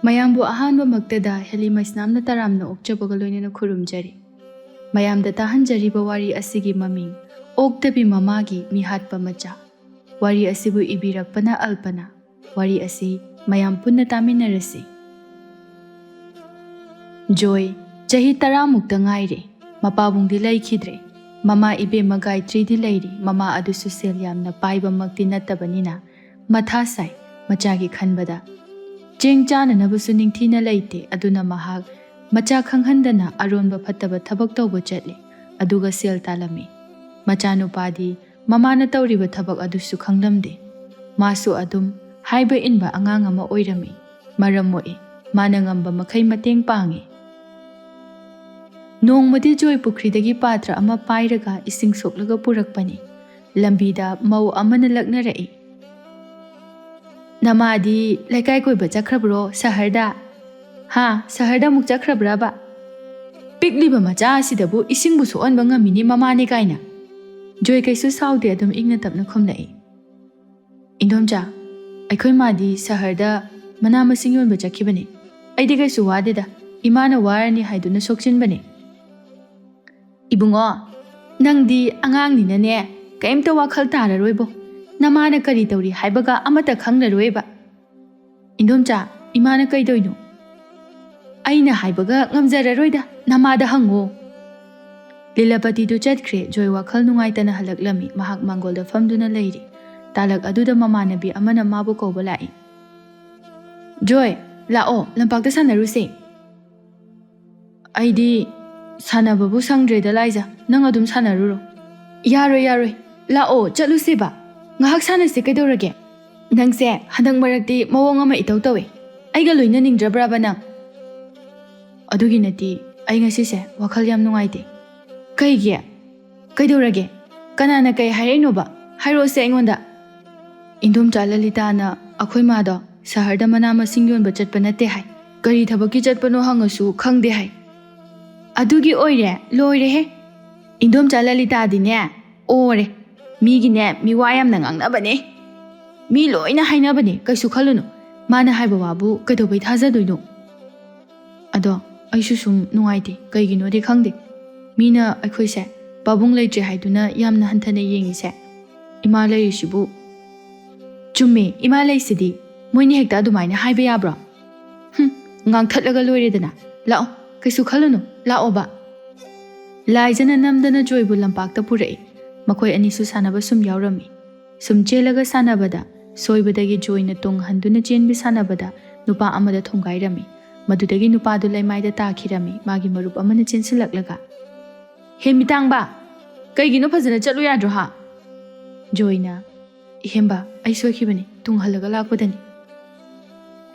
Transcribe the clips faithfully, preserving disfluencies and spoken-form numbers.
ꯃꯌꯥꯝꯕꯨ ꯑꯍꯥꯟꯕꯃꯛꯇꯗ ꯍꯦꯂꯤ ꯃꯩꯁꯅꯥꯝꯅ ꯇꯔꯥꯝꯅ ꯑꯣꯛꯆꯕꯒ ꯂꯣꯏꯅꯅ ꯈꯨꯔꯨꯝꯖꯔꯤ꯫ ꯃꯌꯥꯝꯗ ꯇꯥꯍꯟꯖꯔꯤꯕ ꯋꯥꯔꯤ ꯑꯁꯤꯒꯤ ꯃꯃꯤꯡ ꯑꯣꯛꯇꯕꯤ ꯃꯃꯥꯒꯤ ꯃꯤꯍꯥꯠꯄ ꯃꯆꯥ꯫ ꯋꯥꯔꯤ ꯑꯁꯤꯕꯨ ꯏꯕꯤꯔꯛꯄꯅ ꯑꯜꯄꯅꯥ꯫ ꯋꯥꯔꯤ ꯑꯁꯤ ꯃꯌꯥꯝ ꯄꯨꯟꯅ ꯇꯥꯃꯤꯟꯅꯔꯁꯤ꯫ ꯖꯣꯏ ꯆꯍꯤ ꯇꯔꯥꯃꯨꯛꯇ ꯉꯥꯏꯔꯦ꯫ ꯃꯄꯥꯕꯨꯡꯗꯤ ꯂꯩꯈꯤꯗ꯭ꯔꯦ꯫ ꯃꯃꯥ ꯏꯕꯦꯝꯃ ꯒꯥꯌꯇ꯭ꯔꯤꯗꯤ ꯂꯩꯔꯤ꯫ ꯃꯃꯥ ꯑꯗꯨꯁꯨ ꯁꯦꯜ ꯌꯥꯝꯅ ꯄꯥꯏꯕꯃꯛꯇꯤ ꯅꯠꯇꯕꯅꯤꯅ ꯃꯊꯥ ꯁꯥꯏ ꯃꯆꯥꯒꯤ ꯈꯟꯕꯗ꯫ ꯆꯦꯡ ꯆꯥꯅꯅꯕꯁꯨ ꯅꯤꯡꯊꯤꯅ ꯂꯩꯇꯦ꯫ ꯑꯗꯨꯅ ꯃꯍꯥꯛ ꯃꯆꯥ ꯈꯪꯍꯟꯗꯅ ꯑꯔꯣꯟꯕ ꯐꯠꯇꯕ ꯊꯕꯛ ꯇꯧꯕ ꯆꯠꯂꯤ꯫ ꯑꯗꯨꯒ ꯁꯦꯜ ꯇꯥꯜꯂꯝꯃꯤ꯫ ꯃꯆꯥꯅꯨꯄꯥꯗꯤ ꯃꯃꯥꯅ ꯇꯧꯔꯤꯕ ꯊꯕꯛ ꯑꯗꯨꯁꯨ ꯈꯪꯂꯝꯗꯦ꯫ ꯃꯥꯁꯨ ꯑꯗꯨꯝ ꯍꯥꯏꯕ ꯏꯟꯕ ꯑꯉꯥꯡ ꯑꯃ ꯑꯣꯏꯔꯝꯃꯤ꯫ ꯃꯔꯝ ꯃꯣꯛꯏ꯫ ꯃꯥꯅ ꯉꯝꯕ ꯃꯈꯩ ꯃꯇꯦꯡ ꯄꯥꯡꯉꯤ꯫ ꯅꯣꯡꯃꯗꯤ ꯖꯣꯏ ꯄꯨꯈ꯭ꯔꯤꯗꯒꯤ ꯄꯥꯇ꯭ꯔ ꯑꯃ ꯄꯥꯏꯔꯒ ꯏꯁꯤꯡ ꯁꯣꯛꯂꯒ ꯄꯨꯔꯛꯄꯅꯤ꯫ ꯂꯝꯕꯤꯗ ꯃꯧ ꯑꯃꯅ ꯂꯛꯅꯔꯛꯏ꯫ "ꯅꯃꯥꯗꯤ ꯂꯩꯀꯥꯏ ꯀꯣꯏꯕ ꯆꯠꯈ꯭ꯔꯕ꯭ꯔꯣ ꯁꯍꯔꯗ? ꯍꯥ, ꯁꯍꯔꯗ ꯑꯃꯨꯛ ꯆꯠꯈ꯭ꯔꯕ꯭ꯔꯕ? ꯄꯤꯛꯂꯤꯕ ꯃꯆꯥ ꯑꯁꯤꯗꯕꯨ ꯏꯁꯤꯡꯕꯨ ꯁꯣꯛꯍꯟꯕ ꯉꯝꯃꯤꯅꯦ ꯃꯃꯥꯅꯦ ꯀꯥꯏꯅ?" ꯖꯣꯏ ꯀꯩꯁꯨ ꯁꯥꯎꯗꯦ, ꯑꯗꯨꯝ ꯏꯪꯅ ꯇꯞꯅ ꯈꯨꯝꯂꯛꯏ꯫ "ꯏꯟꯗꯣꯝꯆꯥ, ꯑꯩꯈꯣꯏ ꯃꯥꯗꯤ ꯁꯍꯔꯗ ꯃꯅꯥ ꯃꯁꯤꯡ ꯌꯣꯟꯕ ꯆꯠꯈꯤꯕꯅꯦ꯫ ꯑꯩꯗꯤ ꯀꯩꯁꯨ ꯋꯥꯗꯦꯗ, ꯏꯃꯥꯅ ꯋꯥꯔꯅꯤ ꯍꯥꯏꯗꯨꯅ ꯁꯣꯛꯆꯤꯟꯕꯅꯦ꯫" "ꯏꯕꯨꯡꯉꯣ, ꯅꯪꯗꯤ ꯑꯉꯥꯡꯅꯤꯅꯅꯦ, ꯀꯩꯝꯇ ꯋꯥꯈꯜ ꯇꯥꯔꯔꯣꯏꯕꯣ꯫ ꯅꯃꯥꯅ ꯀꯔꯤ ꯇꯧꯔꯤ ꯍꯥꯏꯕꯒ ꯑꯃꯠꯇ ꯈꯪꯂꯔꯣꯏꯕ꯫" "ꯏꯟꯗꯣꯝꯆꯥ, ꯏꯃꯥꯅ ꯀꯩꯗꯧꯏꯅꯣ?" "ꯑꯩꯅ ꯍꯥꯏꯕꯒ ꯉꯝꯖꯔꯔꯣꯏꯗ, ꯅꯃꯥꯗ ꯍꯪꯉꯣ꯫" ꯂꯤꯂꯥꯄꯇꯤꯗꯨ ꯆꯠꯈ꯭ꯔꯦ꯫ ꯖꯣꯏ ꯋꯥꯈꯜ ꯅꯨꯡꯉꯥꯏꯇꯅ ꯍꯜꯂꯛꯂꯝꯃꯤ꯫ ꯃꯍꯥꯛ ꯃꯥꯡꯒꯣꯜꯗ ꯐꯝꯗꯨꯅ ꯂꯩꯔꯤ꯫ ꯇꯥꯂꯛ ꯑꯗꯨꯗ ꯃꯃꯥꯟꯅꯕꯤ ꯑꯃꯅ ꯃꯥꯕꯨ ꯀꯧꯕ ꯂꯥꯛꯏ꯫ "ꯖꯣꯏ, ꯂꯥꯛꯑꯣ, ꯂꯝꯄꯥꯛꯇ ꯁꯥꯟꯅꯔꯨꯁꯦ꯫" "ꯑꯩꯗꯤ ꯁꯥꯟꯅꯕꯕꯨ ꯁꯪꯗ꯭ꯔꯦꯗ ꯂꯥꯏꯖ, ꯅꯪ ꯑꯗꯨꯝ ꯁꯥꯟꯅꯔꯨꯔꯣ꯫" "ꯌꯥꯔꯣꯏ, ꯌꯥꯔꯣꯏ, ꯂꯥꯛꯑꯣ, ꯆꯠꯂꯨꯁꯦꯕ꯫ ꯉꯥꯏꯍꯥꯛ ꯁꯥꯟꯅꯁꯦ ꯀꯩꯗꯧꯔꯒꯦ? ꯅꯪꯁꯦ ꯍꯟꯗꯛ ꯃꯔꯛꯇꯤ ꯃꯑꯣꯡ ꯑꯃ ꯏꯇꯧ ꯇꯧꯋꯦ꯫ ꯑꯩꯒ ꯂꯣꯏꯅꯅꯤꯡꯗ꯭ꯔꯕ꯭ꯔꯕ ꯅꯪ?" "ꯑꯗꯨꯒꯤ ꯅꯠꯇꯦ, ꯑꯩ ꯉꯁꯤꯁꯦ ꯋꯥꯈꯜ ꯌꯥꯝ ꯅꯨꯡꯉꯥꯏꯇꯦ꯫" "ꯀꯩꯒꯤ? ꯀꯩꯗꯧꯔꯒꯦ? ꯀꯅꯥꯅ ꯀꯩ ꯍꯥꯏꯔꯛꯏꯅꯣꯕ? ꯍꯥꯏꯔꯛꯑꯣꯁꯦ ꯑꯩꯉꯣꯟꯗ꯫" "ꯏꯟꯗꯣꯝꯆꯥ ꯂꯂꯤꯇꯥꯅ ꯑꯩꯈꯣꯏ ꯃꯥꯗꯣ ꯁꯍꯔꯗ ꯃꯅꯥ ꯃꯁꯤꯡ ꯌꯣꯟꯕ ꯆꯠꯄ ꯅꯠꯇꯦ ꯍꯥꯏ꯫ ꯀꯔꯤ ꯊꯕꯛꯀꯤ ꯆꯠꯄꯅꯣ ꯍꯪꯉꯁꯨ ꯈꯪꯗꯦ ꯍꯥꯏ꯫" "ꯑꯗꯨꯒꯤ ꯑꯣꯏꯔꯦ? ꯂꯣꯏꯔꯦꯍꯦ꯫ ꯏꯟꯗꯣꯝꯆꯥ ꯂꯂꯤꯇꯥꯗꯤꯅꯦ, ꯑꯣꯔꯦ꯫ ꯃꯤꯒꯤꯅꯦ, ꯃꯤꯋꯥ ꯌꯥꯝꯅ ꯉꯥꯡꯅꯕꯅꯦ꯫ ꯃꯤ ꯂꯣꯏꯅ ꯍꯥꯏꯅꯕꯅꯦ, ꯀꯩꯁꯨ ꯈꯜꯂꯨꯅꯨ꯫ ꯃꯥꯅ ꯍꯥꯏꯕ ꯋꯥꯕꯨ ꯀꯩꯗꯧꯕꯩ ꯊꯥꯖꯗꯣꯏꯅꯣ? ꯑꯗꯣ ꯑꯩꯁꯨ ꯁꯨꯝ ꯅꯨꯡꯉꯥꯏꯇꯦ, ꯀꯩꯒꯤꯅꯣꯗꯤ ꯈꯪꯗꯦ꯫ ꯃꯤꯅ ꯑꯩꯈꯣꯏꯁꯦ ꯄꯥꯕꯨꯡ ꯂꯩꯇ꯭ꯔꯦ ꯍꯥꯏꯗꯨꯅ ꯌꯥꯝꯅ ꯍꯟꯊꯅ ꯌꯦꯡꯉꯤꯁꯦ꯫ ꯏꯃꯥ ꯂꯩꯔꯤꯁꯤꯕꯨ꯫ ꯆꯨꯝꯃꯦ, ꯏꯃꯥ ꯂꯩꯁꯤꯗꯤ꯫ ꯃꯣꯏꯅ ꯍꯦꯛꯇ ꯑꯗꯨꯃꯥꯏꯅ ꯍꯥꯏꯕ ꯌꯥꯕ꯭ꯔꯣ? ꯍꯨꯝ, ꯉꯥꯡꯊꯠꯂꯒ ꯂꯣꯏꯔꯦꯗꯅ꯫ ꯂꯥꯛꯑꯣ, ꯀꯩꯁꯨ ꯈꯜꯂꯨꯅꯨ, ꯂꯥꯛꯑꯣꯕ꯫ ꯂꯥꯏꯖꯅ ꯅꯝꯗꯅ ꯖꯣꯏꯕꯨ ꯂꯝꯄꯥꯛꯇ ꯄꯨꯔꯛꯏ꯫ ꯃꯈꯣꯏ ꯑꯅꯤꯁꯨ ꯁꯥꯟꯅꯕ ꯁꯨꯝ ꯌꯥꯎꯔꯝꯃꯤ꯫ ꯁꯨꯝ ꯆꯦꯜꯂꯒ ꯁꯥꯟꯅꯕꯗ ꯁꯣꯏꯕꯗꯒꯤ ꯖꯣꯏꯅ ꯇꯨꯡ ꯍꯟꯗꯨꯅ ꯆꯦꯟꯕꯤ ꯁꯥꯟꯅꯕꯗ ꯅꯨꯄꯥ ꯑꯃꯗ ꯊꯣꯝꯒꯥꯏꯔꯝꯃꯤ꯫ ꯃꯗꯨꯗꯒꯤ ꯅꯨꯄꯥꯗꯨ ꯂꯩꯃꯥꯏꯗ ꯇꯥꯈꯤꯔꯝꯃꯤ꯫ ꯃꯥꯒꯤ ꯃꯔꯨꯞ ꯑꯃꯅ ꯆꯦꯟꯁꯤꯜꯂꯛꯂꯒ, "ꯍꯦ ꯃꯤꯇꯥꯡꯕ, ꯀꯩꯒꯤꯅꯣ ꯐꯖꯅ ꯆꯠꯂꯨ ꯌꯥꯗ꯭ꯔꯣ ꯍꯥ?" ꯖꯣꯏꯅ, "ꯍꯦꯝꯕ, ꯑꯩ ꯁꯣꯏꯈꯤꯕꯅꯤ, ꯇꯨꯡ ꯍꯜꯂꯒ ꯂꯥꯛꯄꯗꯅꯤ꯫"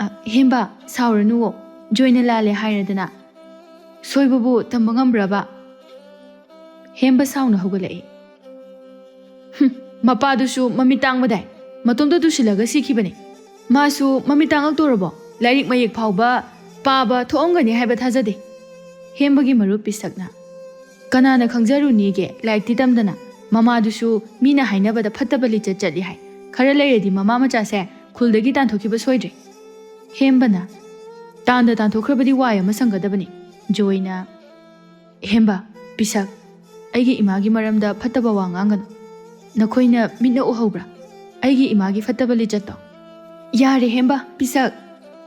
"ꯑ, ꯍꯦꯝꯕ, ꯁꯥꯎꯔꯅꯨꯋꯣ, ꯖꯣꯏꯅ ꯂꯥꯜꯂꯦ ꯍꯥꯏꯔꯗꯅ꯫ ꯁꯣꯏꯕꯕꯨ ꯇꯝꯕ ꯉꯝꯕ꯭ꯔꯕ?" ꯍꯦꯝꯕ ꯁꯥꯎꯅ ꯍꯧꯒꯠꯂꯛꯏ꯫ "ꯍꯨꯝ, ꯃꯄꯥꯗꯨꯁꯨ ꯃꯃꯤꯠ ꯇꯥꯡꯕꯗꯥꯏ, ꯃꯇꯣꯝꯇ ꯇꯨꯁꯤꯜꯂꯒ ꯁꯤꯈꯤꯕꯅꯤ꯫ ꯃꯥꯁꯨ ꯃꯃꯤꯠ ꯇꯥꯡꯉꯛꯇꯣꯔꯕꯣ? ꯂꯥꯏꯔꯤꯛ ꯃꯌꯦꯛ ꯐꯥꯎꯕ ꯄꯥꯕ ꯊꯣꯛꯑꯝꯒꯅꯤ ꯍꯥꯏꯕ ꯊꯥꯖꯗꯦ꯫" ꯍꯦꯝꯕꯒꯤ ꯃꯔꯨꯞ ꯄꯤꯁꯛꯅ, "ꯀꯅꯥꯅ ꯈꯪꯖꯔꯨꯅꯤꯒꯦ, ꯂꯥꯏꯔꯤꯛꯇꯤ ꯇꯝꯗꯅ꯫ ꯃꯃꯥꯗꯨꯁꯨ ꯃꯤꯅ ꯍꯥꯏꯅꯕꯗ ꯐꯠꯇꯕ ꯂꯤꯆꯠ ꯆꯠꯂꯤ ꯍꯥꯏ꯫ ꯈꯔ ꯂꯩꯔꯗꯤ ꯃꯃꯥ ꯃꯆꯥꯁꯦ ꯈꯨꯜꯗꯒꯤ ꯇꯥꯟꯊꯣꯛꯈꯤꯕ ꯁꯣꯏꯗ꯭ꯔꯦ꯫" ꯍꯦꯝꯕꯅ, "ꯇꯥꯟꯗ ꯇꯥꯟꯊꯣꯛꯈ꯭ꯔꯕꯗꯤ ꯋꯥꯏ ꯑꯃ ꯁꯪꯒꯗꯕꯅꯤ꯫" ꯖꯣꯏꯅ, "ꯍꯦꯝꯕ, ꯄꯤꯁꯛ, ꯑꯩꯒꯤ ꯏꯃꯥꯒꯤ ꯃꯔꯝꯗ ꯐꯠꯇꯕ ꯋꯥ ꯉꯥꯡꯒꯅꯨ꯫ ꯅꯈꯣꯏꯅ ꯃꯤꯠꯅ ꯎꯍꯧꯕ꯭ꯔꯥ ꯑꯩꯒꯤ ꯏꯃꯥꯒꯤ ꯐꯠꯇꯕ ꯂꯤꯆꯠꯇꯣ?" "ꯌꯥꯔꯦ ꯍꯦꯝꯕ, ꯄꯤꯁꯛ,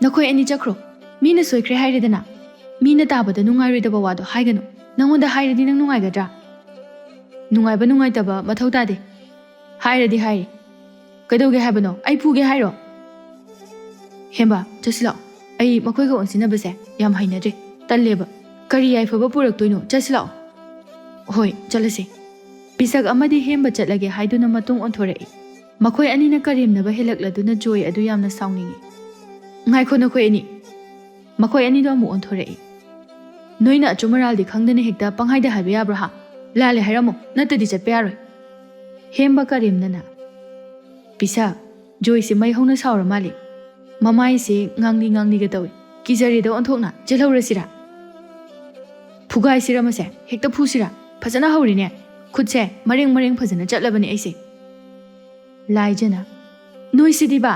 ꯅꯈꯣꯏ ꯑꯅꯤ ꯆꯠꯈ꯭ꯔꯣ꯫ ꯃꯤꯅ ꯁꯣꯏꯈ꯭ꯔꯦ ꯍꯥꯏꯔꯦꯗꯅ꯫ ꯃꯤꯅ ꯇꯥꯕꯗ ꯅꯨꯡꯉꯥꯏꯔꯣꯏꯗꯕ ꯋꯥꯗꯣ ꯍꯥꯏꯒꯅꯨ꯫ ꯅꯪꯉꯣꯟꯗ ꯍꯥꯏꯔꯗꯤ ꯅꯪ ꯅꯨꯡꯉꯥꯏꯒꯗ꯭ꯔꯥ?" "ꯅꯨꯡꯉꯥꯏꯕ ꯅꯨꯡꯉꯥꯏꯇꯕ ꯃꯊꯧ ꯇꯥꯗꯦ꯫ ꯍꯥꯏꯔꯗꯤ ꯍꯥꯏꯔꯦ꯫ ꯀꯩꯗꯧꯒꯦ ꯍꯥꯏꯕꯅꯣ? ꯑꯩ ꯐꯨꯒꯦ ꯍꯥꯏꯔꯣ?" "ꯍꯦꯝꯕ, ꯆꯠꯁꯤꯜꯂꯛꯑꯣ꯫ ꯑꯩ ꯃꯈꯣꯏꯒ ꯑꯣꯟꯁꯤꯟꯅꯕꯁꯦ ꯌꯥꯝ ꯍꯩꯅꯗ꯭ꯔꯦ, ꯇꯜꯂꯦꯕ꯫ ꯀꯔꯤ ꯌꯥꯏꯐꯕ ꯄꯨꯔꯛꯇꯣꯏꯅꯣ? ꯆꯠꯁꯤꯜꯂꯛꯑꯣ꯫" "ꯍꯣꯏ, ꯆꯠꯂꯁꯤ꯫" ꯄꯤꯁꯛ ꯑꯃꯗꯤ ꯍꯦꯝꯕ ꯆꯠꯂꯒꯦ ꯍꯥꯏꯗꯨꯅ ꯃꯇꯨꯡ ꯑꯣꯟꯊꯣꯔꯛꯏ꯫ ꯃꯈꯣꯏ ꯑꯅꯤꯅ ꯀꯔꯦꯝꯅꯕ ꯍꯦꯜꯂꯛꯂꯗꯨꯅ ꯖꯣꯏ ꯑꯗꯨ ꯌꯥꯝꯅ ꯁꯥꯎꯅꯤꯡꯏ꯫ "ꯉꯥꯏꯈꯣ ꯅꯈꯣꯏ ꯑꯅꯤ꯫" ꯃꯈꯣꯏ ꯑꯅꯤꯗꯣ ꯑꯃꯨꯛ ꯑꯣꯟꯊꯣꯔꯛꯏ꯫ "ꯅꯣꯏꯅ ꯑꯆꯨꯝ ꯑꯔꯥꯜꯗꯤ ꯈꯪꯗꯅ ꯍꯦꯛꯇ ꯄꯪꯍꯥꯏꯗ ꯍꯥꯏꯕ ꯌꯥꯕ꯭ꯔꯣ ꯍꯥ? ꯂꯥꯜꯂꯦ ꯍꯥꯏꯔꯝꯃꯣ, ꯅꯠꯇꯗꯤ ꯆꯠꯄ ꯌꯥꯔꯣꯏ꯫" ꯍꯦꯝꯕ ꯀꯔꯦꯝꯅꯅ, "ꯄꯤꯁꯛ, ꯖꯣꯏꯁꯦ ꯃꯩ ꯍꯧꯅ ꯁꯥꯎꯔ ꯃꯥꯜꯂꯦ꯫ ꯃꯃꯥꯏꯁꯦ ꯉꯥꯡꯂꯤ ꯉꯥꯡꯂꯤꯒ ꯇꯧꯏ꯫ ꯀꯤꯖꯔꯦꯗ ꯑꯣꯟꯊꯣꯛꯅ꯫ ꯆꯦꯜꯍꯧꯔꯁꯤꯔꯥ?" "ꯐꯨꯒꯥꯏꯁꯤꯔ ꯃꯁꯦ? ꯍꯦꯛꯇ ꯐꯨꯁꯤꯔꯥ? ꯐꯖꯅ ꯍꯧꯔꯤꯅꯦ꯫ ꯈꯨꯠꯁꯦ ꯃꯔꯦꯡ ꯃꯔꯦꯡ ꯐꯖꯅ ꯆꯠꯂꯕꯅꯦ ꯑꯩꯁꯦ꯫" ꯂꯥꯏꯖꯅ, "ꯅꯣꯏꯁꯤꯗꯤꯕ,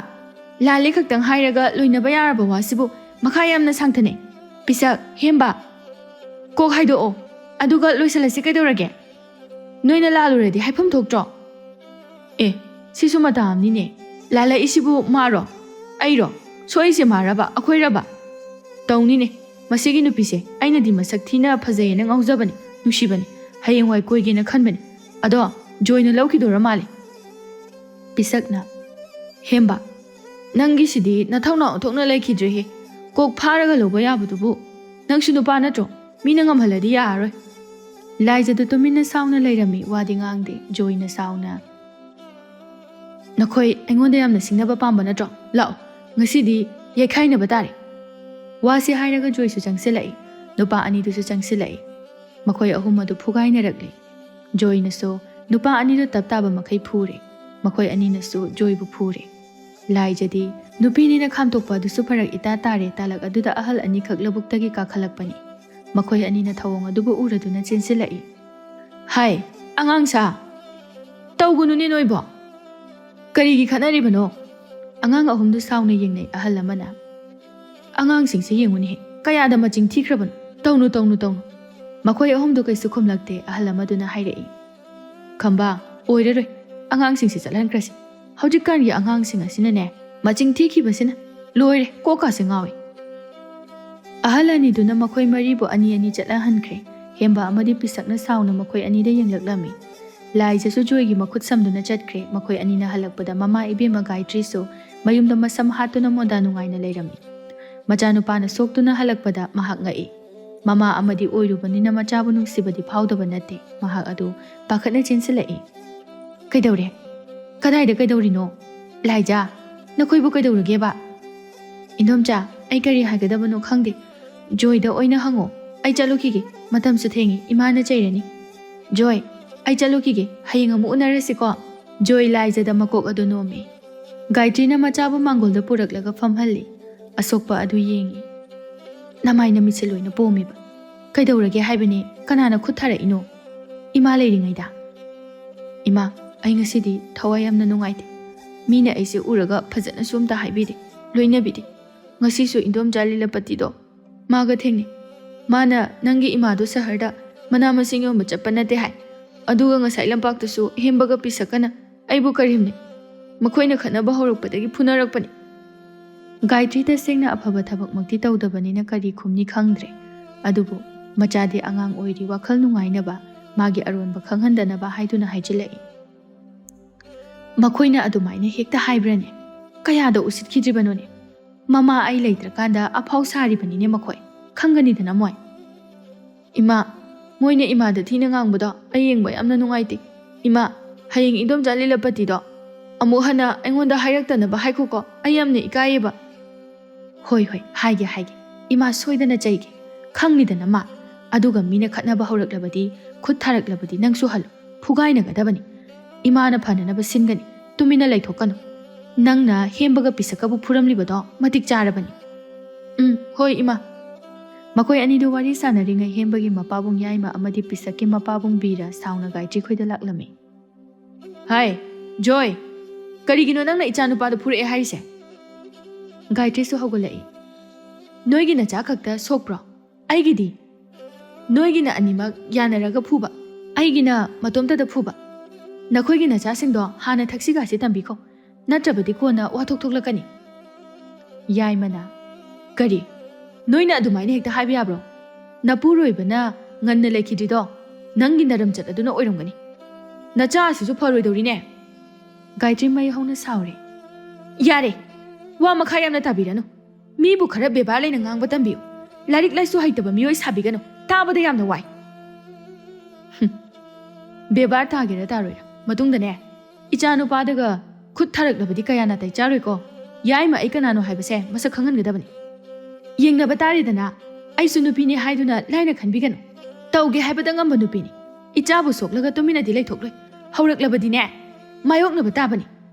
ꯂꯥꯜꯂꯦ ꯈꯛꯇꯪ ꯍꯥꯏꯔꯒ ꯂꯣꯏꯅꯕ ꯌꯥꯔꯕ ꯋꯥꯁꯤꯕꯨ ꯃꯈꯥ ꯌꯥꯝꯅ ꯁꯥꯡꯊꯅꯩ꯫ ꯄꯤꯁꯛ, ꯍꯦꯝꯕ, ꯀꯣꯛ ꯍꯥꯏꯗꯣꯛꯑꯣ, ꯑꯗꯨꯒ ꯂꯣꯏꯁꯤꯜꯂꯁꯤ꯫ ꯀꯩꯗꯧꯔꯒꯦ? ꯅꯣꯏꯅ ꯂꯥꯜꯂꯨꯔꯗꯤ ꯍꯥꯏꯐꯝ ꯊꯣꯛꯇ꯭ꯔꯣ? ꯑꯦ, ꯁꯤꯁꯨ ꯃꯇꯥ ꯑꯃꯅꯤꯅꯦ꯫ ꯂꯥꯜꯂꯛꯏꯁꯤꯕꯨ ꯃꯥꯔꯣ? ꯑꯩꯔꯣ? ꯁꯣꯏꯁꯦ ꯃꯥꯔꯕ? ꯑꯩꯈꯣꯏꯔꯕ? ꯇꯧꯅꯤꯅꯦ꯫ ꯃꯁꯤꯒꯤ ꯅꯨꯄꯤꯁꯦ ꯑꯩꯅꯗꯤ ꯃꯁꯛ ꯊꯤꯅ ꯐꯖꯩꯌꯦꯅ ꯉꯥꯎꯖꯕꯅꯤ, ꯅꯨꯡꯁꯤꯕꯅꯤ꯫ ꯍꯌꯦꯡꯋꯥꯏ ꯀꯣꯏꯒꯦꯅ ꯈꯟꯕꯅꯤ꯫ ꯑꯗꯣ ꯖꯣꯏꯅ ꯂꯧꯈꯤꯗꯣꯔ ꯃꯥꯜꯂꯦ꯫ ꯄꯤꯁꯛꯅ, ꯍꯦꯝꯕ, ꯅꯪꯒꯤꯁꯤꯗꯤ ꯅꯊꯧꯅꯥ ꯑꯣꯟꯊꯣꯛꯅ ꯂꯩꯈꯤꯗ꯭ꯔꯦꯍꯦ꯫ ꯀꯣꯛ ꯐꯥꯔꯒ ꯂꯧꯕ ꯌꯥꯕꯗꯨꯕꯨ꯫ ꯅꯪꯁꯨ ꯅꯨꯄꯥ ꯅꯠꯇ꯭ꯔꯣ? ꯃꯤꯅ ꯉꯝꯍꯜꯂꯗꯤ ꯌꯥꯔꯔꯣꯏ꯫ ꯂꯥꯏꯖꯗꯨ ꯇꯨꯃꯤꯟꯅ ꯁꯥꯎꯅ ꯂꯩꯔꯝꯃꯤ, ꯋꯥꯗꯤ ꯉꯥꯡꯗꯦ꯫ ꯖꯣꯏꯅ ꯁꯥꯎꯅ, ꯅꯈꯣꯏ ꯑꯩꯉꯣꯟꯗ ꯌꯥꯝꯅ ꯁꯤꯡꯅꯕ ꯄꯥꯝꯕ ꯅꯠꯇ꯭ꯔꯣ? ꯂꯥꯛꯑꯣ, ꯉꯁꯤꯗꯤ ꯌꯩꯈꯥꯏꯅꯕ ꯇꯥꯔꯦ꯫ ꯋꯥꯁꯤ ꯍꯥꯏꯔꯒ ꯖꯣꯏꯁꯨ ꯆꯪꯁꯤꯜꯂꯛꯏ, ꯅꯨꯄꯥ ꯑꯅꯤꯗꯨꯁꯨ ꯆꯪꯁꯤꯜꯂꯛꯏ꯫ ꯃꯈꯣꯏ ꯑꯍꯨꯝ ꯑꯗꯨ ꯐꯨꯒꯥꯏꯅꯔꯛꯂꯤ꯫ ꯖꯣꯏꯅꯁꯨ ꯅꯨꯄꯥ ꯑꯅꯤꯗꯨ ꯇꯞ ꯇꯥꯕ ꯃꯈꯩ ꯐꯨꯔꯦ꯫ ꯃꯈꯣꯏ ꯑꯅꯤꯅꯁꯨ ꯖꯣꯏꯕꯨ ꯐꯨꯔꯦ꯫ ꯂꯥꯏꯖꯗꯤ ꯅꯨꯄꯤꯅꯤꯅ ꯈꯥꯝꯇꯣꯛꯄ ꯑꯗꯨꯁꯨ ꯐꯔꯛ ꯏꯇꯥ ꯇꯥꯔꯦ꯫ ꯇꯥꯂꯛ ꯑꯗꯨꯗ ꯑꯍꯜ ꯑꯅꯤꯈꯛ ꯂꯧꯕꯨꯛꯇꯒꯤ ꯀꯥꯈꯠꯂꯛꯄꯅꯤ꯫ ꯃꯈꯣꯏ ꯑꯅꯤꯅ ꯊꯧꯑꯣꯡ ꯑꯗꯨꯕꯨ ꯎꯔꯗꯨꯅ ꯆꯦꯟꯁꯤꯜꯂꯛꯏ꯫ ꯍꯥꯏ, ꯑꯉꯥꯡ ꯁꯥ! ꯇꯧꯒꯅꯨꯅꯦ ꯅꯣꯏꯕꯣ! ꯀꯔꯤꯒꯤ ꯈꯠꯅꯔꯤꯕꯅꯣ? ꯑꯉꯥꯡ ꯑꯍꯨꯝꯗꯨ ꯁꯥꯎꯅ ꯌꯦꯡꯅꯩ꯫ ꯑꯍꯜ ꯑꯃꯅ, ꯑꯉꯥꯡꯁꯤꯡꯁꯦ ꯌꯦꯡꯉꯨꯅꯦꯍꯦ, ꯀꯌꯥꯗ ꯃꯆꯤꯡ ꯊꯤꯈ꯭ꯔꯕꯅꯣ! ꯇꯧꯅꯨ, ꯇꯧꯅꯨ, ꯇꯧꯅꯨ! ꯃꯈꯣꯏ ꯑꯍꯨꯝꯗꯨ ꯀꯩꯁꯨ ꯈꯨꯝꯂꯛꯇꯦ꯫ ꯑꯍꯜ ꯑꯃꯗꯨꯅ ꯍꯥꯏꯔꯛꯏ, ꯈꯝꯕ, ꯑꯣꯏꯔꯔꯣꯏ, ꯑꯉꯥꯡꯁꯤꯡꯁꯦ ꯆꯠꯍꯟꯈ꯭ꯔꯁꯤ꯫ ꯍꯧꯖꯤꯛꯀꯥꯟꯒꯤ ꯑꯉꯥꯡꯁꯤꯡ ꯑꯁꯤꯅꯅꯦ, ꯃꯆꯤꯡ ꯊꯤꯈꯤꯕꯁꯤꯅ ꯂꯣꯏꯔꯦ, ꯀꯣꯛꯀꯥꯁꯦ ꯉꯥꯎꯏ꯫ ꯑꯍꯜ ꯑꯅꯤꯗꯨꯅ ꯃꯈꯣꯏ ꯃꯔꯤꯕꯨ ꯑꯅꯤ ꯑꯅꯤ ꯆꯠꯍꯟꯈ꯭ꯔꯦ꯫ ꯍꯦꯝꯕ ꯑꯃꯗꯤ ꯄꯤꯁꯛꯅ ꯁꯥꯎꯅ ꯃꯈꯣꯏ ꯑꯅꯤꯗ ꯌꯦꯡꯂꯛꯂꯝꯃꯤ꯫ ꯂꯥꯏꯖꯁꯨ ꯖꯣꯏꯒꯤ ꯃꯈꯨꯠ ꯁꯝꯗꯨꯅ ꯆꯠꯈ꯭ꯔꯦ꯫ ꯃꯈꯣꯏ ꯑꯅꯤꯅ ꯍꯜꯂꯛꯄꯗ ꯃꯃꯥ ꯏꯕꯦꯝꯃ ꯒꯥꯌꯇ꯭ꯔꯤꯁꯨ ꯃꯌꯨꯝꯗ ꯃꯁꯝ ꯍꯥꯠꯇꯨꯅ ꯃꯣꯟꯗꯥ ꯅꯨꯡꯉꯥꯏꯅ ꯂꯩꯔꯝꯃꯤ꯫ ꯃꯆꯥꯅꯨꯄꯥꯅ ꯁꯣꯛꯇꯨꯅ ꯍꯜꯂꯛꯄꯗ ꯃꯍꯥꯛ ꯉꯛꯏ꯫ ꯃꯃꯥ ꯑꯃꯗꯤ ꯑꯣꯏꯔꯨꯕꯅꯤꯅ ꯃꯆꯥꯕꯨ ꯅꯨꯡꯁꯤꯕꯗꯤ ꯐꯥꯎꯗꯕ ꯅꯠꯇꯦ꯫ ꯃꯍꯥꯛ ꯑꯗꯨ ꯄꯥꯈꯠꯅ ꯆꯦꯟꯁꯤꯜꯂꯛꯏ꯫ ꯀꯩꯗꯧꯔꯦ? ꯀꯗꯥꯏꯗ ꯀꯩꯗꯧꯔꯤꯅꯣ? ꯂꯥꯏꯖꯥ, ꯅꯈꯣꯏꯕꯨ ꯀꯩꯗꯧꯔꯒꯦꯕ? ꯏꯟꯗꯣꯝꯆꯥ, ꯑꯩ ꯀꯔꯤ ꯍꯥꯏꯒꯗꯕꯅꯣ ꯈꯪꯗꯦ꯫ ꯖꯣꯏꯗ ꯑꯣꯏꯅ ꯍꯪꯉꯣ꯫ ꯑꯩ ꯆꯠꯂꯨꯈꯤꯒꯦ꯫ ꯃꯇꯝꯁꯨ ꯊꯦꯡꯉꯤ꯫ ꯏꯃꯥꯅ ꯆꯩꯔꯅꯤ꯫ ꯖꯣꯏ, ꯑꯩ ꯆꯠꯂꯨꯈꯤꯒꯦ꯫ ꯍꯌꯦꯡ ꯑꯃꯨꯛ ꯎꯅꯔꯁꯤꯀꯣ꯫ ꯖꯣꯏ ꯂꯥꯏꯖꯗ ꯃꯀꯣꯛ ꯑꯗꯨ ꯅꯣꯝꯃꯤ꯫ ꯒꯥꯌꯇ꯭ꯔꯤꯅ ꯃꯆꯥꯕꯨ ꯃꯥꯡꯒꯣꯜꯗ ꯄꯨꯔꯛꯂꯒ ꯐꯝꯍꯜꯂꯤ꯫ ꯑꯁꯣꯛꯄ ꯑꯗꯨ ꯌꯦꯡꯉꯤ꯫ ꯅꯃꯥꯏ ꯅꯃꯤꯠꯁꯦ ꯂꯣꯏꯅ ꯄꯣꯝꯃꯤꯕ꯫ ꯀꯩꯗꯧꯔꯒꯦ ꯍꯥꯏꯕꯅꯦ? ꯀꯅꯥꯅ ꯈꯨꯠ ꯊꯥꯔꯛꯏꯅꯣ? ꯏꯃꯥ ꯂꯩꯔꯤꯉꯩꯗ꯫ ꯏꯃꯥ, ꯑꯩ ꯉꯁꯤꯗꯤ ꯊꯋꯥꯏ ꯌꯥꯝꯅ ꯅꯨꯡꯉꯥꯏꯇꯦ꯫ ꯃꯤꯅ ꯑꯩꯁꯦ ꯎꯔꯒ ꯐꯖꯅꯁꯨ ꯑꯝꯇ ꯍꯥꯏꯕꯤꯗꯦ, ꯂꯣꯏꯅꯕꯤꯗꯦ꯫ ꯉꯁꯤꯁꯨ ꯏꯟꯗꯣꯝꯆꯥ ꯂꯤꯂꯥꯄꯇꯤꯗꯣ ꯃꯥꯒ ꯊꯦꯡꯅꯩ꯫ ꯃꯥꯅ ꯅꯪꯒꯤ ꯏꯃꯥꯗꯣ ꯁꯍꯔꯗ ꯃꯅꯥ ꯃꯁꯤꯡ ꯌꯣꯟꯕ ꯆꯠꯄ ꯅꯠꯇꯦ ꯍꯥꯏ꯫ ꯑꯗꯨꯒ ꯉꯁꯥꯏ ꯂꯝꯄꯥꯛꯇꯁꯨ ꯍꯦꯝꯕꯒ ꯄꯤꯁꯛꯀꯅ ꯑꯩꯕꯨ ꯀꯔꯦꯝꯅꯩ꯫ ꯃꯈꯣꯏꯅ ꯈꯠꯅꯕ ꯍꯧꯔꯛꯄꯗꯒꯤ ꯐꯨꯅꯔꯛꯄꯅꯤ꯫ ꯒꯥꯌꯇ꯭ꯔꯤ ꯇꯁꯦꯡꯅ ꯑꯐꯕ ꯊꯕꯛꯃꯛꯇꯤ ꯇꯧꯗꯕꯅꯤꯅ ꯀꯔꯤ ꯈꯨꯝꯅꯤ ꯈꯪꯗ꯭ꯔꯦ꯫ ꯑꯗꯨꯕꯨ ꯃꯆꯥꯗꯤ ꯑꯉꯥꯡ ꯑꯣꯏꯔꯤ, ꯋꯥꯈꯜ ꯅꯨꯡꯉꯥꯏꯅꯕ, ꯃꯥꯒꯤ ꯑꯔꯣꯟꯕ ꯈꯪꯍꯟꯗꯅꯕ ꯍꯥꯏꯗꯨꯅ ꯍꯥꯏꯖꯤꯜꯂꯛꯏ꯫ ꯃꯈꯣꯏꯅ ꯑꯗꯨꯃꯥꯏꯅ ꯍꯦꯛꯇ ꯍꯥꯏꯕ꯭ꯔꯅꯦ? ꯀꯌꯥꯗ ꯎꯁꯤꯠꯈꯤꯗ꯭ꯔꯤꯕꯅꯣꯅꯦ? ꯃꯃꯥ ꯑꯩ ꯂꯩꯇ꯭ꯔꯀꯥꯟꯗ ꯑꯐꯥꯎ ꯁꯥꯔꯤꯕꯅꯤꯅꯦ ꯃꯈꯣꯏ꯫ ꯈꯪꯒꯅꯤꯗꯅ ꯃꯣꯏ꯫ ꯏꯃꯥ, ꯃꯣꯏꯅ ꯏꯃꯥꯗ ꯊꯤꯅ ꯉꯥꯡꯕꯗꯣ ꯑꯩ ꯌꯦꯡꯕ ꯌꯥꯝꯅ ꯅꯨꯡꯉꯥꯏꯇꯦ꯫ ꯏꯃꯥ, ꯍꯌꯦꯡ ꯏꯟꯗꯣꯝꯆꯥ ꯂꯤꯂꯥꯄꯇꯤꯗꯣ ꯑꯃꯨꯛ ꯍꯟꯅ ꯑꯩꯉꯣꯟꯗ ꯍꯥꯏꯔꯛꯇꯅꯕ ꯍꯥꯏꯈꯣꯀꯣ, ꯑꯩ ꯌꯥꯝꯅ ꯏꯀꯥꯏꯌꯦꯕ꯫ ꯍꯣꯏ, ꯍꯣꯏ, ꯍꯥꯏꯒꯦ, ꯍꯥꯏꯒꯦ꯫ ꯏꯃꯥ ꯁꯣꯏꯗꯅ ꯆꯩꯒꯦ꯫ ꯈꯪꯂꯤꯗꯅ ꯃꯥ꯫ ꯑꯗꯨꯒ ꯃꯤꯅ ꯈꯠꯅꯕ ꯍꯧꯔꯛꯂꯕꯗꯤ, ꯈꯨꯠ ꯊꯥꯔꯛꯂꯕꯗꯤ ꯅꯪꯁꯨ ꯍꯜꯂꯨ꯫ ꯐꯨꯒꯥꯏꯅꯒꯗꯕꯅꯤ꯫ ꯏꯃꯥꯅ ꯐꯅꯅꯕ ꯁꯤꯟꯒꯅꯤ꯫ ꯇꯨꯃꯤꯟꯅ ꯂꯩꯊꯣꯛꯀꯅꯨ꯫ ꯅꯪꯅ ꯍꯦꯝꯕꯒ ꯄꯤꯁꯛꯀꯕꯨ ꯐꯨꯔꯝꯂꯤꯕꯗꯣ ꯃꯇꯤꯛ ꯆꯥꯔꯕꯅꯤ꯫ ꯎꯝ, ꯍꯣꯏ, ꯏꯃꯥ꯫ ꯃꯈꯣꯏ ꯑꯅꯤꯗꯨ ꯋꯥꯔꯤ ꯁꯥꯟꯅꯔꯤꯉꯩ ꯍꯦꯝꯕꯒꯤ ꯃꯄꯥꯕꯨꯡ ꯌꯥꯏꯃ ꯑꯃꯗꯤ ꯄꯤꯁꯛꯀꯤ ꯃꯄꯥꯕꯨꯡ ꯕꯤꯔ ꯁꯥꯎꯅ ꯒꯥꯌꯇ꯭ꯔꯤ ꯈꯣꯏꯗ ꯂꯥꯛꯂꯝꯃꯤ꯫ ꯍꯥꯏ, ꯖꯣꯏ, ꯀꯔꯤꯒꯤꯅꯣ ꯅꯪꯅ ꯏꯆꯥꯅꯨꯄꯥꯗ ꯐꯨꯔꯛꯑꯦ ꯍꯥꯏꯔꯤꯁꯦ? ꯒꯥꯌꯇ꯭ꯔꯤꯁꯨ ꯍꯧꯒꯠꯂꯛꯏ꯫ ꯅꯣꯏꯒꯤ ꯅꯆꯥ ꯈꯛꯇ ꯁꯣꯛꯄ꯭ꯔꯣ? ꯑꯩꯒꯤꯗꯤ? ꯅꯣꯏꯒꯤꯅ ꯑꯅꯤꯃꯛ ꯌꯥꯅꯔꯒ ꯐꯨꯕ, ꯑꯩꯒꯤꯅ ꯃꯇꯣꯝꯇꯗ ꯐꯨꯕ꯫ ꯅꯈꯣꯏꯒꯤ ꯅꯆꯥꯁꯤꯡꯗꯣ ꯍꯥꯟꯅ ꯊꯛꯁꯤ ꯈꯥꯁꯤ ꯇꯝꯕꯤꯈꯣ, ꯅꯠꯇ꯭ꯔꯕꯗꯤ ꯀꯣꯟꯅ ꯋꯥꯊꯣꯛ ꯊꯣꯛꯂꯛꯀꯅꯤ꯫ ꯌꯥꯏꯃꯅ, ꯀꯔꯤ? ꯅꯣꯏꯅ ꯑꯗꯨꯃꯥꯏꯅ ꯍꯦꯛꯇ ꯍꯥꯏꯕ ꯌꯥꯕ꯭ꯔꯣ? ꯅꯄꯨꯔꯣꯏꯕꯅ ꯉꯟꯅ ꯂꯩꯈꯤꯗ꯭ꯔꯤꯗꯣ ꯅꯪꯒꯤ ꯅꯔꯝꯆꯠ ꯑꯗꯨꯅ ꯑꯣꯏꯔꯝꯒꯅꯤ꯫ ꯅꯆꯥ ꯑꯁꯤꯁꯨ ꯐꯔꯣꯏꯗꯧꯔꯤꯅꯦ꯫ ꯒꯥꯌꯇ꯭ꯔꯤ ꯃꯩ ꯍꯧꯅ ꯁꯥꯎꯔꯦ꯫ ꯌꯥꯔꯦ, ꯋꯥ ꯃꯈꯥ ꯌꯥꯝꯅ ꯇꯥꯕꯤꯔꯅꯨ꯫ ꯃꯤꯕꯨ ꯈꯔ ꯕꯦꯕꯥꯔ ꯂꯩꯅ ꯉꯥꯡꯕ ꯇꯝꯕꯤꯌꯨ꯫ ꯂꯥꯏꯔꯤꯛ ꯂꯥꯏꯁꯨ ꯍꯩꯇꯕ ꯃꯤꯑꯣꯏ ꯁꯥꯕꯤꯒꯅꯨ꯫ ꯇꯥꯕꯗ ꯌꯥꯝꯅ ꯋꯥꯏ꯫ ꯍꯨꯝ꯫ ꯕꯦꯕꯥꯔ ꯇꯥꯒꯦꯔꯥ ꯇꯥꯔꯣꯏꯔꯥ, ꯃꯇꯨꯡꯗꯅꯦ, ꯏꯆꯥ ꯅꯨꯄꯥꯗꯒ ꯈꯨꯠ ꯊꯥꯔꯛꯂꯕꯗꯤ ꯀꯌꯥ ꯅꯥꯇꯩ ꯆꯥꯔꯣꯏꯀꯣ꯫ ꯌꯥꯏꯃ ꯑꯩ ꯀꯅꯥꯅꯣ ꯍꯥꯏꯕꯁꯦ ꯃꯁꯛ ꯈꯪꯍꯟꯒꯗꯕꯅꯤ꯫ ꯌꯦꯡꯅꯕ ꯇꯥꯔꯦꯗꯅ, ꯑꯩꯁꯨ ꯅꯨꯄꯤꯅꯤ ꯍꯥꯏꯗꯨꯅ ꯂꯥꯏꯅ ꯈꯟꯕꯤꯒꯅꯨ꯫ ꯇꯧꯒꯦ ꯍꯥꯏꯕꯗ ꯉꯝꯕ ꯅꯨꯄꯤꯅꯤ꯫ ꯏꯆꯥꯕꯨ ꯁꯣꯛꯂꯒ ꯇꯨꯃꯤꯟꯅꯗꯤ ꯂꯩꯊꯣꯛꯂꯣꯏ꯫ ꯍꯧꯔꯛꯂꯕꯗꯤꯅꯦ, ꯃꯥꯌꯣꯛꯅꯕ ꯇꯥꯕꯅꯤ꯫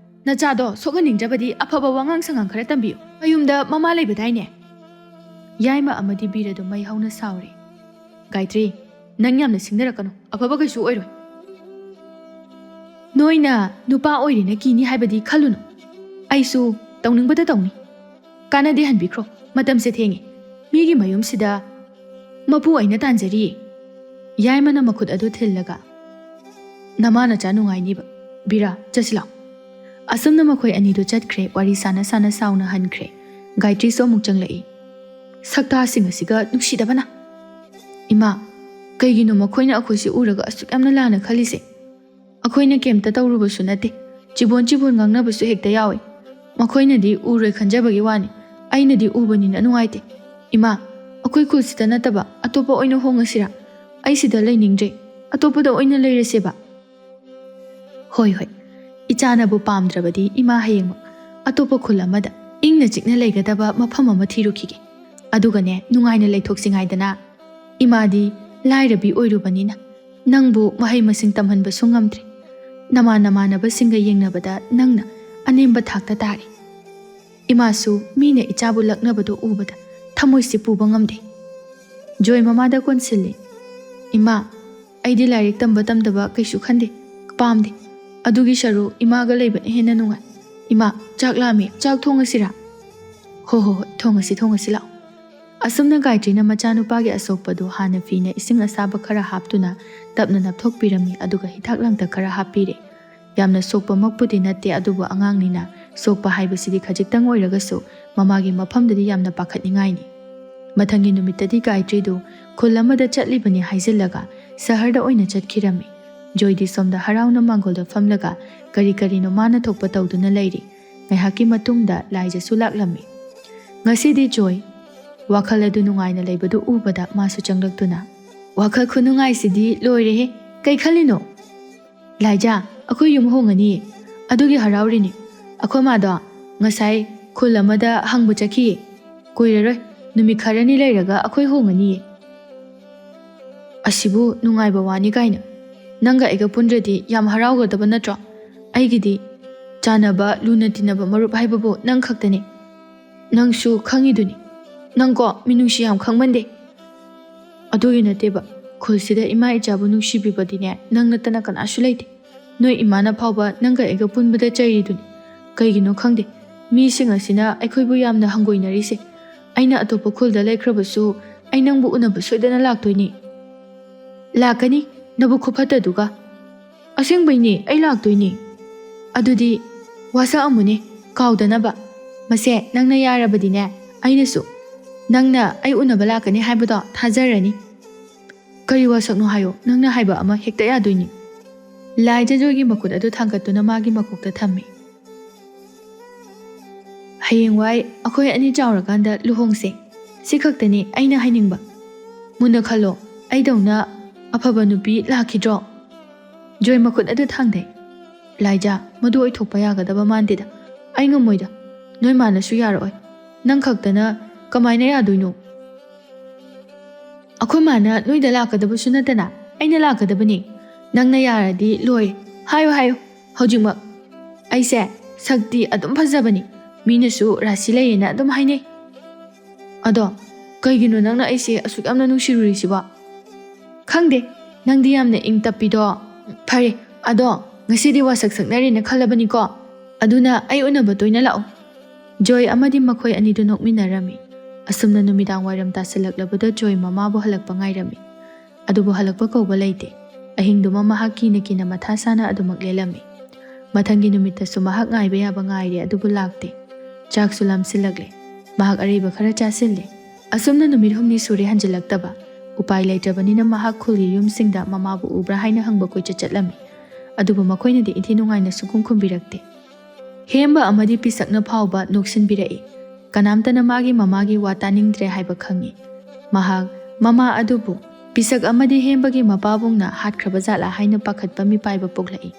ꯅꯆꯥꯗꯣ ꯁꯣꯛꯍꯟꯅꯤꯡꯗ꯭ꯔꯕꯗꯤ ꯑꯐꯕ ꯋꯥꯉꯥꯡ ꯁꯉꯥꯡ ꯈꯔ ꯇꯝꯕꯤꯌꯨ꯫ ꯃꯌꯨꯝꯗ ꯃꯃꯥ ꯂꯩꯕꯗꯥꯏꯅꯦ? ꯌꯥꯏꯃ ꯑꯃꯗꯤ ꯕꯤꯔꯗꯨ ꯃꯩ ꯍꯧꯅ ꯁꯥꯎꯔꯦ꯫ ꯒꯥꯌꯇ꯭ꯔꯤ, ꯅꯪ ꯌꯥꯝꯅ ꯁꯤꯡꯅꯔꯛꯀꯅꯨ, ꯑꯐꯕ ꯀꯩꯁꯨ ꯑꯣꯏꯔꯣꯏ꯫ ꯅꯣꯏꯅ ꯅꯨꯄꯥ ꯑꯣꯏꯔꯦꯅ ꯀꯤꯅꯤ ꯍꯥꯏꯕꯗꯤ ꯈꯜꯂꯨꯅꯨ꯫ ꯑꯩꯁꯨ ꯇꯧꯅꯤꯡꯕꯗ ꯇꯧꯅꯤ꯫ ꯀꯥꯟꯅꯗꯦ, ꯍꯟꯕꯤꯈ꯭ꯔꯣ꯫ ꯃꯇꯝꯁꯦ ꯊꯦꯡꯉꯦ꯫ ꯃꯤꯒꯤ ꯃꯌꯨꯝꯁꯤꯗ ꯃꯄꯨ ꯑꯩꯅ ꯇꯥꯟꯖꯔꯤꯌꯦ꯫ ꯌꯥꯏꯃꯅ ꯃꯈꯨꯠ ꯑꯗꯨ ꯊꯤꯜꯂꯒ, "ꯅꯃꯥ ꯅꯆꯥ ꯅꯨꯡꯉꯥꯏꯅꯤꯕ꯫ ꯕꯤꯔꯥ, ꯆꯠꯁꯤ ꯂꯥꯎ꯫" ꯑꯁꯨꯝꯅ ꯃꯈꯣꯏ ꯑꯅꯤꯗꯨ ꯆꯠꯈ꯭ꯔꯦ꯫ ꯋꯥꯔꯤ ꯁꯥꯟꯅ ꯁꯥꯟꯅ ꯁꯥꯎꯅ ꯍꯟꯈ꯭ꯔꯦ꯫ ꯒꯥꯌꯇ꯭ꯔꯤꯁꯨ ꯑꯃꯨꯛ ꯆꯪꯂꯛꯏ꯫ "ꯁꯛꯇꯥꯁꯤꯡ ꯑꯁꯤꯒ ꯅꯨꯡꯁꯤꯗꯕꯅ! ꯏꯃꯥ, ꯀꯩꯒꯤꯅꯣ ꯃꯈꯣꯏꯅ ꯑꯩꯈꯣꯏꯁꯦ ꯎꯔꯒ ꯑꯁꯨꯛ ꯌꯥꯝꯅ ꯂꯥꯟꯅ ꯈꯜꯂꯤꯁꯦ? ꯑꯩꯈꯣꯏꯅ ꯀꯩꯝꯇ ꯇꯧꯔꯨꯕꯁꯨ ꯅꯠꯇꯦ꯫ ꯆꯤꯕꯣꯟ ꯆꯤꯕꯣꯟ ꯉꯥꯡꯅꯕꯁꯨ ꯍꯦꯛꯇ ꯌꯥꯎꯏ꯫ ꯃꯈꯣꯏꯅꯗꯤ ꯎꯔꯣꯏ ꯈꯟꯖꯕꯒꯤ ꯋꯥꯅꯤ꯫ ꯑꯩꯅꯗꯤ ꯎꯕꯅꯤꯅ ꯅꯨꯡꯉꯥꯏꯇꯦ꯫ ꯏꯃꯥ, ꯑꯩꯈꯣꯏ ꯈꯨꯜꯁꯤꯗ ꯅꯠꯇꯕ ꯑꯇꯣꯞꯄ ꯑꯣꯏꯅ ꯍꯣꯡꯉꯁꯤꯔꯥ? ꯑꯩ ꯁꯤꯗ ꯂꯩꯅꯤꯡꯗ꯭ꯔꯦ꯫ ꯑꯇꯣꯞꯄꯗ ꯑꯣꯏꯅ ꯂꯩꯔꯁꯦꯕ꯫" "ꯍꯣꯏ, ꯍꯣꯏ꯫ ꯏꯆꯥꯅꯕꯨ ꯄꯥꯝꯗ꯭ꯔꯕꯗꯤ ꯏꯃꯥ ꯍꯌꯦꯡꯃꯛ ꯑꯇꯣꯞꯄ ꯈꯨꯜ ꯑꯃꯗ ꯏꯪꯅ ꯆꯤꯛꯅ ꯂꯩꯒꯗꯕ ꯃꯐꯝ ꯑꯃ ꯊꯤꯔꯨꯈꯤꯒꯦ꯫ ꯑꯗꯨꯒꯅꯦ, ꯅꯨꯡꯉꯥꯏꯅ ꯂꯩꯊꯣꯛꯁꯤ ꯉꯥꯏꯗꯅ꯫ ꯏꯃꯥꯗꯤ ꯂꯥꯏꯔꯕꯤ ꯑꯣꯏꯔꯨꯕꯅꯤꯅ ꯅꯪꯕꯨ ꯃꯍꯩ ꯃꯁꯤꯡ ꯇꯝꯍꯟꯕꯁꯨ ꯉꯝꯗ꯭ꯔꯦ꯫ ꯅꯃꯥꯟ ꯅꯃꯥꯟꯅꯕꯁꯤꯡꯒ ꯌꯦꯡꯅꯕꯗ ꯅꯪꯅ ꯑꯅꯦꯝꯕ ꯊꯥꯛꯇ ꯇꯥꯔꯦ꯫ ꯏꯃꯥꯁꯨ ꯃꯤꯅ ꯏꯆꯥꯕꯨ ꯂꯛꯅꯕꯗꯨ ꯎꯕꯗ ꯊꯃꯣꯏꯁꯤ ꯄꯨꯕ ꯉꯝꯗꯦ꯫" ꯖꯣꯏ ꯃꯃꯥꯗ ꯀꯣꯟꯁꯤꯜꯂꯤ꯫ "ꯏꯃꯥ, ꯑꯩꯗꯤ ꯂꯥꯏꯔꯤꯛ ꯇꯝꯕ ꯇꯝꯗꯕ ꯀꯩꯁꯨ ꯈꯟꯗꯦ, ꯄꯥꯝꯗꯦ꯫ ꯑꯗꯨꯒꯤ ꯁꯔꯨꯛ ꯏꯃꯥꯒ ꯂꯩꯕꯅ ꯍꯦꯟꯅ ꯅꯨꯡꯉꯥꯏ꯫ ꯏꯃꯥ, ꯆꯥꯛ ꯂꯥꯝꯃꯤ, ꯆꯥꯛ ꯊꯣꯡꯉꯁꯤꯔꯥ?" "ꯍꯣ ꯍꯣ ꯍꯣꯏ, ꯊꯣꯡꯉꯁꯤ, ꯊꯣꯡꯉꯁꯤ, ꯂꯥꯛꯑꯣ꯫" ꯑꯁꯨꯝꯅ ꯒꯥꯌꯇ꯭ꯔꯤꯅ ꯃꯆꯥꯅꯨꯄꯥꯒꯤ ꯑꯁꯣꯛꯄꯗꯨ ꯍꯥꯟꯅ ꯐꯤꯅ ꯏꯁꯤꯡ ꯑꯁꯥꯕ ꯈꯔ ꯍꯥꯞꯇꯨꯅ ꯇꯞꯅ ꯅꯞꯊꯣꯛꯄꯤꯔꯝꯃꯤ, ꯑꯗꯨꯒ ꯍꯤꯗꯥꯛ ꯂꯥꯡꯊꯛ ꯈꯔ ꯍꯥꯞꯄꯤꯔꯦ꯫ ꯌꯥꯝꯅ ꯁꯣꯛꯄꯃꯛꯄꯨꯗꯤ ꯅꯠꯇꯦ, ꯑꯗꯨꯕꯨ ꯑꯉꯥꯡꯅꯤꯅ ꯁꯣꯛꯄ ꯍꯥꯏꯕꯁꯤꯗꯤ ꯈꯖꯤꯛꯇꯪ ꯑꯣꯏꯔꯒꯁꯨ ꯃꯃꯥꯒꯤ ꯃꯐꯝꯗꯗꯤ ꯌꯥꯝꯅ ꯄꯥꯈꯠꯅꯤꯡꯉꯥꯏꯅꯤ꯫ ꯃꯊꯪꯒꯤ ꯅꯨꯃꯤꯠꯇꯗꯤ ꯒꯥꯌꯇ꯭ꯔꯤꯗꯨ ꯈꯨꯜ ꯑꯃꯗ ꯆꯠꯂꯤꯕꯅꯤ ꯍꯥꯏꯖꯤꯜꯂꯒ ꯁꯍꯔꯗ ꯑꯣꯏꯅ ꯆꯠꯈꯤꯔꯝꯃꯤ꯫ ꯖꯣꯏꯗꯤ ꯁꯣꯝꯗ ꯍꯔꯥꯎꯅ ꯃꯥꯡꯒꯣꯜꯗ ꯐꯝꯂꯒ ꯀꯔꯤ ꯀꯔꯤꯅꯣ ꯃꯥꯅ ꯊꯣꯛꯄ ꯇꯧꯗꯨꯅ ꯂꯩꯔꯤ꯫ ꯉꯥꯏꯍꯥꯛꯀꯤ ꯃꯇꯨꯡꯗ ꯂꯥꯏꯖꯁꯨ ꯂꯥꯛꯂꯝꯃꯤ꯫ ꯉꯁꯤꯗꯤ ꯖꯣꯏ ꯋꯥꯈꯜ ꯑꯗꯨ ꯅꯨꯡꯉꯥꯏꯅ ꯂꯩꯕꯗꯨ ꯎꯕꯗ ꯃꯥꯁꯨ ꯆꯪꯂꯛꯇꯨꯅ, "ꯋꯥꯈꯜ ꯈꯨꯅꯨꯡꯉꯥꯏꯁꯤꯗꯤ ꯂꯣꯏꯔꯦꯍꯦ꯫ ꯀꯩ ꯈꯜꯂꯤꯅꯣ?" "ꯂꯥꯏꯖꯥ, ꯑꯩꯈꯣꯏ ꯌꯨꯝ ꯍꯣꯡꯉꯅꯤꯌꯦ꯫ ꯑꯗꯨꯒꯤ ꯍꯔꯥꯎꯔꯤꯅꯦ꯫ ꯑꯩꯈꯣꯏ ꯃꯥꯗꯣ ꯉꯁꯥꯏ ꯈꯨꯜ ꯑꯃꯗ ꯍꯪꯕ ꯆꯠꯈꯤꯌꯦ꯫ ꯀꯨꯏꯔꯔꯣꯏ, ꯅꯨꯃꯤꯠ ꯈꯔꯅꯤ ꯂꯩꯔꯒ ꯑꯩꯈꯣꯏ ꯍꯣꯡꯉꯅꯤꯌꯦ꯫" "ꯑꯁꯤꯕꯨ ꯅꯨꯡꯉꯥꯏꯕ ꯋꯥꯅꯤ ꯀꯥꯏꯅ꯫ ꯅꯪꯒ ꯑꯩꯒ ꯄꯨꯟꯗ꯭ꯔꯗꯤ ꯌꯥꯝ ꯍꯔꯥꯎꯒꯗꯕ ꯅꯠꯇ꯭ꯔꯣ? ꯑꯩꯒꯤꯗꯤ ꯆꯥꯟꯅꯕ, ꯂꯨꯅ ꯇꯤꯟꯅꯕ ꯃꯔꯨꯞ ꯍꯥꯏꯕꯕꯨ ꯅꯪ ꯈꯛꯇꯅꯤ꯫ ꯅꯪꯁꯨ ꯈꯪꯉꯤꯗꯨꯅꯤ꯫ ꯅꯪꯀꯣ, ꯃꯤꯅꯨꯡꯁꯤ ꯌꯥꯝ ꯈꯪꯃꯟꯗꯦ꯫" "ꯑꯗꯨꯒꯤ ꯅꯠꯇꯦꯕ, ꯈꯨꯜꯁꯤꯗ ꯏꯃꯥ ꯏꯆꯥꯕꯨ ꯅꯨꯡꯁꯤꯕꯤꯕꯗꯤꯅꯦ, ꯅꯪ ꯅꯠꯇꯅ ꯀꯅꯥꯁꯨ ꯂꯩꯇꯦ꯫ ꯅꯣꯏ ꯏꯃꯥꯅ ꯐꯥꯎꯕ ꯅꯪꯒ ꯑꯩꯒ ꯄꯨꯟꯕꯗ ꯆꯩꯔꯤꯗꯨꯅꯤ꯫ ꯀꯩꯒꯤꯅꯣ ꯈꯪꯗꯦ, ꯃꯤꯁꯤꯡ ꯑꯁꯤꯅ ꯑꯩꯈꯣꯏꯕꯨ ꯌꯥꯝꯅ ꯍꯪꯒꯣꯏꯅꯔꯤꯁꯦ꯫ ꯑꯩꯅ ꯑꯇꯣꯞꯄ ꯈꯨꯜꯗ ꯂꯩꯈ꯭ꯔꯕꯁꯨ ꯑꯩ ꯅꯪꯕꯨ ꯎꯅꯕ ꯁꯣꯏꯗꯅ ꯂꯥꯛꯇꯣꯏꯅꯤ꯫ ꯂꯥꯛꯀꯅꯤ, ꯅꯕꯨꯛ ꯈꯨꯐꯠꯇꯗꯨꯒ꯫ ꯑꯁꯦꯡꯕꯩꯅꯦ, ꯑꯩ ꯂꯥꯛꯇꯣꯏꯅꯦ꯫ ꯑꯗꯨꯗꯤ ꯋꯥꯁꯛ ꯑꯃꯨꯅꯦ, ꯀꯥꯎꯗꯅꯕ꯫ ꯃꯁꯦ ꯅꯪꯅ ꯌꯥꯔꯕꯗꯤꯅꯦ, ꯑꯩꯅꯁꯨ ꯅꯪꯅ ꯑꯩ ꯎꯅꯕ ꯂꯥꯛꯀꯅꯤ ꯍꯥꯏꯕꯗꯣ ꯊꯥꯖꯔꯅꯤ꯫ ꯀꯔꯤ ꯋꯥꯁꯛꯅꯣ ꯍꯥꯏꯌꯣ, ꯅꯪꯅ ꯍꯥꯏꯕ ꯑꯃ ꯍꯦꯛꯇ ꯌꯥꯗꯣꯏꯅꯤ꯫ ꯂꯥꯏꯖ ꯖꯣꯏꯒꯤ ꯃꯈꯨꯠ ꯑꯗꯨ ꯊꯥꯡꯒꯠꯇꯨꯅ ꯃꯥꯒꯤ ꯃꯀꯣꯛꯇ ꯊꯝꯃꯤ꯫ ꯍꯌꯦꯡꯋꯥꯏ ꯑꯩꯈꯣꯏ ꯑꯅꯤ ꯆꯥꯎꯔꯀꯥꯟꯗ ꯂꯨꯍꯣꯡꯁꯦ꯫ ꯁꯤ ꯈꯛꯇꯅꯤ ꯑꯩꯅ ꯍꯥꯏꯅꯤꯡꯕ꯫ ꯃꯨꯟꯅ ꯈꯜꯂꯣ, ꯑꯩꯗꯧꯅ ꯑꯐꯕ ꯅꯨꯄꯤ ꯂꯥꯛꯈꯤꯗ꯭ꯔꯣ? ꯖꯣꯏ ꯃꯈꯨꯠ ꯑꯗꯨ ꯊꯥꯡꯗꯩ꯫ ꯂꯥꯏꯖꯥ, ꯃꯗꯨ ꯑꯣꯏꯊꯣꯛꯄ ꯌꯥꯒꯗꯕ ꯃꯥꯟꯗꯦꯗ꯫ ꯑꯩ ꯉꯝꯃꯣꯏꯗ꯫ ꯅꯣꯏ ꯃꯥꯅꯁꯨ ꯌꯥꯔꯛꯑꯣꯏ꯫ ꯅꯪ ꯈꯛꯇꯅ ꯀꯃꯥꯏꯅ ꯌꯥꯗꯣꯏꯅꯣ? ꯑꯩꯈꯣꯏ ꯃꯥꯅ ꯅꯣꯏꯗ ꯂꯥꯛꯀꯗꯕꯁꯨ ꯅꯠꯇꯅ ꯑꯩꯅ ꯂꯥꯛꯀꯗꯕꯅꯤ꯫ ꯅꯪꯅ ꯌꯥꯔꯗꯤ ꯂꯣꯏꯔꯦ꯫ ꯍꯥꯏꯌꯨ, ꯍꯥꯏꯌꯨ, ꯍꯧꯖꯤꯛꯃꯛ꯫ ꯑꯩꯁꯦ ꯁꯛꯇꯤ ꯑꯗꯨꯝ ꯐꯖꯕꯅꯤ꯫ ꯃꯤꯅꯁꯨ ꯔꯥꯁꯤ ꯂꯩꯌꯦꯅ ꯑꯗꯨꯝ ꯍꯥꯏꯅꯩ꯫ ꯑꯗꯣ ꯀꯩꯒꯤꯅꯣ ꯅꯪꯅ ꯑꯩꯁꯦ ꯑꯁꯨꯛ ꯌꯥꯝꯅ ꯅꯨꯡꯁꯤꯔꯨꯔꯤꯁꯤꯕꯣ? ꯈꯪꯗꯦ, ꯅꯪꯗꯤ ꯌꯥꯝꯅ ꯏꯪ ꯇꯞꯄꯤꯗꯣ꯫ ꯐꯔꯦ, ꯑꯗꯣ ꯉꯁꯤꯗꯤ ꯋꯥꯁꯛ ꯁꯛꯅꯔꯦꯅ ꯈꯜꯂꯕꯅꯤꯀꯣ꯫ ꯑꯗꯨꯅ ꯑꯩ ꯎꯅꯕ ꯇꯣꯏꯅ ꯂꯥꯛꯑꯣ꯫ ꯖꯣꯏ ꯑꯃꯗꯤ ꯃꯈꯣꯏ ꯑꯅꯤꯗꯨ ꯅꯣꯛꯃꯤꯟꯅꯔꯝꯃꯤ꯫ ꯑꯁꯨꯝꯅ ꯅꯨꯃꯤꯗꯥꯡ ꯋꯥꯏꯔꯝ ꯇꯥꯁꯤꯜꯂꯛꯂꯕꯗ ꯖꯣꯏ ꯃꯃꯥꯕꯨ ꯍꯜꯂꯛꯄ ꯉꯥꯏꯔꯝꯃꯤ꯫ ꯑꯗꯨꯕꯨ ꯍꯜꯂꯛꯄ ꯀꯧꯕ ꯂꯩꯇꯦ꯫ ꯑꯍꯤꯡꯗꯨꯃ ꯃꯍꯥꯛ ꯀꯤꯅ ꯀꯤꯅ ꯃꯊꯥ ꯁꯥꯅ ꯑꯗꯨꯃꯛ ꯂꯦꯜꯂꯝꯃꯤ꯫ ꯃꯊꯪꯒꯤ ꯅꯨꯃꯤꯠꯇꯁꯨ ꯃꯍꯥꯛ ꯉꯥꯏꯕ ꯌꯥꯕ ꯉꯥꯏꯔꯦ, ꯑꯗꯨꯕꯨ ꯂꯥꯛꯇꯦ꯫ ꯆꯥꯛꯁꯨ ꯂꯥꯝꯁꯤꯜꯂꯛꯂꯦ꯫ ꯃꯍꯥꯛ ꯑꯔꯩꯕ ꯈꯔ ꯆꯥꯁꯤꯜꯂꯦ꯫ ꯑꯁꯨꯝꯅ ꯅꯨꯃꯤꯠ ꯍꯨꯝꯅꯤ ꯁꯨꯔꯦ ꯍꯟꯖꯤꯜꯂꯛꯇꯕ꯫ ꯎꯄꯥꯏ ꯂꯩꯇ꯭ꯔꯕꯅꯤꯅ ꯃꯍꯥꯛ ꯈꯨꯜꯒꯤ ꯌꯨꯝꯁꯤꯡꯗ ꯃꯃꯥꯕꯨ ꯎꯕ꯭ꯔꯥ ꯍꯥꯏꯅ ꯍꯪꯕ ꯀꯣꯏꯆꯠ ꯆꯠꯂꯝꯃꯤ꯫ ꯑꯗꯨꯕꯨ ꯃꯈꯣꯏꯅꯗꯤ ꯏꯟꯊꯤ ꯅꯨꯡꯉꯥꯏꯅ ꯁꯨꯡꯈꯨꯝ ꯈꯨꯝꯕꯤꯔꯛꯇꯦ꯫ ꯍꯦꯝꯕ ꯑꯃꯗꯤ ꯄꯤꯁꯛꯅ ꯐꯥꯎꯕ ꯅꯣꯛꯁꯤꯟꯕꯤꯔꯛꯏ꯫ ꯀꯅꯥꯝꯇꯅ ꯃꯥꯒꯤ ꯃꯃꯥꯒꯤ ꯋꯥ ꯇꯥꯅꯤꯡꯗ꯭ꯔꯦ ꯍꯥꯏꯕ ꯈꯪꯏ꯫ ꯃꯍꯥꯛ ꯃꯃꯥ ꯑꯗꯨꯕꯨ ꯄꯤꯁꯛ ꯑꯃꯗꯤ ꯍꯦꯝꯕꯒꯤ ꯃꯄꯥꯕꯨꯡꯅ ꯍꯥꯠꯈ꯭ꯔꯕ ꯖꯥꯠꯂꯥ ꯍꯥꯏꯅ ꯄꯥꯈꯠꯄ ꯃꯤꯄꯥꯏꯕ ꯄꯣꯛꯂꯛꯏ꯫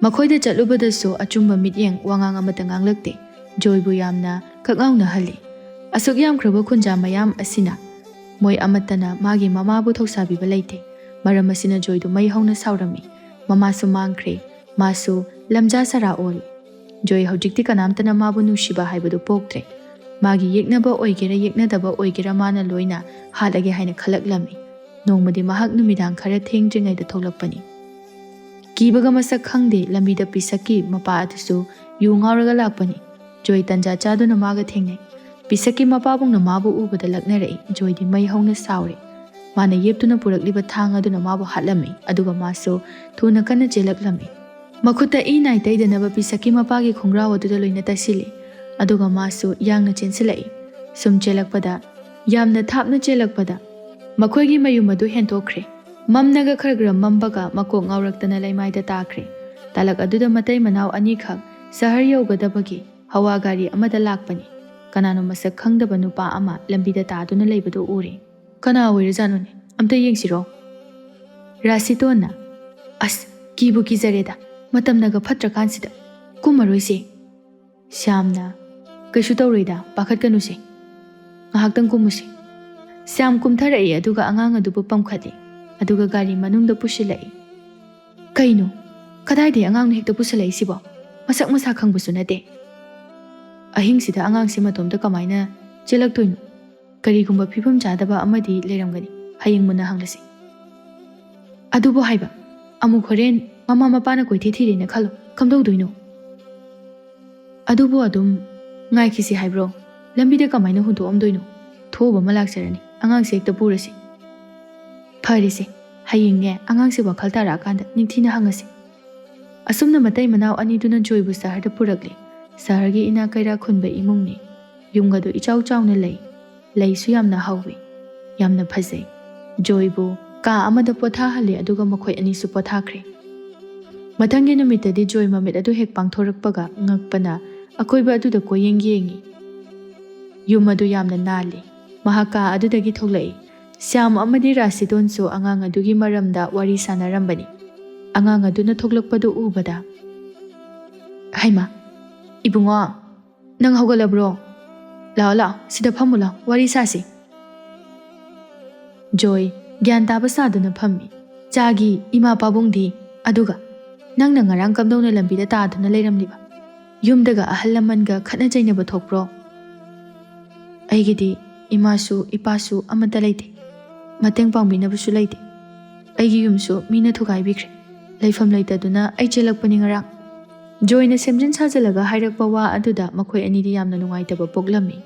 ꯃꯈꯣꯏꯗ ꯆꯠꯂꯨꯕꯗꯁꯨ ꯑꯆꯨꯝꯕ ꯃꯤꯠꯌꯦꯡ ꯋꯥꯉꯥꯡ ꯑꯃꯠꯇ ꯉꯥꯡꯂꯛꯇꯦ꯫ ꯖꯣꯏꯕꯨ ꯌꯥꯝꯅ ꯀꯛꯉꯥꯎꯅꯍꯜꯂꯤ꯫ ꯑꯁꯨꯛ ꯌꯥꯝꯈ꯭ꯔꯕ ꯈꯨꯟꯖꯥ ꯃꯌꯥꯝ ꯑꯁꯤꯅ ꯃꯣꯏ ꯑꯃꯠꯇꯅ ꯃꯥꯒꯤ ꯃꯃꯥꯕꯨ ꯊꯧꯁꯥꯕꯤꯕ ꯂꯩꯇꯦ꯫ ꯃꯔꯝ ꯑꯁꯤꯅ ꯖꯣꯏꯗꯨ ꯃꯩ ꯍꯧꯅ ꯁꯥꯎꯔꯝꯃꯤ꯫ ꯃꯃꯥꯁꯨ ꯃꯥꯡꯈ꯭ꯔꯦ꯫ ꯃꯥꯁꯨ ꯂꯝꯖꯥ ꯁꯔꯥ ꯑꯣꯜꯂꯤ꯫ ꯖꯣꯏ ꯍꯧꯖꯤꯛꯇꯤ ꯀꯅꯥꯝꯇꯅ ꯃꯥꯕꯨ ꯅꯨꯡꯁꯤꯕ ꯍꯥꯏꯕꯗꯨ ꯄꯣꯛꯇ꯭ꯔꯦ꯫ ꯃꯥꯒꯤ ꯌꯦꯛꯅꯕ ꯑꯣꯏꯒꯦꯔꯥ ꯌꯦꯛꯅꯗꯕ ꯑꯣꯏꯒꯦꯔꯥ ꯃꯥꯅ ꯂꯣꯏꯅ ꯍꯥꯠꯂꯒꯦ ꯍꯥꯏꯅ ꯈꯜꯂꯛꯂꯝꯃꯤ꯫ ꯅꯣꯡꯃꯗꯤ ꯃꯍꯥꯛ ꯅꯨꯃꯤꯗꯥꯡ ꯈꯔ ꯊꯦꯡꯗ꯭ꯔꯤꯉꯩꯗ ꯊꯣꯛꯂꯛꯄꯅꯤ꯫ ꯀꯤꯕꯒ ꯃꯁꯛ ꯈꯪꯗꯦ꯫ ꯂꯝꯕꯤꯗ ꯄꯤꯁꯛꯀꯤ ꯃꯄꯥ ꯑꯗꯨꯁꯨ ꯌꯨ ꯉꯥꯎꯔꯒ ꯂꯥꯛꯄꯅꯤ꯫ ꯖꯣꯏ ꯇꯟꯖꯥ ꯆꯥꯗꯨꯅ ꯃꯥꯒ ꯊꯦꯡꯅꯩ꯫ ꯄꯤꯁꯛꯀꯤ ꯃꯄꯥꯕꯨꯡꯅ ꯃꯥꯕꯨ ꯎꯕꯗ ꯂꯛꯅꯔꯛꯏ꯫ ꯖꯣꯏꯗꯤ ꯃꯩ ꯍꯧꯅ ꯁꯥꯎꯔꯦ꯫ ꯃꯥꯅ ꯌꯦꯞꯇꯨꯅ ꯄꯨꯔꯛꯂꯤꯕ ꯊꯥꯡ ꯑꯗꯨꯅ ꯃꯥꯕꯨ ꯍꯥꯠꯂꯝꯃꯤ, ꯑꯗꯨꯒ ꯃꯥꯁꯨ ꯊꯨꯅ ꯀꯟꯅ ꯆꯦꯜꯂꯛꯂꯝꯃꯤ꯫ ꯃꯈꯨꯠꯇ ꯏ ꯅꯥꯏ ꯇꯩꯗꯅꯕ ꯄꯤꯁꯛꯀꯤ ꯃꯄꯥꯒꯤ ꯈꯣꯡꯒ꯭ꯔꯥꯎ ꯑꯗꯨꯗ ꯂꯣꯏꯅ ꯇꯩꯁꯤꯜꯂꯤ, ꯑꯗꯨꯒ ꯃꯥꯁꯨ ꯌꯥꯡꯅ ꯆꯦꯟꯁꯤꯜꯂꯛꯏ꯫ ꯁꯨꯝ ꯆꯦꯜꯂꯛꯄꯗ, ꯌꯥꯝꯅ ꯊꯥꯞꯅ ꯆꯦꯜꯂꯛꯄꯗ, ꯃꯈꯣꯏꯒꯤ ꯃꯌꯨꯝ ꯑꯗꯨ ꯍꯦꯟꯇꯣꯛꯈ꯭ꯔꯦ꯫ ꯃꯝꯅꯒ ꯈꯔ ꯈꯔ ꯃꯝꯕꯒ ꯃꯀꯣꯛ ꯉꯥꯎꯔꯛꯇꯅ ꯂꯩꯃꯥꯏꯗ ꯇꯥꯈ꯭ꯔꯦ꯫ ꯇꯥꯂꯛ ꯑꯗꯨꯗ ꯃꯇꯩ ꯃꯅꯥꯎ ꯑꯅꯤꯈꯛ ꯁꯍꯔ ꯌꯧꯒꯗꯕꯒꯤ ꯍꯋꯥ ꯒꯥꯔꯤ ꯑꯃꯗ ꯂꯥꯛꯄꯅꯤ꯫ ꯀꯅꯥꯅꯣ ꯃꯁꯛ ꯈꯪꯗꯕ ꯅꯨꯄꯥ ꯑꯃ ꯂꯝꯕꯤꯗ ꯇꯥꯗꯨꯅ ꯂꯩꯕꯗꯨ ꯎꯔꯦ꯫ "ꯀꯅꯥ ꯑꯣꯏꯔꯖꯥꯠꯅꯣꯅꯦ? ꯑꯝꯇ ꯌꯦꯡꯁꯤꯔꯣ?" ꯔꯥꯁꯤꯇꯣꯟꯅ, "ꯑꯁ, ꯀꯤꯕꯨ ꯀꯤꯖꯔꯦꯗ, ꯃꯇꯝꯅꯒ ꯐꯠꯇ꯭ꯔꯀꯥꯟꯁꯤꯗ꯫ ꯀꯨꯝꯃꯔꯣꯏꯁꯦ꯫" ꯁ꯭ꯌꯥꯝꯅ, "ꯀꯩꯁꯨ ꯇꯧꯔꯣꯏꯗ, ꯄꯥꯈꯠꯀꯅꯨꯁꯦ꯫ ꯉꯥꯏꯍꯥꯛꯇꯪ ꯀꯨꯝꯃꯨꯁꯦ꯫" ꯁ꯭ꯌꯥꯝ ꯀꯨꯝꯊꯔꯛꯏ, ꯑꯗꯨꯒ ꯑꯉꯥꯡ ꯑꯗꯨꯕꯨ ꯄꯝꯈꯠꯂꯤ, ꯑꯗꯨꯒ ꯒꯥꯔꯤ ꯃꯅꯨꯡꯗ ꯄꯨꯁꯤꯜꯂꯛꯏ꯫ "ꯀꯩꯅꯣ? ꯀꯗꯥꯏꯗꯒꯤ ꯑꯉꯥꯡꯅ ꯍꯦꯛꯇ ꯄꯨꯁꯜꯂꯛꯏꯁꯤꯕꯣ? ꯃꯁꯛ ꯃꯁꯥ ꯈꯪꯕꯁꯨ ꯅꯠꯇꯦ꯫ ꯑꯍꯤꯡꯁꯤꯗ ꯑꯉꯥꯡꯁꯤ ꯃꯇꯣꯝꯇ ꯀꯃꯥꯏꯅ ꯆꯦꯜꯂꯛꯇꯣꯏꯅꯣ? ꯀꯔꯤꯒꯨꯝꯕ ꯐꯤꯕꯝ ꯆꯥꯗꯕ ꯑꯃꯗꯤ ꯂꯩꯔꯝꯒꯅꯤ꯫ ꯍꯌꯦꯡ ꯃꯨꯟꯅ ꯍꯪꯂꯁꯤ꯫" "ꯑꯗꯨꯕꯨ ꯍꯥꯏꯕ, ꯑꯃꯨꯛ ꯍꯣꯔꯦꯟ ꯃꯃꯥ ꯃꯄꯥꯅ ꯀꯣꯏꯊꯤ ꯊꯤꯔꯦꯅ ꯈꯜꯂꯣ, ꯀꯝꯗꯧꯗꯣꯏꯅꯣ?" "ꯑꯗꯨꯕꯨ ꯑꯗꯨꯝ ꯉꯥꯏꯈꯤꯁꯤ ꯍꯥꯏꯕ꯭ꯔꯣ? ꯂꯝꯕꯤꯗ ꯀꯃꯥꯏꯅ ꯍꯨꯟꯗꯣꯛꯑꯝꯗꯣꯏꯅꯣ? ꯊꯣꯛꯎꯕ ꯑꯃ ꯂꯥꯛꯆꯔꯅꯤ, ꯑꯉꯥꯡꯁꯦ ꯍꯦꯛꯇ ꯄꯨꯔꯁꯤ꯫" "ꯐꯔꯦꯁꯦ, ꯍꯌꯦꯡꯅꯦ ꯑꯉꯥꯡꯁꯦ ꯋꯥꯈꯜ ꯇꯥꯔꯛꯑꯀꯥꯟꯗ ꯅꯤꯡꯊꯤꯅ ꯍꯪꯉꯁꯤ꯫" ꯑꯁꯨꯝꯅ ꯃꯇꯩ ꯃꯅꯥꯎ ꯑꯅꯤꯗꯨꯅ ꯖꯣꯏꯕꯨ ꯁꯍꯔꯗ ꯄꯨꯔꯛꯂꯦ꯫ ꯁꯍꯔꯒꯤ ꯏꯅꯥꯛ ꯀꯩꯔꯥꯛ ꯈꯨꯟꯕ ꯏꯃꯨꯡꯅꯤ꯫ ꯌꯨꯝꯒꯗꯨ ꯏꯆꯥꯎ ꯆꯥꯎꯅ ꯂꯩ꯫ ꯂꯩꯁꯨ ꯌꯥꯝꯅ ꯍꯧꯋꯤ꯫ ꯌꯥꯝꯅ ꯐꯖꯩ꯫ ꯖꯣꯏꯕꯨ ꯀꯥ ꯑꯃꯗ ꯄꯣꯊꯥꯍꯜꯂꯦ, ꯑꯗꯨꯒ ꯃꯈꯣꯏ ꯑꯅꯤꯁꯨ ꯄꯣꯊꯥꯈ꯭ꯔꯦ꯫ ꯃꯊꯪꯒꯤ ꯅꯨꯃꯤꯠꯇꯗꯤ ꯖꯣꯏ ꯃꯃꯤꯠ ꯑꯗꯨ ꯍꯦꯛ ꯄꯥꯡꯊꯣꯔꯛꯄꯒ ꯉꯛꯄꯅ ꯑꯀꯣꯏꯕ ꯑꯗꯨꯗ ꯀꯣꯏꯌꯦꯡ ꯌꯦꯡꯉꯤ꯫ ꯌꯨꯝ ꯑꯗꯨ ꯌꯥꯝꯅ ꯅꯥꯜꯂꯤ꯫ ꯃꯍꯥꯛ ꯀꯥ ꯑꯗꯨꯗꯒꯤ ꯊꯣꯛꯂꯛꯏ꯫ ꯁ꯭ꯌꯥꯝ ꯑꯃꯗꯤ ꯔꯥꯁꯤꯗꯣꯟꯁꯨ ꯑꯉꯥꯡ ꯑꯗꯨꯒꯤ ꯃꯔꯝꯗ ꯋꯥꯔꯤ ꯁꯥꯟꯅꯔꯝꯕꯅꯤ꯫ ꯑꯉꯥꯡ ꯑꯗꯨꯅ ꯊꯣꯛꯂꯛꯄꯗꯨ ꯎꯕꯗ, "ꯍꯩꯃꯥ, ꯏꯕꯨꯡꯉꯣ, ꯅꯪ ꯍꯧꯒꯠꯂꯕ꯭ꯔꯣ? ꯂꯥꯛꯑꯣ, ꯂꯥꯛꯑꯣ, ꯁꯤꯗ ꯐꯝꯃꯨ ꯂꯥꯛꯑꯣ, ꯋꯥꯔꯤ ꯁꯥꯁꯤ꯫" ꯖꯣꯏ ꯒ꯭ꯌꯥꯟ ꯇꯥꯕ ꯁꯥꯗꯨꯅ ꯐꯝꯃꯤ꯫ "ꯆꯥꯒꯤ ꯏꯃꯥ ꯄꯥꯕꯨꯡꯗꯤ? ꯑꯗꯨꯒ ꯅꯪꯅ ꯉꯔꯥꯡ ꯀꯝꯗꯧꯅ ꯂꯝꯕꯤꯗ ꯇꯥꯗꯨꯅ ꯂꯩꯔꯝꯂꯤꯕ? ꯌꯨꯝꯗꯒ ꯑꯍꯜ ꯂꯃꯟꯒ ꯈꯠꯅ ꯆꯩꯅꯕ ꯊꯣꯛꯄ꯭ꯔꯣ?" "ꯑꯩꯒꯤꯗꯤ ꯏꯃꯥꯁꯨ ꯏꯄꯥꯁꯨ ꯑꯃꯠꯇ ꯂꯩꯇꯦ꯫ ꯃꯇꯦꯡ ꯄꯥꯡꯕꯤꯅꯕꯁꯨ ꯂꯩꯇꯦ꯫ ꯑꯩꯒꯤ ꯌꯨꯝꯁꯨ ꯃꯤꯅ ꯊꯨꯒꯥꯏꯕꯤꯈ꯭ꯔꯦ꯫ ꯂꯩꯐꯝ ꯂꯩꯇꯗꯨꯅ ꯑꯩ ꯆꯦꯜꯂꯛꯄꯅꯤ ꯉꯔꯥꯡ꯫ ꯖꯣꯏꯅ ꯁꯦꯝꯖꯤꯟ ꯁꯥꯖꯤꯜꯂꯒ ꯍꯥꯏꯔꯛꯄ ꯋꯥ ꯑꯗꯨꯗ ꯃꯈꯣꯏ ꯑꯅꯤꯗꯤ ꯌꯥꯝꯅ ꯅꯨꯡꯉꯥꯏꯇꯕ ꯄꯣꯛꯂꯝꯃꯤ꯫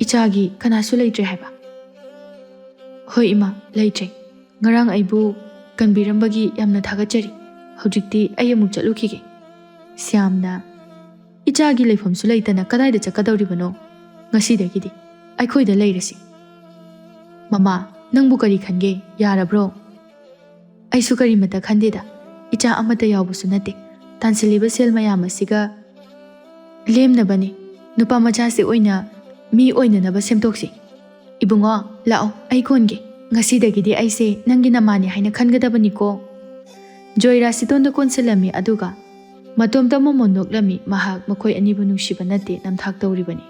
"ꯏꯆꯥꯒꯤ ꯀꯅꯥꯁꯨ ꯂꯩꯇ꯭ꯔꯦ ꯍꯥꯏꯕ?" "ꯍꯣꯏ ꯏꯃꯥ, ꯂꯩꯇ꯭ꯔꯦ꯫ ꯉꯔꯥꯡ ꯑꯩꯕꯨ ꯀꯟꯕꯤꯔꯝꯕꯒꯤ ꯌꯥꯝꯅ ꯊꯥꯒꯠꯆꯔꯤ꯫ ꯍꯧꯖꯤꯛꯇꯤ ꯑꯩ ꯑꯃꯨꯛ ꯆꯠꯂꯨꯈꯤꯒꯦ꯫" ꯁ꯭ꯌꯥꯝꯅ, "ꯏꯆꯥꯒꯤ ꯂꯩꯐꯝꯁꯨ ꯂꯩꯇꯅ ꯀꯗꯥꯏꯗ ꯆꯠꯀꯗꯧꯔꯤꯕꯅꯣ? ꯉꯁꯤꯗꯒꯤꯗꯤ ꯑꯩꯈꯣꯏꯗ ꯂꯩꯔꯁꯤ꯫" "ꯃꯃꯥ, ꯅꯪꯕꯨ ꯀꯔꯤ ꯈꯟꯒꯦ? ꯌꯥꯔꯕ꯭ꯔꯣ?" "ꯑꯩꯁꯨ ꯀꯔꯤꯃꯠꯇ ꯈꯟꯗꯦꯗ꯫ ꯏꯆꯥ ꯑꯃꯠꯇ ꯌꯥꯎꯕꯁꯨ ꯅꯠꯇꯦ꯫ ꯇꯥꯟꯁꯤꯜꯂꯤꯕ ꯁꯦꯜ ꯃꯌꯥꯝ ꯑꯁꯤꯒ ꯂꯦꯝꯅꯕꯅꯤ꯫ ꯅꯨꯄꯥ ꯃꯆꯥꯁꯤ ꯑꯣꯏꯅ ꯃꯤ ꯑꯣꯏꯅꯅꯕ ꯁꯦꯝꯗꯣꯛꯁꯤ꯫ ꯏꯕꯨꯡꯉꯣ, ꯂꯥꯛꯑꯣ, ꯑꯩ ꯀꯣꯟꯒꯦ꯫ ꯉꯁꯤꯗꯒꯤꯗꯤ ꯑꯩꯁꯦ ꯅꯪꯒꯤ ꯅꯃꯥꯅꯤ ꯍꯥꯏꯅ ꯈꯟꯒꯗꯕꯅꯤꯀꯣ꯫" ꯖꯣꯏ ꯔꯥꯁꯤꯇꯣꯟꯗ ꯀꯣꯟꯁꯤꯜꯂꯝꯃꯤ, ꯑꯗꯨꯒ ꯃꯇꯣꯝꯇ ꯃꯣꯃꯣꯟ ꯅꯣꯛꯂꯝꯃꯤ꯫ ꯃꯍꯥꯛ ꯃꯈꯣꯏ ꯑꯅꯤꯕꯨ ꯅꯨꯡꯁꯤꯕ ꯅꯠꯇꯦ, ꯅꯝꯊꯥꯛ ꯇꯧꯔꯤꯕꯅꯤ꯫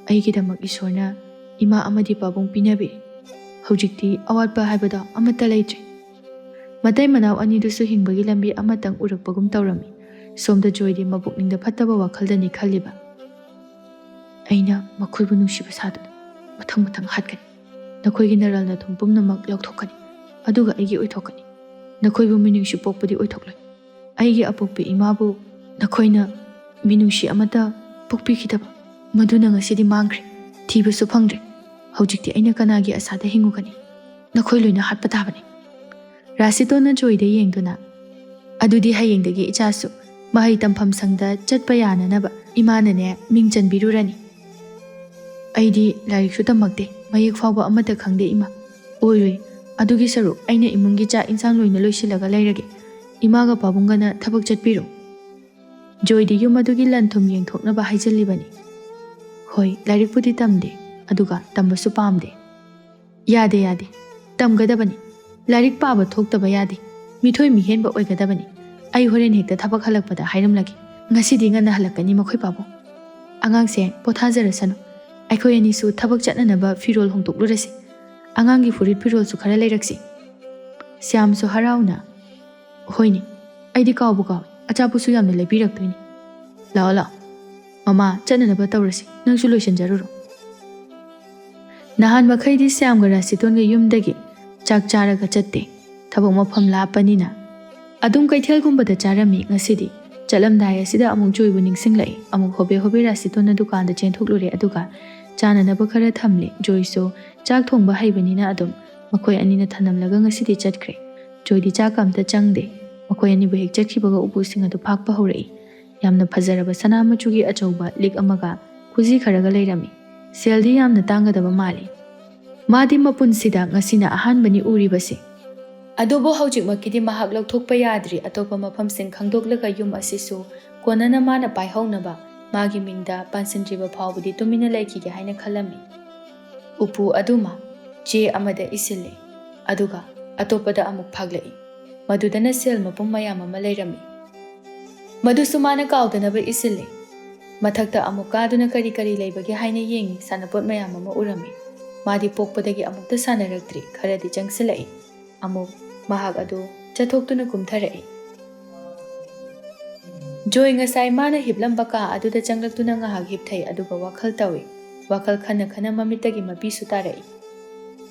"ꯑꯩꯒꯤꯗꯃꯛ ꯏꯁꯣꯔꯅ ꯏꯃꯥ ꯑꯃꯗꯤ ꯄꯥꯕꯨꯡ ꯄꯤꯅꯕꯤꯔꯦ꯫ ꯍꯧꯖꯤꯛꯇꯤ ꯑꯋꯥꯠꯄ ꯍꯥꯏꯕꯗꯣ ꯑꯃꯠꯇ ꯂꯩꯇ꯭ꯔꯦ꯫" ꯃꯇꯩ ꯃꯅꯥꯎ ꯑꯅꯤꯗꯨꯁꯨ ꯍꯤꯡꯕꯒꯤ ꯂꯝꯕꯤ ꯑꯃꯇꯪ ꯎꯔꯛꯄꯒꯨꯝ ꯇꯧꯔꯝꯃꯤ꯫ ꯁꯣꯝꯗ ꯖꯣꯏꯗꯤ ꯃꯄꯨꯛꯅꯤꯡꯗ ꯐꯠꯇꯕ ꯋꯥꯈꯜꯗꯅꯤ ꯈꯜꯂꯤꯕ꯫ "ꯑꯩꯅ ꯃꯈꯣꯏꯕꯨ ꯅꯨꯡꯁꯤꯕ ꯁꯥꯗꯨꯅ ꯃꯊꯪ ꯃꯊꯪ ꯍꯥꯠꯀꯅꯤ꯫ ꯅꯈꯣꯏꯒꯤ ꯅꯔꯜ ꯅꯊꯨꯝ ꯄꯨꯝꯅꯃꯛ ꯂꯧꯊꯣꯛꯀꯅꯤ, ꯑꯗꯨꯒ ꯑꯩꯒꯤ ꯑꯣꯏꯊꯣꯛꯀꯅꯤ꯫ ꯅꯈꯣꯏꯕꯨ ꯃꯤꯅꯨꯡꯁꯤ ꯄꯣꯛꯄꯗꯤ ꯑꯣꯏꯊꯣꯛꯂꯣꯏ꯫ ꯑꯩꯒꯤ ꯑꯄꯣꯛꯄꯤ ꯏꯃꯥꯕꯨ ꯅꯈꯣꯏꯅ ꯃꯤꯅꯨꯡꯁꯤ ꯑꯃꯠꯇ ꯄꯣꯛꯄꯤꯈꯤꯗꯕ, ꯃꯗꯨꯅ ꯉꯁꯤꯗꯤ ꯃꯥꯡꯈ꯭ꯔꯦ꯫ ꯊꯤꯕꯁꯨ ꯐꯪꯗ꯭ꯔꯦ꯫ ꯍꯧꯖꯤꯛꯇꯤ ꯑꯩꯅ ꯀꯅꯥꯒꯤ ꯑꯁꯥꯗ ꯍꯤꯡꯉꯨꯒꯅꯤ? ꯅꯈꯣꯏ ꯂꯣꯏꯅ ꯍꯥꯠꯄ ꯇꯥꯕꯅꯤ꯫" ꯔꯥꯁꯤꯇꯣꯟꯅ ꯖꯣꯏꯗ ꯌꯦꯡꯗꯨꯅ, "ꯑꯗꯨꯗꯤ ꯍꯌꯦꯡꯗꯒꯤ ꯏꯆꯥꯁꯨ ꯃꯍꯩ ꯇꯝꯐꯝ ꯁꯪꯗ ꯆꯠꯄ ꯌꯥꯅꯅꯕ ꯏꯃꯥꯅꯅꯦ ꯃꯤꯡ ꯆꯟꯕꯤꯔꯨꯔꯅꯤ꯫ ꯑꯩꯗꯤ ꯂꯥꯏꯔꯤꯛꯁꯨ ꯇꯝꯃꯛꯇꯦ, ꯃꯌꯦꯛ ꯐꯥꯎꯕ ꯑꯃꯠꯇ ꯈꯪꯗꯦ ꯏꯃꯥ꯫ ꯑꯣꯏꯔꯣꯏ, ꯑꯗꯨꯒꯤ ꯁꯔꯨꯛ ꯑꯩꯅ ꯏꯃꯨꯡꯒꯤ ꯆꯥꯛ ꯏꯟꯁꯥꯡ ꯂꯣꯏꯅ ꯂꯣꯏꯁꯤꯜꯂꯒ ꯂꯩꯔꯒꯦ꯫ ꯏꯃꯥꯒ ꯄꯥꯕꯨꯡꯒꯅ ꯊꯕꯛ ꯆꯠꯄꯤꯔꯣ꯫" ꯖꯣꯏꯗꯤ ꯌꯨꯝ ꯑꯗꯨꯒꯤ ꯂꯟ ꯊꯨꯝ ꯌꯦꯡꯊꯣꯛꯅꯕ ꯍꯥꯏꯖꯤꯜꯂꯤꯕꯅꯤ꯫ ꯍꯣꯏ, ꯂꯥꯏꯔꯤꯛꯄꯨꯗꯤ ꯇꯝꯗꯦ, ꯑꯗꯨꯒ ꯇꯝꯕꯁꯨ ꯄꯥꯝꯗꯦ꯫ "ꯌꯥꯗꯦ, ꯌꯥꯗꯦ꯫ ꯇꯝꯒꯗꯕꯅꯤ꯫ ꯂꯥꯏꯔꯤꯛ ꯄꯥꯕ ꯊꯣꯛꯇꯕ ꯌꯥꯗꯦ꯫ ꯃꯤꯊꯣꯏ ꯃꯤꯍꯦꯟꯕ ꯑꯣꯏꯒꯗꯕꯅꯤ꯫ ꯑꯩ ꯍꯣꯔꯦꯟ ꯍꯦꯛꯇ ꯊꯕꯛ ꯍꯜꯂꯛꯄꯗ ꯍꯥꯏꯔꯝꯂꯒꯦ꯫ ꯉꯁꯤꯗꯤ ꯉꯟꯅ ꯍꯜꯂꯛꯀꯅꯤ ꯃꯈꯣꯏ ꯄꯥꯕꯨꯡ꯫ ꯑꯉꯥꯡꯁꯦ ꯄꯣꯊꯥꯖꯔꯁꯅꯨ꯫ ꯑꯩꯈꯣꯏ ꯑꯅꯤꯁꯨ ꯊꯕꯛ ꯆꯠꯅꯅꯕ ꯐꯤꯔꯣꯜ ꯍꯣꯡꯗꯣꯛꯂꯨꯔꯁꯤ꯫ ꯑꯉꯥꯡꯒꯤ ꯐꯨꯔꯤꯠ ꯐꯤꯔꯣꯜꯁꯨ ꯈꯔ ꯂꯩꯔꯛꯁꯤ꯫" ꯁ꯭ꯌꯥꯝꯁꯨ ꯍꯔꯥꯎꯅ, "ꯍꯣꯏꯅꯦ, ꯑꯩꯗꯤ ꯀꯥꯎꯕꯨ ꯀꯥꯎꯏ꯫ ꯑꯆꯥꯄꯣꯠꯁꯨ ꯌꯥꯝꯅ ꯂꯩꯕꯤꯔꯛꯇꯣꯏꯅꯤ꯫ ꯂꯥꯛꯑꯣ, ꯂꯥꯛꯑꯣ꯫ ꯃꯃꯥ, ꯆꯠꯅꯅꯕ ꯇꯧꯔꯁꯤ꯫ ꯅꯪꯁꯨ ꯂꯣꯏꯁꯤꯟꯖꯔꯨꯔꯣ꯫" ꯅꯍꯥꯟ ꯃꯈꯩꯗꯤ ꯁ꯭ꯌꯥꯝꯒ ꯔꯥꯁꯤꯇꯣꯟꯒ ꯌꯨꯝꯗꯒꯤ ꯆꯥꯛ ꯆꯥꯔꯒ ꯆꯠꯇꯦ꯫ ꯊꯕꯛ ꯃꯐꯝ ꯂꯥꯞꯄꯅꯤꯅ꯫ ꯑꯗꯨꯝ ꯀꯩꯊꯦꯜꯒꯨꯝꯕꯗ ꯆꯥꯔꯝꯃꯤ ꯉꯁꯤꯗꯤ꯫ ꯆꯠꯂꯝꯗꯥꯏ ꯑꯁꯤꯗ ꯑꯃꯨꯛ ꯖꯣꯏꯕꯨ ꯅꯤꯡꯁꯤꯡꯂꯛꯏ꯫ ꯑꯃꯨꯛ ꯍꯣꯕꯦ ꯍꯣꯕꯦ ꯔꯥꯁꯤꯇꯣꯟꯅ ꯗꯨꯀꯥꯟꯗ ꯆꯦꯟꯊꯣꯛꯂꯨꯔꯦ, ꯑꯗꯨꯒ ꯆꯥꯅꯅꯕ ꯈꯔ ꯊꯝꯂꯦ꯫ ꯖꯣꯏꯁꯨ ꯆꯥꯛ ꯊꯣꯡꯕ ꯍꯩꯕꯅꯤꯅ ꯑꯗꯨꯝ ꯃꯈꯣꯏ ꯑꯅꯤꯅ ꯊꯅꯝꯂꯒ ꯉꯁꯤꯗꯤ ꯆꯠꯈ꯭ꯔꯦ꯫ ꯖꯣꯏꯗꯤ ꯆꯥꯛꯀ ꯑꯝꯇ ꯆꯪꯗꯦ꯫ ꯃꯈꯣꯏ ꯑꯅꯤꯕꯨ ꯍꯦꯛ ꯆꯠꯈꯤꯕꯒ ꯎꯄꯨꯁꯤꯡ ꯑꯗꯨ ꯐꯥꯛꯄ ꯍꯧꯔꯛꯏ꯫ ꯌꯥꯝꯅ ꯐꯖꯔꯕ ꯁꯅꯥ ꯃꯆꯨꯒꯤ ꯑꯆꯧꯕ ꯂꯤꯛ ꯑꯃꯒ ꯈꯨꯖꯤ ꯈꯔꯒ ꯂꯩꯔꯝꯃꯤ꯫ ꯁꯦꯜꯗꯤ ꯌꯥꯝꯅ ꯇꯥꯡꯒꯗꯕ ꯃꯥꯜꯂꯤ꯫ ꯃꯥꯗꯤ ꯃꯄꯨꯟꯁꯤꯗ ꯉꯁꯤꯅ ꯑꯍꯥꯟꯕꯅꯤ ꯎꯔꯤꯕꯁꯦ꯫ ꯑꯗꯨꯕꯨ ꯍꯧꯖꯤꯛꯃꯛꯀꯤꯗꯤ ꯃꯍꯥꯛ ꯂꯧꯊꯣꯛꯄ ꯌꯥꯗ꯭ꯔꯤ꯫ ꯑꯇꯣꯞꯄ ꯃꯐꯝꯁꯤꯡ ꯈꯪꯗꯣꯛꯂꯒ ꯌꯨꯝ ꯑꯁꯤꯁꯨ ꯀꯣꯟꯅꯅ ꯃꯥꯅ ꯄꯥꯏꯍꯧꯅꯕ ꯃꯥꯒꯤ ꯃꯤꯡꯗ ꯄꯥꯟꯁꯤꯟꯗ꯭ꯔꯤꯕ ꯐꯥꯎꯕꯗꯤ ꯇꯨꯃꯤꯟꯅ ꯂꯩꯈꯤꯒꯦ ꯍꯥꯏꯅ ꯈꯜꯂꯝꯃꯤ꯫ ꯎꯄꯨ ꯑꯗꯨꯃ ꯆꯦ ꯑꯃꯗ ꯏꯁꯤꯜꯂꯤ, ꯑꯗꯨꯒ ꯑꯇꯣꯞꯄꯗ ꯑꯃꯨꯛ ꯐꯥꯛꯂꯛꯏ꯫ ꯃꯗꯨꯗꯅ ꯁꯦꯜ ꯃꯄꯨꯝ ꯃꯌꯥꯝ ꯑꯃ ꯂꯩꯔꯝꯃꯤ꯫ ꯃꯗꯨꯁꯨ ꯃꯥꯅ ꯀꯥꯎꯗꯅꯕ ꯏꯁꯤꯜꯂꯤ꯫ ꯃꯊꯛꯇ ꯑꯃꯨꯛ ꯀꯥꯗꯨꯅ ꯀꯔꯤ ꯀꯔꯤ ꯂꯩꯕꯒꯦ ꯍꯥꯏꯅ ꯌꯦꯡꯉꯤ꯫ ꯁꯥꯟꯅꯄꯣꯠ ꯃꯌꯥꯝ ꯑꯃ ꯎꯔꯝꯃꯤ꯫ ꯃꯥꯗꯤ ꯄꯣꯛꯄꯗꯒꯤ ꯑꯃꯨꯛꯇ ꯁꯥꯟꯅꯔꯛꯇ꯭ꯔꯤ꯫ ꯈꯔꯗꯤ ꯆꯪꯁꯤꯜꯂꯛꯏ꯫ ꯑꯃꯨꯛ ꯃꯍꯥꯛ ꯑꯗꯨ ꯆꯠꯊꯣꯛꯇꯨꯅ ꯀꯨꯝꯊꯔꯛꯏ꯫ ꯖꯣꯏ ꯉꯁꯥꯏ ꯃꯥꯅ ꯍꯤꯞꯂꯝꯕ ꯀꯥ ꯑꯗꯨꯗ ꯆꯪꯂꯛꯇꯨꯅ ꯉꯥꯏꯍꯥꯛ ꯍꯤꯞꯊꯩ, ꯑꯗꯨꯒ ꯋꯥꯈꯜ ꯇꯧꯏ꯫ ꯋꯥꯈꯜ ꯈꯟꯅ ꯈꯟꯅ ꯃꯃꯤꯠꯇꯒꯤ ꯃꯄꯤꯁꯨ ꯇꯥꯔꯛꯏ꯫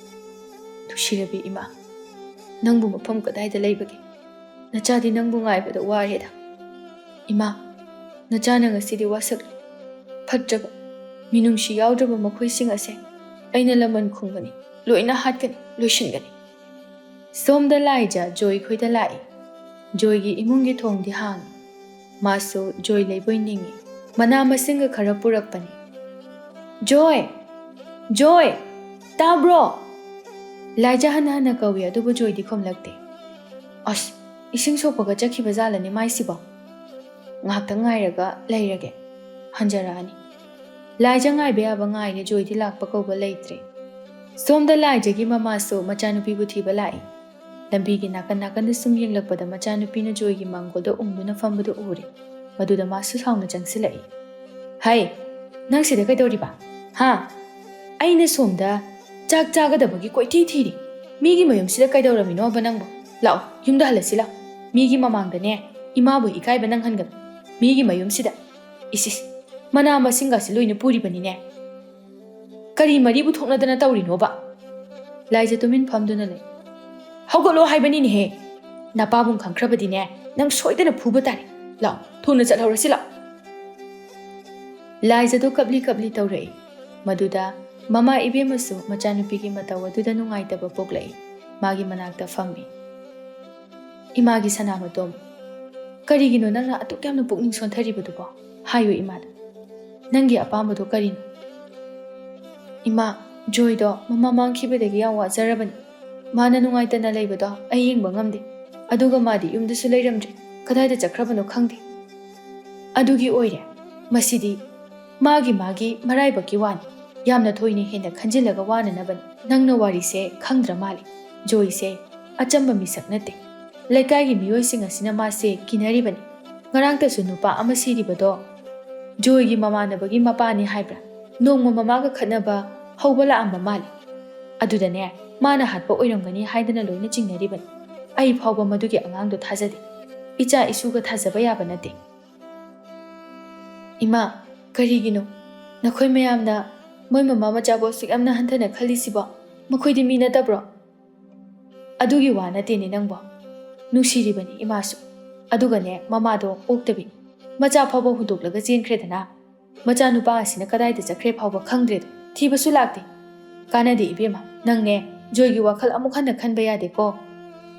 ꯅꯨꯡꯁꯤꯔꯕꯤ ꯏꯃꯥ, ꯅꯪꯕꯨ ꯃꯐꯝ ꯀꯗꯥꯏꯗ ꯂꯩꯕꯒꯦ? ꯅꯆꯥꯗꯤ ꯅꯪꯕꯨ ꯉꯥꯏꯕꯗ ꯋꯥꯔꯦꯗ꯫ ꯏꯃꯥ, ꯅꯆꯥꯅ ꯉꯁꯤꯗꯤ ꯋꯥꯁꯛꯂꯤ꯫ ꯐꯠꯇ꯭ꯔꯕ, ꯃꯤꯅꯨꯡꯁꯤ ꯌꯥꯎꯗ꯭ꯔꯕ ꯃꯈꯣꯏꯁꯤꯡ ꯑꯁꯦ ꯑꯩꯅ ꯂꯃꯟ ꯈꯨꯝꯒꯅꯤ, ꯂꯣꯏꯅ ꯍꯥꯠꯀꯅꯤ, ꯂꯣꯏꯁꯤꯟꯒꯅꯤ꯫ ꯁꯣꯝꯗ ꯂꯥꯏꯖ ꯖꯣꯏ ꯈꯣꯏꯗ ꯂꯥꯛꯏ꯫ ꯖꯣꯏꯒꯤ ꯏꯃꯨꯡꯒꯤ ꯊꯣꯡꯗꯤ ꯍꯥꯡꯏ꯫ ꯃꯥꯁꯨ ꯖꯣꯏ ꯂꯩꯕꯣꯏ ꯅꯤꯡꯏ꯫ ꯃꯅꯥ ꯃꯁꯤꯡꯒ ꯈꯔ ꯄꯨꯔꯛꯄꯅꯤ꯫ "ꯖꯣꯏ! ꯖꯣꯏ! ꯇꯥꯕ꯭ꯔꯣ?" ꯂꯥꯏꯖ ꯍꯟꯅ ꯍꯟꯅ ꯀꯧꯏ, ꯑꯗꯨꯕꯨ ꯖꯣꯏꯗꯤ ꯈꯨꯝꯂꯛꯇꯦ꯫ "ꯑꯁ, ꯏꯁꯤꯡ ꯁꯣꯛꯄꯒ ꯆꯠꯈꯤꯕ ꯖꯥꯠꯂꯅꯦ ꯃꯥꯏꯁꯤꯕꯣ? ꯉꯥꯏꯍꯥꯛꯇꯪ ꯉꯥꯏꯔꯒ ꯂꯩꯔꯒꯦ꯫ ꯍꯟꯖꯔꯛꯑꯅꯤ꯫" ꯂꯥꯏꯖ ꯉꯥꯏꯕ ꯌꯥꯕ ꯉꯥꯏꯔꯦ, ꯖꯣꯏꯗꯤ ꯂꯥꯛꯄ ꯀꯧꯕ ꯂꯩꯇ꯭ꯔꯦ꯫ ꯁꯣꯝꯗ ꯂꯥꯏꯖꯒꯤ ꯃꯃꯥꯁꯨ ꯃꯆꯥꯅꯨꯄꯤꯕꯨ ꯊꯤꯕ ꯂꯥꯛꯏ꯫ ꯂꯝꯕꯤꯒꯤ ꯅꯥꯀꯟ ꯅꯥꯀꯟꯗ ꯁꯨꯝ ꯌꯦꯡꯂꯛꯄꯗ ꯃꯆꯥꯅꯨꯄꯤꯅ ꯖꯣꯏꯒꯤ ꯃꯥꯡꯒꯣꯜꯗ ꯎꯪꯗꯨꯅ ꯐꯝꯕꯗꯨ ꯎꯔꯦ꯫ ꯃꯗꯨꯗ ꯃꯥꯁꯨ ꯁꯥꯎꯅ ꯆꯪꯁꯤꯜꯂꯛꯏ꯫ "ꯍꯩ, ꯅꯪ ꯁꯤꯗ ꯀꯩꯗꯧꯔꯤꯕ? ꯍꯥ? ꯑꯩꯅ ꯁꯣꯝꯗ ꯆꯥꯛ ꯆꯥꯒꯗꯕꯒꯤ ꯀꯣꯏꯊꯤ ꯊꯤꯔꯤ꯫ ꯃꯤꯒꯤ ꯃꯌꯨꯝꯁꯤꯗ ꯀꯩꯗꯧꯔꯝꯃꯤꯅꯣꯕ ꯅꯪꯕꯨ? ꯂꯥꯛꯑꯣ, ꯌꯨꯝꯗ ꯍꯜꯂꯁꯤ ꯂꯥꯛꯑꯣ꯫ ꯃꯤꯒꯤ ꯃꯃꯥꯡꯗꯅꯦ, ꯏꯃꯥꯕꯨ ꯏꯀꯥꯏꯕ ꯅꯪꯍꯟꯒꯅꯨ꯫ ꯃꯤꯒꯤ ꯃꯌꯨꯝꯁꯤꯗ꯫ ꯏꯁ, ꯏꯁ, ꯃꯅꯥ ꯃꯁꯤꯡꯒꯁꯤ ꯂꯣꯏꯅ ꯄꯨꯔꯤꯕꯅꯤꯅꯦ꯫ ꯀꯔꯤ ꯃꯔꯤꯕꯨ ꯊꯣꯛꯅꯗꯅ ꯇꯧꯔꯤꯅꯣꯕ?" ꯂꯥꯏꯖ ꯇꯨꯃꯤꯟ ꯐꯝꯗꯨꯅ ꯂꯩ꯫ "ꯍꯧꯒꯠꯂꯣ ꯍꯥꯏꯕꯅꯤꯅꯦꯍꯦ! ꯅꯄꯥꯕꯨꯡ ꯈꯪꯈ꯭ꯔꯕꯗꯤꯅꯦ, ꯅꯪ ꯁꯣꯏꯗꯅ ꯐꯨꯕ ꯇꯥꯔꯦ꯫ ꯂꯥꯛꯑꯣ, ꯊꯨꯅ ꯆꯠꯍꯧꯔꯁꯤ ꯂꯥꯛꯑꯣ!" ꯂꯥꯏꯖꯗꯣ ꯀꯞꯂꯤ ꯀꯞꯂꯤ ꯇꯧꯔꯛꯏ꯫ ꯃꯗꯨꯗ ꯃꯃꯥ ꯏꯕꯦꯝꯃꯁꯨ ꯃꯆꯥꯅꯨꯄꯤꯒꯤ ꯃꯇꯧ ꯑꯗꯨꯗ ꯅꯨꯡꯉꯥꯏꯇꯕ ꯄꯣꯛꯂꯛꯏ꯫ ꯃꯥꯒꯤ ꯃꯅꯥꯛꯇ ꯐꯝꯃꯤ꯫ "ꯏꯃꯥꯒꯤ ꯁꯅꯥꯃꯇꯣꯝ, ꯀꯔꯤꯒꯤꯅꯣ ꯅꯪꯅ ꯑꯗꯨꯛ ꯌꯥꯝꯅ ꯄꯨꯛꯅꯤꯡ ꯁꯣꯟꯊꯔꯤꯕꯗꯨꯕꯣ? ꯍꯥꯏꯌꯨ ꯏꯃꯥꯗ꯫ ꯅꯪꯒꯤ ꯑꯄꯥꯝꯕꯗꯣ ꯀꯔꯤꯅꯣ?" "ꯏꯃꯥ, ꯖꯣꯏꯗꯣ ꯃꯃꯥ ꯃꯥꯡꯈꯤꯕꯗꯒꯤ ꯌꯥꯝ ꯋꯥꯖꯔꯕꯅꯤ꯫ ꯃꯥꯅ ꯅꯨꯡꯉꯥꯏꯇꯅ ꯂꯩꯕꯗꯣ ꯑꯩ ꯌꯦꯡꯕ ꯉꯝꯗꯦ꯫ ꯑꯗꯨꯒ ꯃꯥꯗꯤ ꯌꯨꯝꯗꯁꯨ ꯂꯩꯔꯝꯗ꯭ꯔꯦ꯫ ꯀꯗꯥꯏꯗ ꯆꯠꯈ꯭ꯔꯕꯅꯣ ꯈꯪꯗꯦ꯫" "ꯑꯗꯨꯒꯤ ꯑꯣꯏꯔꯦ꯫ ꯃꯁꯤꯗꯤ ꯃꯥꯒꯤ ꯃꯥꯒꯤ ꯃꯔꯥꯏꯕꯛꯀꯤ ꯋꯥꯅꯤ꯫ ꯌꯥꯝꯅ ꯊꯣꯏꯅ ꯍꯦꯟꯅ ꯈꯟꯖꯤꯜꯂꯒ ꯋꯥꯅꯅꯕꯅꯤ꯫ ꯅꯪꯅ ꯋꯥꯔꯤꯁꯦ ꯈꯪꯗ꯭ꯔ ꯃꯥꯜꯂꯦ꯫ ꯖꯣꯏꯁꯦ ꯑꯆꯝꯕ ꯃꯤꯁꯛ ꯅꯠꯇꯦ꯫ ꯂꯩꯀꯥꯏꯒꯤ ꯃꯤꯑꯣꯏꯁꯤꯡ ꯑꯁꯤꯅ ꯃꯥꯁꯦ ꯀꯤꯅꯔꯤꯕꯅꯤ꯫ ꯉꯔꯥꯡꯇꯁꯨ ꯅꯨꯄꯥ ꯑꯃ ꯁꯤꯔꯤꯕꯗꯣ ꯖꯣꯏꯒꯤ ꯃꯃꯥꯟꯅꯕꯒꯤ ꯃꯄꯥꯅꯤ ꯍꯥꯏꯕ꯭ꯔꯥ? ꯅꯣꯡꯃ ꯃꯃꯥꯒ ꯈꯠꯅꯕ ꯍꯧꯕ ꯂꯥꯛꯑꯝꯕ ꯃꯥꯜꯂꯦ꯫ ꯑꯗꯨꯗꯅꯦ, ꯃꯥꯅ ꯍꯥꯠꯄ ꯑꯣꯏꯔꯝꯒꯅꯤ ꯍꯥꯏꯗꯅ ꯂꯣꯏꯅ ꯆꯤꯡꯅꯔꯤꯕꯅꯤ꯫ ꯑꯩ ꯐꯥꯎꯕ ꯃꯗꯨꯒꯤ ꯑꯉꯥꯡꯗꯣ ꯊꯥꯖꯗꯦ꯫ ꯏꯆꯥ ꯏꯁꯨꯒ ꯊꯥꯖꯕ ꯌꯥꯕ ꯅꯠꯇꯦ꯫" "ꯏꯃꯥ, ꯀꯔꯤꯒꯤꯅꯣ ꯅꯈꯣꯏ ꯃꯌꯥꯝꯅ ꯃꯣꯏ ꯃꯃꯥ ꯃꯆꯥꯕꯨ ꯑꯁꯨꯛ ꯌꯥꯝꯅ ꯍꯟꯊꯅ ꯈꯜꯂꯤꯁꯤꯕꯣ? ꯃꯈꯣꯏꯗꯤ ꯃꯤ ꯅꯠꯇꯕ꯭ꯔꯣ?" "ꯑꯗꯨꯒꯤ ꯋꯥ ꯅꯠꯇꯦꯅꯦ ꯅꯪꯕꯣ꯫ ꯅꯨꯡꯁꯤꯔꯤꯕꯅꯤ ꯏꯃꯥꯁꯨ꯫ ꯑꯗꯨꯒꯅꯦ, ꯃꯃꯥꯗꯣ ꯑꯣꯛꯇꯕꯤ꯫ ꯃꯆꯥ ꯐꯥꯎꯕ ꯍꯨꯟꯗꯣꯛꯂꯒ ꯆꯦꯟꯈ꯭ꯔꯦꯗꯅ꯫ ꯃꯆꯥꯅꯨꯄꯥ ꯑꯁꯤꯅ ꯀꯗꯥꯏꯗ ꯆꯠꯈ꯭ꯔꯦ ꯐꯥꯎꯕ ꯈꯪꯗ꯭ꯔꯦꯗꯣ꯫ ꯊꯤꯕꯁꯨ ꯂꯥꯛꯇꯦ꯫ ꯀꯥꯟꯅꯗꯦ ꯏꯕꯦꯝꯃ, ꯅꯪꯅꯦ ꯖꯣꯏꯒꯤ ꯋꯥꯈꯜ ꯑꯃꯨꯛ ꯍꯟꯅ ꯈꯟꯕ ꯌꯥꯗꯦꯀꯣ꯫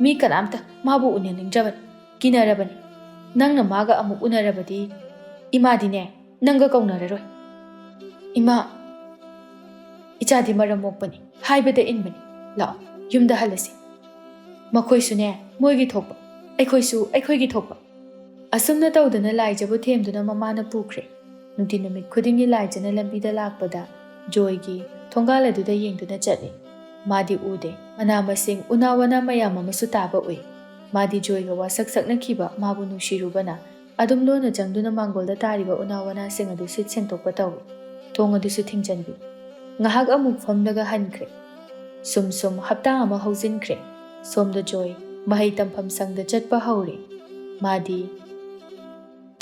ꯃꯤ ꯀꯅꯥꯝꯇ ꯃꯥꯕꯨ ꯎꯅꯅꯤꯡꯗ꯭ꯔꯕꯅꯤ, ꯀꯤꯅꯔꯕꯅꯤ꯫ ꯅꯪꯅ ꯃꯥꯒ ꯑꯃꯨꯛ ꯎꯅꯔꯕꯗꯤ ꯏꯃꯥꯗꯤꯅꯦ ꯅꯪꯒ ꯀꯧꯅꯔꯔꯣꯏ꯫" "ꯏꯃꯥ, ꯏꯆꯥꯗꯤ ꯃꯔꯝ ꯃꯣꯛꯄꯅꯤ, ꯍꯥꯏꯕꯗ ꯏꯟꯕꯅꯤ꯫ ꯂꯥꯛꯑꯣ, ꯌꯨꯝꯗ ꯍꯜꯂꯁꯤ꯫ ꯃꯈꯣꯏꯁꯨꯅꯦ ꯃꯣꯏꯒꯤ ꯊꯣꯛꯄ, ꯑꯩꯈꯣꯏꯁꯨ ꯑꯩꯈꯣꯏꯒꯤ ꯊꯣꯛꯄ꯫" ꯑꯁꯨꯝꯅ ꯇꯧꯗꯅ ꯂꯥꯏꯖꯕꯨ ꯊꯦꯝꯗꯨꯅ ꯃꯃꯥꯅ ꯄꯨꯈ꯭ꯔꯦ꯫ ꯅꯨꯡꯇꯤ ꯅꯨꯃꯤꯠ ꯈꯨꯗꯤꯡꯒꯤ ꯂꯥꯏꯖꯅ ꯂꯝꯕꯤꯗ ꯂꯥꯛꯄꯗ ꯖꯣꯏꯒꯤ ꯊꯣꯡꯒꯥꯜ ꯑꯗꯨꯗ ꯌꯦꯡꯗꯨꯅ ꯆꯠꯂꯤ꯫ ꯃꯥꯗꯤ ꯎꯗꯦ꯫ ꯃꯅꯥ ꯃꯁꯤꯡ, ꯎꯅꯥ ꯋꯥꯅꯥ ꯃꯌꯥꯝ ꯑꯃꯁꯨ ꯇꯥꯕ ꯎꯏ꯫ ꯃꯥꯗꯤ ꯖꯣꯏꯒ ꯋꯥꯁꯛ ꯁꯛꯅꯈꯤꯕ, ꯃꯥꯕꯨ ꯅꯨꯡꯁꯤꯔꯨꯕꯅ ꯑꯗꯨꯝ ꯂꯣꯟꯅ ꯆꯪꯗꯨꯅ ꯃꯥꯡꯒꯣꯜꯗ ꯇꯥꯔꯤꯕ ꯎꯅꯥ ꯋꯥꯅꯥꯁꯤꯡ ꯑꯗꯨ ꯁꯤꯠ ꯁꯦꯡꯗꯣꯛꯄ ꯇꯧꯏ꯫ ꯊꯣꯡ ꯑꯗꯨꯁꯨ ꯊꯤꯡꯖꯤꯟꯕꯤ꯫ ꯉꯥꯏꯍꯥꯛ ꯑꯃꯨꯛ ꯐꯝꯂꯒ ꯍꯟꯈ꯭ꯔꯦ꯫ ꯁꯨꯝ ꯁꯨꯝ ꯍꯞꯇꯥ ꯑꯃ ꯍꯧꯖꯤꯟꯈ꯭ꯔꯦ꯫ ꯁꯣꯝꯗ ꯖꯣꯏ ꯃꯍꯩ ꯇꯝꯐꯝ ꯁꯪꯗ ꯆꯠꯄ ꯍꯧꯔꯦ꯫ ꯃꯥꯗꯤ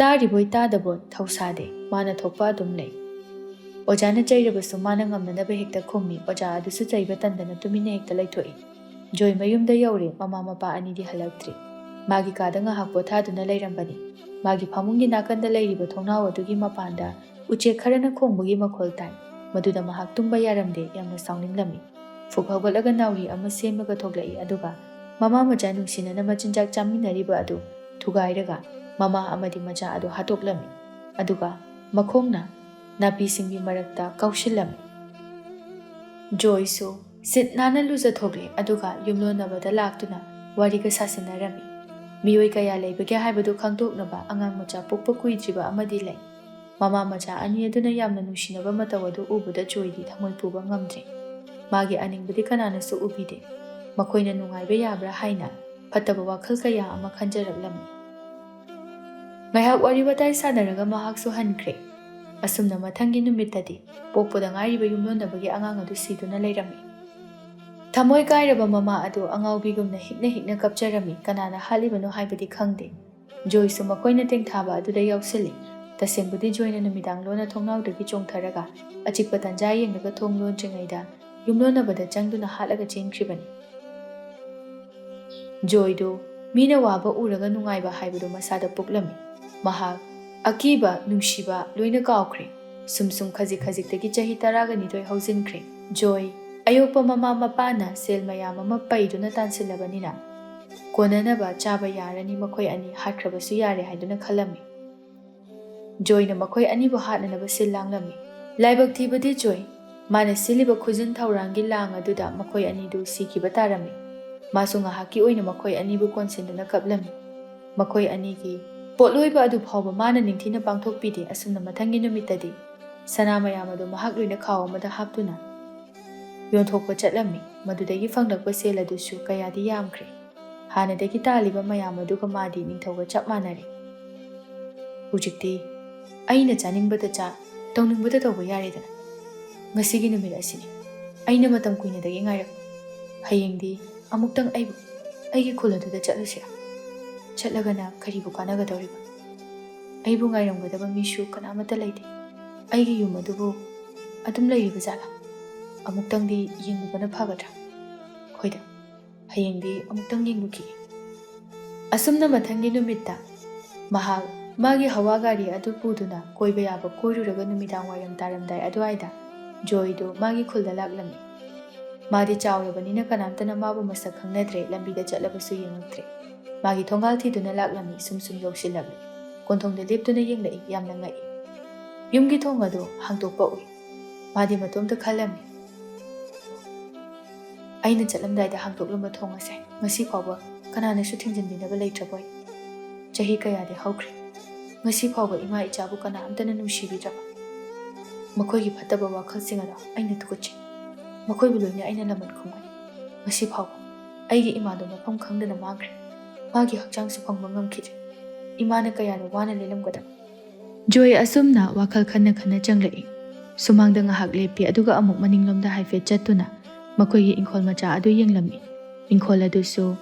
ꯇꯥꯔꯤꯕꯣꯏ ꯇꯥꯗꯕꯣꯏ ꯊꯧꯁꯥꯗꯦ꯫ ꯃꯥꯅ ꯊꯣꯛꯄ ꯑꯗꯨꯝ ꯂꯩ꯫ ꯑꯣꯖꯥꯅ ꯆꯩꯔꯕꯁꯨ ꯃꯥꯅ ꯉꯝꯅꯅꯕ ꯍꯦꯛꯇ ꯈꯨꯝꯃꯤ꯫ ꯑꯣꯖꯥ ꯑꯗꯨꯁꯨ ꯆꯩꯕ ꯇꯟꯗꯅ ꯇꯨꯃꯤꯟꯅ ꯍꯦꯛꯇ ꯂꯩꯊꯣꯛꯏ꯫ ꯖꯣꯏ ꯃꯌꯨꯝꯗ ꯌꯧꯔꯦ, ꯃꯃꯥ ꯃꯄꯥ ꯑꯅꯤꯗꯤ ꯍꯜꯂꯛꯇ꯭ꯔꯤ꯫ ꯃꯥꯒꯤ ꯀꯥꯗ ꯉꯥꯏꯍꯥꯛ ꯄꯣꯊꯥꯗꯨꯅ ꯂꯩꯔꯝꯕꯅꯤ꯫ ꯃꯥꯒꯤ ꯐꯃꯨꯡꯒꯤ ꯅꯥꯀꯟꯗ ꯂꯩꯔꯤꯕ ꯊꯣꯡꯅꯥꯎ ꯑꯗꯨꯒꯤ ꯃꯄꯥꯟꯗ ꯎꯆꯦꯛ ꯈꯔꯅ ꯈꯣꯡꯕꯒꯤ ꯃꯈꯣꯜ ꯇꯥꯏ꯫ ꯃꯗꯨꯗ ꯃꯍꯥꯛ ꯇꯨꯝꯕ ꯌꯥꯔꯝꯗꯦ, ꯌꯥꯝꯅ ꯁꯥꯎꯅꯤꯡꯂꯝꯃꯤ꯫ ꯐꯨꯛ ꯍꯧꯒꯠꯂꯒ ꯅꯥꯎꯔꯤ ꯑꯃ ꯁꯦꯝꯃꯒ ꯊꯣꯛꯂꯛꯏ, ꯑꯗꯨꯒ ꯃꯃꯥ ꯃꯆꯥ ꯅꯨꯡꯁꯤꯅꯅ ꯃꯆꯤꯟꯖꯥꯛ ꯆꯥꯃꯤꯟꯅꯔꯤꯕ ꯑꯗꯨ ꯊꯨꯒꯥꯏꯔꯒ ꯃꯃꯥ ꯑꯃꯗꯤ ꯃꯆꯥ ꯑꯗꯨ ꯍꯥꯠꯇꯣꯛꯂꯝꯃꯤ꯫ ꯑꯗꯨꯒ ꯃꯈꯣꯡꯅ ꯅꯥꯄꯤ ꯁꯤꯡꯕꯤ ꯃꯔꯛꯇ ꯀꯥꯎꯁꯤꯜꯂꯝꯃꯤ꯫ ꯖꯣꯏꯁꯨ ꯁꯤꯠ ꯅꯥꯟꯅ ꯂꯨꯖꯊꯣꯛꯂꯦ, ꯑꯗꯨꯒ ꯌꯨꯝꯂꯣꯟꯅꯕꯗ ꯂꯥꯛꯇꯨꯅ ꯋꯥꯔꯤꯒ ꯁꯥꯁꯤꯟꯅꯔꯝꯃꯤ꯫ ꯃꯤꯑꯣꯏ ꯀꯌꯥ ꯂꯩꯕꯒꯦ ꯍꯥꯏꯕꯗꯨ ꯈꯪꯗꯣꯛꯅꯕ ꯑꯉꯥꯡ ꯃꯆꯥ ꯄꯣꯛꯄ ꯀꯨꯏꯗ꯭ꯔꯤꯕ ꯑꯃꯗꯤ ꯂꯩ꯫ ꯃꯃꯥ ꯃꯆꯥ ꯑꯅꯤ ꯑꯗꯨꯅ ꯌꯥꯝꯅ ꯅꯨꯡꯁꯤꯅꯕ ꯃꯇꯧ ꯑꯗꯨ ꯎꯕꯗ ꯖꯣꯏꯗꯤ ꯊꯃꯣꯏ ꯄꯨꯕ ꯉꯝꯗ꯭ꯔꯦ꯫ ꯃꯥꯒꯤ ꯑꯅꯤꯡꯕꯗꯤ ꯀꯅꯥꯅꯁꯨ ꯎꯕꯤꯗꯦ꯫ ꯃꯈꯣꯏꯅ ꯅꯨꯡꯉꯥꯏꯕ ꯌꯥꯕ꯭ꯔꯥ ꯍꯥꯏꯅ ꯐꯠꯇꯕ ꯋꯥꯈꯜ ꯀꯌꯥ ꯑꯃ ꯈꯟꯖꯔꯛꯂꯝꯃꯤ꯫ ꯉꯥꯏꯍꯥꯛ ꯋꯥꯔꯤ ꯋꯥꯇꯥꯏ ꯁꯥꯟꯅꯔꯒ ꯃꯍꯥꯛꯁꯨ ꯍꯟꯈ꯭ꯔꯦ꯫ ꯑꯁꯨꯝꯅ ꯃꯊꯪꯒꯤ ꯅꯨꯃꯤꯠꯇꯗꯤ ꯄꯣꯛꯄꯗ ꯉꯥꯏꯔꯤꯕ ꯌꯨꯝꯂꯣꯟꯅꯕꯒꯤ ꯑꯉꯥꯡ ꯑꯗꯨ ꯁꯤꯗꯨꯅ ꯂꯩꯔꯝꯃꯤ꯫ ꯊꯃꯣꯏ ꯀꯥꯏꯔꯕ ꯃꯃꯥ ꯑꯗꯨ ꯑꯉꯥꯎꯕꯤꯒꯨꯝꯅ ꯍꯤꯛꯅ ꯍꯤꯛꯅ ꯀꯞꯆꯔꯝꯃꯤ꯫ ꯀꯅꯥꯅ ꯍꯥꯠꯂꯤꯕꯅꯣ ꯍꯥꯏꯕꯗꯤ ꯈꯪꯗꯦ꯫ ꯖꯣꯏꯁꯨ ꯃꯈꯣꯏꯅ ꯇꯦꯡꯊꯥꯕ ꯑꯗꯨꯗ ꯌꯥꯎꯁꯤꯜꯂꯤ꯫ ꯇꯁꯦꯡꯕꯗꯤ ꯖꯣꯏꯅ ꯅꯨꯃꯤꯗꯥꯡ ꯂꯣꯟꯅ ꯊꯣꯡꯅꯥꯎꯗꯒꯤ ꯆꯣꯡꯊꯔꯒ ꯑꯆꯤꯛꯄ ꯇꯟꯖꯥ ꯌꯦꯡꯂꯒ ꯊꯣꯡ ꯂꯣꯟꯗ꯭ꯔꯤꯉꯩꯗ ꯌꯨꯝꯂꯣꯟꯅꯕꯗ ꯆꯪꯗꯨꯅ ꯍꯥꯠꯂꯒ ꯆꯦꯟꯈ꯭ꯔꯤꯕꯅꯤ꯫ ꯖꯣꯏꯗꯨ ꯃꯤꯅ ꯋꯥꯕ ꯎꯔꯒ ꯅꯨꯡꯉꯥꯏꯕ ꯍꯥꯏꯕꯗꯨ ꯃꯁꯥꯗ ꯄꯣꯛꯂꯝꯃꯤ꯫ ꯃꯍꯥꯛ ꯑꯀꯤꯕ, ꯅꯨꯡꯁꯤꯕ ꯂꯣꯏꯅ ꯀꯥꯎꯈ꯭ꯔꯦ꯫ ꯁꯨꯝ ꯁꯨꯝ ꯈꯖꯤꯛ ꯈꯖꯤꯛꯇꯒꯤ ꯆꯍꯤ ꯇꯔꯥꯒ ꯅꯤꯊꯣꯏ ꯍꯧꯖꯤꯟꯈ꯭ꯔꯦ꯫ ꯖꯣꯏ, ꯑꯌꯣꯛꯄ ꯃꯃꯥ ꯃꯄꯥꯅ ꯁꯦꯜ ꯃꯌꯥꯝ ꯑꯃ ꯄꯩꯗꯨꯅ ꯇꯥꯟꯁꯤꯜꯂꯕꯅꯤꯅ, ꯀꯣꯟꯅꯅꯕ ꯆꯥꯕ ꯌꯥꯔꯅꯤ, ꯃꯈꯣꯏ ꯑꯅꯤ ꯍꯥꯠꯈ꯭ꯔꯕꯁꯨ ꯌꯥꯔꯦ ꯍꯥꯏꯗꯨꯅ ꯈꯜꯂꯝꯃꯤ꯫ ꯖꯣꯏꯅ ꯃꯈꯣꯏ ꯑꯅꯤꯕꯨ ꯍꯥꯠꯅꯅꯕ ꯁꯤꯜ ꯂꯥꯡꯂꯝꯃꯤ꯫ ꯂꯥꯏꯕꯛ ꯊꯤꯕꯗꯤ ꯖꯣꯏ, ꯃꯥꯅ ꯁꯤꯜꯂꯤꯕ ꯈꯨꯖꯤꯟ ꯊꯧꯔꯥꯡꯒꯤ ꯂꯥꯡ ꯑꯗꯨꯗ ꯃꯈꯣꯏ ꯑꯅꯤꯗꯨ ꯁꯤꯈꯤꯕ ꯇꯥꯔꯝꯃꯤ꯫ ꯃꯥꯁꯨ ꯉꯥꯏꯍꯥꯛꯀꯤ ꯑꯣꯏꯅ ꯃꯈꯣꯏ ꯑꯅꯤꯕꯨ ꯀꯣꯟꯁꯤꯟꯗꯨꯅ ꯀꯞꯂꯝꯃꯤ꯫ ꯃꯈꯣꯏ ꯑꯅꯤꯒꯤ ꯄꯣꯠꯂꯣꯏꯕ ꯑꯗꯨ ꯐꯥꯎꯕ ꯃꯥꯅ ꯅꯤꯡꯊꯤꯅ ꯄꯥꯡꯊꯣꯛꯄꯤꯗꯦ꯫ ꯑꯁꯨꯝꯅ ꯃꯊꯪꯒꯤ ꯅꯨꯃꯤꯠꯇꯗꯤ ꯁꯅꯥ ꯃꯌꯥꯝ ꯑꯗꯨ ꯃꯍꯥꯛ ꯂꯣꯏꯅ ꯈꯥꯎ ꯑꯃꯗ ꯍꯥꯞꯇꯨꯅ ꯌꯣꯟꯊꯣꯛꯄ ꯆꯠꯂꯝꯃꯤ꯫ ꯃꯗꯨꯗꯒꯤ ꯐꯪꯂꯛꯄ ꯁꯦꯜ ꯑꯗꯨꯁꯨ ꯀꯌꯥꯗꯤ ꯌꯥꯝꯈ꯭ꯔꯦ꯫ ꯍꯥꯟꯅꯗꯒꯤ ꯇꯥꯜꯂꯤꯕ ꯃꯌꯥꯝ ꯑꯗꯨꯒ ꯃꯥꯗꯤ ꯅꯤꯡꯊꯧꯒ ꯆꯞ ꯃꯥꯟꯅꯔꯦ꯫ ꯍꯧꯖꯤꯛꯇꯤ ꯑꯩꯅ ꯆꯥꯅꯤꯡꯕꯗ ꯆꯥ, ꯇꯧꯅꯤꯡꯕꯗ ꯇꯧꯕ ꯌꯥꯔꯦꯗꯅ꯫ ꯉꯁꯤꯒꯤ ꯅꯨꯃꯤꯠ ꯑꯁꯤꯅꯤ ꯑꯩꯅ ꯃꯇꯝ ꯀꯨꯏꯅꯗꯒꯤ ꯉꯥꯏꯔꯛꯄ꯫ ꯍꯌꯦꯡꯗꯤ ꯑꯃꯨꯛꯇꯪ ꯑꯩꯕꯨ ꯑꯩꯒꯤ ꯈꯨꯜ ꯑꯗꯨꯗ ꯆꯠꯂꯨꯁꯤꯔꯥ? ꯆꯠꯂꯒꯅ ꯀꯔꯤꯕꯨ ꯀꯥꯟꯅꯒꯗꯧꯔꯤꯕ? ꯑꯩꯕꯨ ꯉꯥꯏꯔꯝꯒꯗꯕ ꯃꯤꯁꯨ ꯀꯅꯥꯃꯠꯇ ꯂꯩꯇꯦ꯫ ꯑꯩꯒꯤ ꯌꯨꯝ ꯑꯗꯨꯕꯨ ꯑꯗꯨꯝ ꯂꯩꯔꯤꯕ ꯖꯥꯠꯂꯥ? ꯑꯃꯨꯛꯇꯪꯗꯤ ꯌꯦꯡꯂꯨꯕꯅ ꯐꯒꯗ꯭ꯔꯥ? ꯍꯣꯏꯗ, ꯍꯌꯦꯡꯗꯤ ꯑꯃꯨꯛꯇꯪ ꯌꯦꯡꯂꯨꯈꯤꯒꯦ꯫ ꯑꯁꯨꯝꯅ ꯃꯊꯪꯒꯤ ꯅꯨꯃꯤꯠꯇ ꯃꯍꯥꯛ ꯃꯥꯒꯤ ꯍꯋꯥ ꯒꯥꯔꯤ ꯑꯗꯨ ꯄꯨꯗꯨꯅ ꯀꯣꯏꯕ ꯌꯥꯕ ꯀꯣꯏꯔꯨꯔꯒ ꯅꯨꯃꯤꯗꯥꯡ ꯋꯥꯏꯔꯝ ꯇꯥꯔꯝꯗꯥꯏ ꯑꯗꯨꯋꯥꯏꯗ ꯖꯣꯏꯗꯨ ꯃꯥꯒꯤ ꯈꯨꯜꯗ ꯂꯥꯛꯂꯝꯃꯤ꯫ ꯃꯥꯗꯤ ꯆꯥꯎꯔꯕꯅꯤꯅ ꯀꯅꯥꯝꯇꯅ ꯃꯥꯕꯨ ꯃꯁꯛ ꯈꯪꯅꯗ꯭ꯔꯦ, ꯂꯝꯕꯤꯗ ꯆꯠꯂꯕꯁꯨ ꯌꯦꯡꯉꯛꯇ꯭ꯔꯦ꯫ ꯃꯥꯒꯤ ꯊꯣꯡꯒꯥꯜ ꯊꯤꯗꯨꯅ ꯂꯥꯛꯂꯝꯃꯤ, ꯁꯨꯝ ꯁꯨꯝ ꯌꯧꯁꯤꯜꯂꯛꯂꯤ꯫ ꯀꯣꯟꯊꯣꯡꯗ ꯂꯦꯞꯇꯨꯅ ꯌꯦꯡꯂꯛꯏ, ꯌꯥꯝꯅ ꯉꯛꯏ꯫ ꯌꯨꯝꯒꯤ ꯊꯣꯡ ꯑꯗꯨ ꯍꯥꯡꯗꯣꯛꯄ ꯎꯏ꯫ ꯃꯥꯗꯤ ꯃꯇꯣꯝꯇ ꯈꯜꯂꯝꯃꯤ, "ꯑꯩꯅ ꯆꯠꯂꯝꯗꯥꯏꯗ ꯍꯥꯡꯗꯣꯛꯂꯝꯕ ꯊꯣꯡ ꯑꯁꯦ ꯉꯁꯤ ꯐꯥꯎꯕ ꯀꯅꯥꯅꯁꯨ ꯊꯤꯡꯖꯤꯟꯕꯤꯅꯕ ꯂꯩꯇ꯭ꯔꯕꯣꯏ? ꯆꯍꯤ ꯀꯌꯥꯗꯤ ꯍꯧꯈ꯭ꯔꯦ, ꯉꯁꯤ ꯐꯥꯎꯕ ꯏꯃꯥ ꯏꯆꯥꯕꯨ ꯀꯅꯥ ꯑꯝꯇꯅ ꯅꯨꯡꯁꯤꯕꯤꯗ꯭ꯔꯕ? ꯃꯈꯣꯏꯒꯤ ꯐꯠꯇꯕ ꯋꯥꯈꯜꯁꯤꯡ ꯑꯗꯣ ꯑꯩꯅ ꯇꯨꯀꯠꯆꯩ꯫ ꯃꯈꯣꯏꯕꯨ ꯂꯣꯏꯅ ꯑꯩꯅ ꯂꯃꯟ ꯈꯨꯝꯒꯅꯤ꯫ ꯉꯁꯤ ꯐꯥꯎꯕ ꯑꯩꯒꯤ ꯏꯃꯥꯗꯣ ꯃꯐꯝ ꯈꯪꯗꯅ ꯃꯥꯡꯈ꯭ꯔꯦ꯫ ꯃꯥꯒꯤ ꯍꯛꯆꯥꯡꯁꯨ ꯐꯪꯕ ꯉꯝꯈꯤꯗ꯭ꯔꯦ꯫ ꯏꯃꯥꯅ ꯀꯌꯥꯗ ꯋꯥꯅ ꯂꯦꯜꯂꯝꯒꯗꯕ?" ꯖꯣꯏ ꯑꯁꯨꯝꯅ ꯋꯥꯈꯜ ꯈꯟꯅ ꯈꯟꯅ ꯆꯪꯂꯛꯏ꯫ ꯁꯨꯃꯥꯡꯗ ꯉꯥꯏꯍꯥꯛ ꯂꯦꯞꯄꯤ, ꯑꯗꯨꯒ ꯑꯃꯨꯛ ꯃꯅꯤꯡꯂꯣꯝꯗ ꯍꯥꯏꯐꯦꯠ ꯆꯠꯇꯨꯅ ꯃꯈꯣꯏꯒꯤ ꯏꯪꯈꯣꯜ ꯃꯆꯥ ꯑꯗꯨ ꯌꯦꯡꯂꯝꯃꯤ꯫ ꯏꯪꯈꯣꯜ ꯑꯗꯨꯁꯨ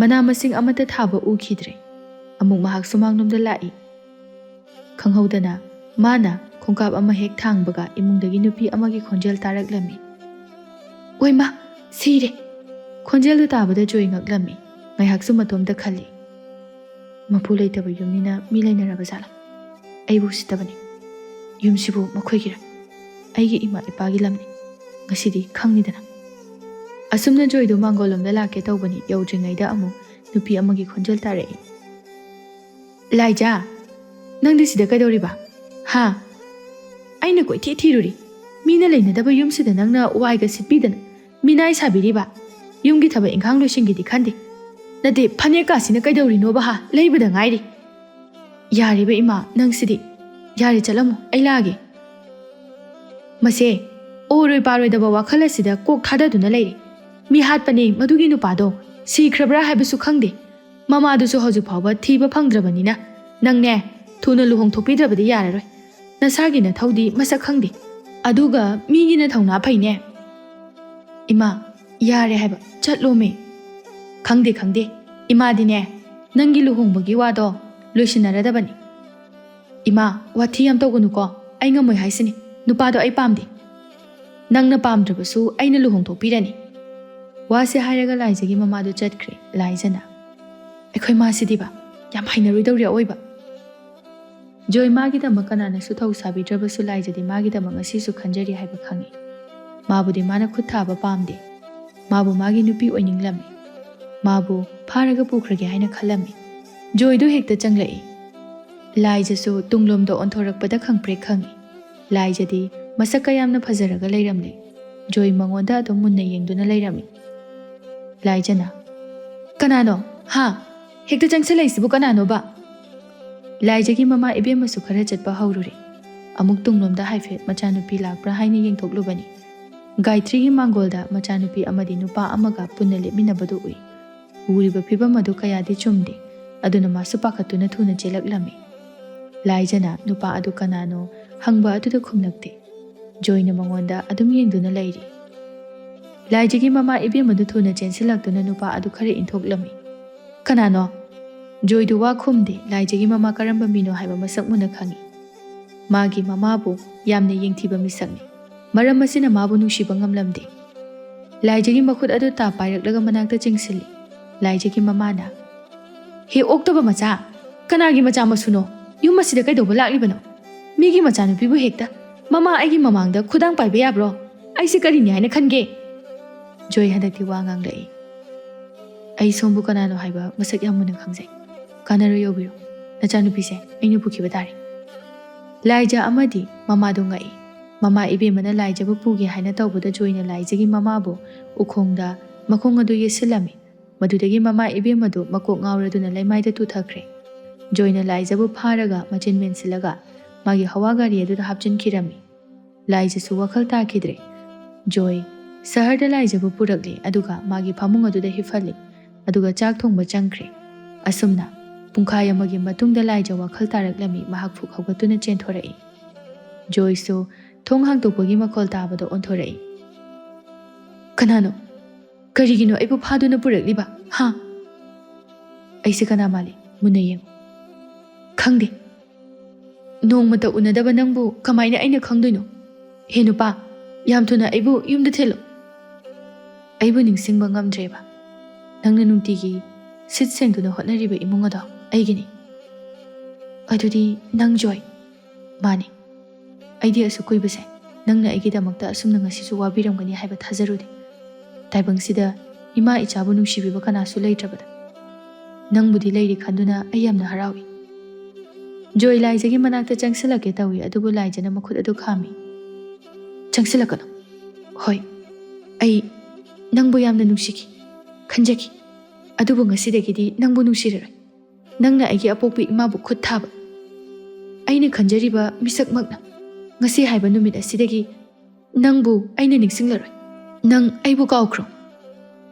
ꯃꯅꯥ ꯃꯁꯤꯡ ꯑꯃꯠꯇ ꯊꯥꯕ ꯎꯈꯤꯗ꯭ꯔꯦ꯫ ꯑꯃꯨꯛ ꯃꯍꯥꯛ ꯁꯨꯃꯥꯡꯂꯣꯝꯗ ꯂꯥꯛꯏ꯫ ꯈꯪꯍꯧꯗꯅ ꯃꯥꯅ ꯈꯣꯡꯀꯥꯞ ꯑꯃ ꯍꯦꯛ ꯊꯥꯡꯕꯒ ꯏꯃꯨꯡꯗꯒꯤ ꯅꯨꯄꯤ ꯑꯃꯒꯤ ꯈꯣꯟꯖꯦꯜ ꯇꯥꯔꯛꯂꯝꯃꯤ꯫ "ꯑꯣꯏꯃꯥ, ꯁꯤꯔꯦ!" ꯈꯣꯟꯖꯦꯜꯗꯨ ꯇꯥꯕꯗ ꯖꯣꯏ ꯉꯛꯂꯝꯃꯤ꯫ ꯉꯥꯏꯍꯥꯛꯁꯨ ꯃꯇꯣꯝꯇ ꯈꯜꯂꯤ꯫ "ꯃꯄꯨ ꯂꯩꯇꯕ ꯌꯨꯝꯅꯤꯅ ꯃꯤ ꯂꯩꯅꯔꯕ ꯖꯥꯠꯂꯥ? ꯑꯩꯕꯨ ꯎꯁꯤꯠꯇꯕꯅꯤ꯫ ꯌꯨꯝꯁꯤꯕꯨ ꯃꯈꯣꯏꯒꯤꯔꯥ? ꯑꯩꯒꯤ ꯏꯃꯥ ꯏꯄꯥꯒꯤ ꯂꯝꯅꯤ꯫ ꯉꯁꯤꯗꯤ ꯈꯪꯅꯤꯗꯅ꯫" ꯑꯁꯨꯝꯅ ꯖꯣꯏꯗꯨ ꯃꯥꯡꯒꯣꯜꯂꯣꯝꯗ ꯂꯥꯛꯀꯦ ꯇꯧꯕꯅꯤ, ꯌꯧꯗ꯭ꯔꯤꯉꯩꯗ ꯑꯃꯨꯛ ꯅꯨꯄꯤ ꯑꯃꯒꯤ ꯈꯣꯟꯖꯦꯜ ꯇꯥꯔꯛꯏ꯫ "ꯂꯥꯏꯖꯥ, ꯅꯪꯗꯤ ꯁꯤꯗ ꯀꯩꯗꯧꯔꯤꯕ? ꯍꯥ? ꯑꯩꯅ ꯀꯣꯏꯊꯤ ꯊꯤꯔꯨꯔꯤ꯫ ꯃꯤꯅ ꯂꯩꯅꯗꯕ ꯌꯨꯝꯁꯤꯗ ꯅꯪꯅ ꯋꯥꯏꯒ ꯁꯤꯠꯄꯤꯗꯅ ꯃꯤꯅꯥꯏ ꯁꯥꯕꯤꯔꯤꯕ? ꯌꯨꯝꯒꯤ ꯊꯕꯛ ꯏꯪꯈꯥꯡ ꯂꯣꯏꯁꯤꯟꯒꯦꯗꯤ ꯈꯟꯗꯦ꯫ ꯅꯠꯇꯦ, ꯐꯅꯦꯛꯀꯥꯁꯤꯅ ꯀꯩꯗꯧꯔꯤꯅꯣꯕ ꯍꯥ? ꯂꯩꯕꯗ ꯉꯥꯏꯔꯤ꯫" "ꯌꯥꯔꯦꯕ ꯏꯃꯥ, ꯅꯪꯁꯤꯗꯤ꯫ ꯌꯥꯔꯦ, ꯆꯠꯂꯝꯃꯣ, ꯑꯩ ꯂꯥꯛꯑꯒꯦ꯫" "ꯃꯁꯦ, ꯑꯣꯏꯔꯣꯏ ꯄꯥꯔꯣꯏꯗꯕ ꯋꯥꯈꯜ ꯑꯁꯤꯗ ꯀꯣꯛ ꯊꯥꯗꯗꯨꯅ ꯂꯩꯔꯦ꯫ ꯃꯤ ꯍꯥꯠꯄꯅꯦ ꯃꯗꯨꯒꯤ ꯅꯨꯄꯥꯗꯣ꯫ ꯁꯤꯈ꯭ꯔꯕ꯭ꯔꯥ ꯍꯥꯏꯕꯁꯨ ꯈꯪꯗꯦ꯫ ꯃꯃꯥꯗꯨꯁꯨ ꯍꯧꯖꯤꯛ ꯐꯥꯎꯕ ꯊꯤꯕ ꯐꯪꯗ꯭ꯔꯕꯅꯤꯅ ꯅꯪꯅꯦ, ꯊꯨꯅ ꯂꯨꯍꯣꯡꯊꯣꯛꯄꯤꯗ꯭ꯔꯕꯗꯤ ꯌꯥꯔꯔꯣꯏ꯫ ꯅꯁꯥꯒꯤ ꯅꯊꯧꯗꯤ ꯃꯁꯛ ꯈꯪꯗꯦ꯫ ꯑꯗꯨꯒ ꯃꯤꯒꯤꯅ ꯊꯧꯅꯥ ꯐꯩꯅꯦ꯫" "ꯏꯃꯥ, ꯌꯥꯔꯦ ꯍꯥꯏꯕ, ꯆꯠꯂꯣꯃꯦ꯫" "ꯈꯪꯗꯦ, ꯈꯪꯗꯦ꯫ ꯏꯃꯥꯗꯤꯅꯦ, ꯅꯪꯒꯤ ꯂꯨꯍꯣꯡꯕꯒꯤ ꯋꯥꯗꯣ ꯂꯣꯏꯁꯤꯟꯅꯔꯗꯕꯅꯤ꯫" "ꯏꯃꯥ, ꯋꯥꯊꯤ ꯌꯥꯝ ꯇꯧꯒꯅꯨꯀꯣ꯫ ꯑꯩ ꯉꯝꯃꯣꯏ ꯍꯥꯏꯁꯤꯅꯤ꯫ ꯅꯨꯄꯥꯗꯣ ꯑꯩ ꯄꯥꯝꯗꯦ꯫" "ꯅꯪꯅ ꯄꯥꯝꯗ꯭ꯔꯕꯁꯨ ꯑꯩꯅ ꯂꯨꯍꯣꯡꯊꯣꯛꯄꯤꯔꯅꯤ꯫" ꯋꯥꯁꯦ ꯍꯥꯏꯔꯒ ꯂꯥꯏꯖꯒꯤ ꯃꯃꯥꯗꯨ ꯆꯠꯈ꯭ꯔꯦ꯫ ꯂꯥꯏꯖꯅ, "ꯑꯩꯈꯣꯏ ꯃꯥꯁꯤꯗꯤꯕ ꯌꯥꯝ ꯍꯩꯅꯔꯣꯏꯗꯧꯔꯤ ꯑꯑꯣꯏꯕ"꯫ ꯖꯣꯏ ꯃꯥꯒꯤꯗꯃꯛ ꯀꯅꯥꯅꯁꯨ ꯊꯧ ꯁꯥꯕꯤꯗ꯭ꯔꯕꯁꯨ ꯂꯥꯏꯖꯗꯤ ꯃꯥꯒꯤꯗꯃꯛ ꯉꯁꯤꯁꯨ ꯈꯟꯖꯔꯤ ꯍꯥꯏꯕ ꯈꯪꯏ꯫ ꯃꯥꯕꯨꯗꯤ ꯃꯥꯅ ꯈꯨꯠ ꯊꯥꯕ ꯄꯥꯝꯗꯦ꯫ ꯃꯥꯕꯨ ꯃꯥꯒꯤ ꯅꯨꯄꯤ ꯑꯣꯏꯅꯤꯡꯂꯝꯃꯤ꯫ ꯃꯥꯕꯨ ꯐꯥꯔꯒ ꯄꯨꯈ꯭ꯔꯒꯦ ꯍꯥꯏꯅ ꯈꯜꯂꯝꯃꯤ꯫ ꯖꯣꯏꯗꯨ ꯍꯦꯛꯇ ꯆꯪꯂꯛꯏ꯫ ꯂꯥꯏꯖꯁꯨ ꯇꯨꯡꯂꯣꯝꯗ ꯑꯣꯟꯊꯣꯔꯛꯄꯗ ꯈꯪꯄ꯭ꯔꯦꯛ ꯈꯪꯏ꯫ ꯂꯥꯏꯖꯗꯤ ꯃꯁꯛ ꯀꯌꯥꯝꯅ ꯐꯖꯔꯒ ꯂꯩꯔꯝꯂꯦ꯫ ꯖꯣꯏ ꯃꯉꯣꯟꯗ ꯑꯗꯨꯝ ꯃꯨꯟꯅ ꯌꯦꯡꯗꯨꯅ ꯂꯩꯔꯝꯃꯤ꯫ ꯂꯥꯏꯖꯅ, "ꯀꯅꯥꯅꯣ? ꯍꯥ? ꯍꯦꯛꯇ ꯆꯪꯁꯤꯜꯂꯛꯏꯁꯤꯕꯨ ꯀꯅꯥꯅꯣꯕ?" ꯂꯥꯏꯖꯒꯤ ꯃꯃꯥ ꯏꯕꯦꯝꯃꯁꯨ ꯈꯔ ꯆꯠꯄ ꯍꯧꯔꯨꯔꯦ꯫ ꯑꯃꯨꯛ ꯇꯨꯡꯂꯣꯝꯗ ꯍꯥꯏꯐꯦꯠ ꯃꯆꯥꯅꯨꯄꯤ ꯂꯥꯛꯄ꯭ꯔꯥ ꯍꯥꯏꯅ ꯌꯦꯡꯊꯣꯛꯂꯨꯕꯅꯤ꯫ ꯒꯥꯏꯇ꯭ꯔꯤꯒꯤ ꯃꯥꯡꯒꯣꯜꯗ ꯃꯆꯥꯅꯨꯄꯤ ꯑꯃꯗꯤ ꯅꯨꯄꯥ ꯑꯃꯒ ꯄꯨꯟꯅ ꯂꯦꯞꯃꯤꯟꯅꯕꯗꯨ ꯎꯏ꯫ ꯎꯔꯤꯕ ꯐꯤꯕꯝ ꯑꯗꯨ ꯀꯌꯥꯗꯤ ꯆꯨꯝꯗꯦ, ꯑꯗꯨꯅ ꯃꯥꯁꯨ ꯄꯥꯈꯠꯇꯨꯅ ꯊꯨꯅ ꯆꯦꯜꯂꯛꯂꯝꯃꯤ꯫ ꯂꯥꯏꯖꯅ ꯅꯨꯄꯥ ꯑꯗꯨ ꯀꯅꯥꯅꯣ ꯍꯪꯕ ꯑꯗꯨꯗ ꯈꯨꯝꯂꯛꯇꯦ꯫ ꯖꯣꯏꯅ ꯃꯉꯣꯟꯗ ꯑꯗꯨꯝ ꯌꯦꯡꯗꯨꯅ ꯂꯩꯔꯤ꯫ ꯂꯥꯏꯖꯒꯤ ꯃꯃꯥ ꯏꯕꯦꯝꯃꯗꯨ ꯊꯨꯅ ꯆꯦꯟꯁꯤꯜꯂꯛꯇꯨꯅ ꯅꯨꯄꯥ ꯑꯗꯨ ꯈꯔ ꯏꯟꯊꯣꯛꯂꯝꯃꯤ꯫ "ꯀꯅꯥꯅꯣ?" ꯖꯣꯏꯗꯨ ꯋꯥ ꯈꯨꯝꯗꯦ꯫ ꯂꯥꯏꯖꯒꯤ ꯃꯃꯥ ꯀꯔꯝꯕ ꯃꯤꯅꯣ ꯍꯥꯏꯕ ꯃꯁꯛ ꯃꯨꯟꯅ ꯈꯪꯏ꯫ ꯃꯥꯒꯤ ꯃꯃꯥꯕꯨ ꯌꯥꯝꯅ ꯌꯦꯡꯊꯤꯕ ꯃꯤꯁꯛꯅꯤ꯫ ꯃꯔꯝ ꯑꯁꯤꯅ ꯃꯥꯕꯨ ꯅꯨꯡꯁꯤꯕ ꯉꯝꯂꯝꯗꯦ꯫ ꯂꯥꯏꯖꯒꯤ ꯃꯈꯨꯠ ꯑꯗꯨ ꯇꯥꯞ ꯄꯥꯏꯔꯛꯂꯒ ꯃꯅꯥꯛꯇ ꯆꯤꯡꯁꯤꯜꯂꯤ꯫ ꯂꯥꯏꯖꯒꯤ ꯃꯃꯥꯅ, "ꯍꯦ ꯑꯣꯛꯇꯕ ꯃꯆꯥ! ꯀꯅꯥꯒꯤ ꯃꯆꯥ ꯃꯁꯨꯅꯣ? ꯌꯨꯝ ꯑꯁꯤꯗ ꯀꯩꯗꯧꯕ ꯂꯥꯛꯂꯤꯕꯅꯣ? ꯃꯤꯒꯤ ꯃꯆꯥꯅꯨꯄꯤꯕꯨ ꯍꯦꯛꯇ ꯃꯃꯥ ꯑꯩꯒꯤ ꯃꯃꯥꯡꯗ ꯈꯨꯗꯥꯡ ꯄꯥꯏꯕ ꯌꯥꯕ꯭ꯔꯣ? ꯑꯩꯁꯦ ꯀꯔꯤꯅꯤ ꯍꯥꯏꯅ ꯈꯟꯒꯦ?" ꯖꯣꯏ ꯍꯟꯗꯛꯇꯤ ꯋꯥ ꯉꯥꯡꯂꯛꯏ꯫ "ꯑꯩ ꯁꯣꯝꯕꯨ ꯀꯅꯥꯅꯣ ꯍꯥꯏꯕ ꯃꯁꯛ ꯌꯥꯝ ꯃꯨꯟꯅ ꯈꯪꯖꯩ꯫ ꯀꯥꯟꯅꯔꯣꯏ, ꯌꯧꯕꯤꯔꯣ꯫ ꯅꯆꯥꯅꯨꯄꯤꯁꯦ ꯑꯩꯅ ꯄꯨꯈꯤꯕ ꯇꯥꯔꯦ"꯫ ꯂꯥꯏꯖ ꯑꯃꯗꯤ ꯃꯃꯥꯗꯨ ꯉꯛꯏ꯫ ꯃꯃꯥ ꯏꯕꯦꯝꯃꯅ ꯂꯥꯏꯖꯕꯨ ꯄꯨꯒꯦ ꯍꯥꯏꯅ ꯇꯧꯕꯗ ꯖꯣꯏꯅ ꯂꯥꯏꯖꯒꯤ ꯃꯃꯥꯕꯨ ꯎꯈꯣꯡꯗ ꯃꯈꯣꯡ ꯑꯗꯨ ꯌꯦꯠꯁꯤꯜꯂꯝꯃꯤ꯫ ꯃꯗꯨꯗꯒꯤ ꯃꯃꯥ ꯏꯕꯦꯝꯃꯗꯨ ꯃꯀꯣꯛ ꯉꯥꯎꯔꯗꯨꯅ ꯂꯩꯃꯥꯏꯗ ꯇꯨꯊꯈ꯭ꯔꯦ꯫ ꯖꯣꯏꯅ ꯂꯥꯏꯖꯕꯨ ꯐꯥꯔꯒ ꯃꯆꯤꯟ ꯃꯦꯟꯁꯤꯜꯂꯒ ꯃꯥꯒꯤ ꯍꯋꯥ ꯒꯥꯔꯤ ꯑꯗꯨꯗ ꯍꯥꯞꯆꯤꯟꯈꯤꯔꯝꯃꯤ꯫ ꯂꯥꯏꯖꯁꯨ ꯋꯥꯈꯜ ꯇꯥꯈꯤꯗ꯭ꯔꯦ꯫ ꯖꯣꯏ ꯁꯍꯔꯗ ꯂꯥꯏꯖꯕꯨ ꯄꯨꯔꯛꯂꯦ, ꯑꯗꯨꯒ ꯃꯥꯒꯤ ꯐꯃꯨꯡ ꯑꯗꯨꯗ ꯍꯤꯞꯍꯜꯂꯤ, ꯑꯗꯨꯒ ꯆꯥꯛ ꯊꯣꯡꯕ ꯆꯪꯈ꯭ꯔꯦ꯫ ꯑꯁꯨꯝꯅ ꯄꯨꯡꯈꯥꯏ ꯑꯃꯒꯤ ꯃꯇꯨꯡꯗ ꯂꯥꯏꯖ ꯋꯥꯈꯜ ꯇꯥꯔꯛꯂꯝꯃꯤ꯫ ꯃꯍꯥꯛ ꯐꯨꯛ ꯍꯧꯒꯠꯇꯨꯅ ꯆꯦꯟꯊꯣꯔꯛꯏ꯫ ꯖꯣꯏꯁꯨ ꯊꯣꯡ ꯍꯥꯡꯗꯣꯛꯄꯒꯤ ꯃꯈꯣꯜ ꯇꯥꯕꯗ ꯑꯣꯟꯊꯣꯔꯛꯏ꯫ "ꯀꯅꯥꯅꯣ? ꯀꯔꯤꯒꯤꯅꯣ ꯑꯩꯕꯨ ꯐꯥꯗꯨꯅ ꯄꯨꯔꯛꯂꯤꯕ? ꯍꯥ?" "ꯑꯩꯁꯦ ꯀꯅꯥ ꯃꯥꯜꯂꯤ? ꯃꯨꯟꯅ ꯌꯦꯡꯉꯨ"꯫ "ꯈꯪꯗꯦ꯫ ꯅꯣꯡꯃꯇ ꯎꯅꯗꯕ ꯅꯪꯕꯨ ꯀꯃꯥꯏꯅ ꯑꯩꯅ ꯈꯪꯗꯣꯏꯅꯣ? ꯍꯦ ꯅꯨꯄꯥ, ꯌꯥꯝ ꯊꯨꯅ ꯑꯩꯕꯨ ꯌꯨꯝꯗ ꯊꯤꯜꯂꯨ"꯫ ꯑꯩꯕꯨ ꯅꯤꯡꯁꯤꯡꯕ ꯉꯝꯗ꯭ꯔꯦꯕ? ꯅꯪꯅ ꯅꯨꯡꯇꯤꯒꯤ ꯁꯤꯠ ꯁꯦꯡꯗꯨꯅ ꯍꯣꯠꯅꯔꯤꯕ ꯏꯃꯨꯡ ꯑꯗꯣ ꯑꯩꯒꯤꯅꯤ꯫ ꯑꯗꯨꯗꯤ ꯅꯪ, ꯖꯣꯏ? ꯃꯥꯅꯤ꯫ ꯑꯩꯗꯤ ꯑꯁꯨꯛ ꯀꯨꯏꯕꯁꯦ ꯅꯪꯅ ꯑꯩꯒꯤꯗꯃꯛꯇ ꯑꯁꯨꯝꯅ ꯉꯁꯤꯁꯨ ꯋꯥꯕꯤꯔꯝꯒꯅꯤ ꯍꯥꯏꯕ ꯊꯥꯖꯔꯨꯗꯦ꯫ ꯇꯥꯏꯕꯪꯁꯤꯗ ꯏꯃꯥ ꯏꯆꯥꯕꯨ ꯅꯨꯡꯁꯤꯕꯤꯕ ꯀꯅꯥꯁꯨ ꯂꯩꯇ꯭ꯔꯕꯗ, ꯅꯪꯕꯨꯗꯤ ꯂꯩꯔꯤ ꯈꯟꯗꯨꯅ ꯑꯩ ꯌꯥꯝꯅ ꯍꯔꯥꯎꯏ꯫ ꯖꯣꯏ ꯂꯥꯏꯖꯒꯤ ꯃꯅꯥꯛꯇ ꯆꯪꯁꯤꯜꯂꯛꯀꯦ ꯇꯧꯏ, ꯑꯗꯨꯕꯨ ꯂꯥꯏꯖꯅ ꯃꯈꯨꯠ ꯑꯗꯨ ꯈꯥꯝꯃꯤ꯫ "ꯆꯪꯁꯤꯜꯂꯛꯀꯅꯨ꯫ ꯍꯣꯏ, ꯑꯩ ꯅꯪꯕꯨ ꯌꯥꯝꯅ ꯅꯨꯡꯁꯤꯈꯤ, ꯈꯟꯖꯈꯤ꯫ ꯑꯗꯨꯕꯨ ꯉꯁꯤꯗꯒꯤꯗꯤ ꯅꯪꯕꯨ ꯅꯨꯡꯁꯤꯔꯔꯣꯏ꯫ ꯅꯪꯅ ꯑꯩꯒꯤ ꯑꯄꯣꯛꯄꯤ ꯏꯃꯥꯕꯨ ꯈꯨꯠ ꯊꯥꯕ, ꯑꯩꯅ ꯈꯟꯖꯔꯤꯕ ꯃꯤꯁꯛꯃꯛꯅ ꯉꯁꯤ ꯍꯥꯏꯕ ꯅꯨꯃꯤꯠ ꯑꯁꯤꯗꯒꯤ ꯅꯪꯕꯨ ꯑꯩꯅ ꯅꯤꯡꯁꯤꯡꯂꯔꯣꯏ꯫ ꯅꯪ ꯑꯩꯕꯨ ꯀꯥꯎꯈ꯭ꯔꯣ꯫"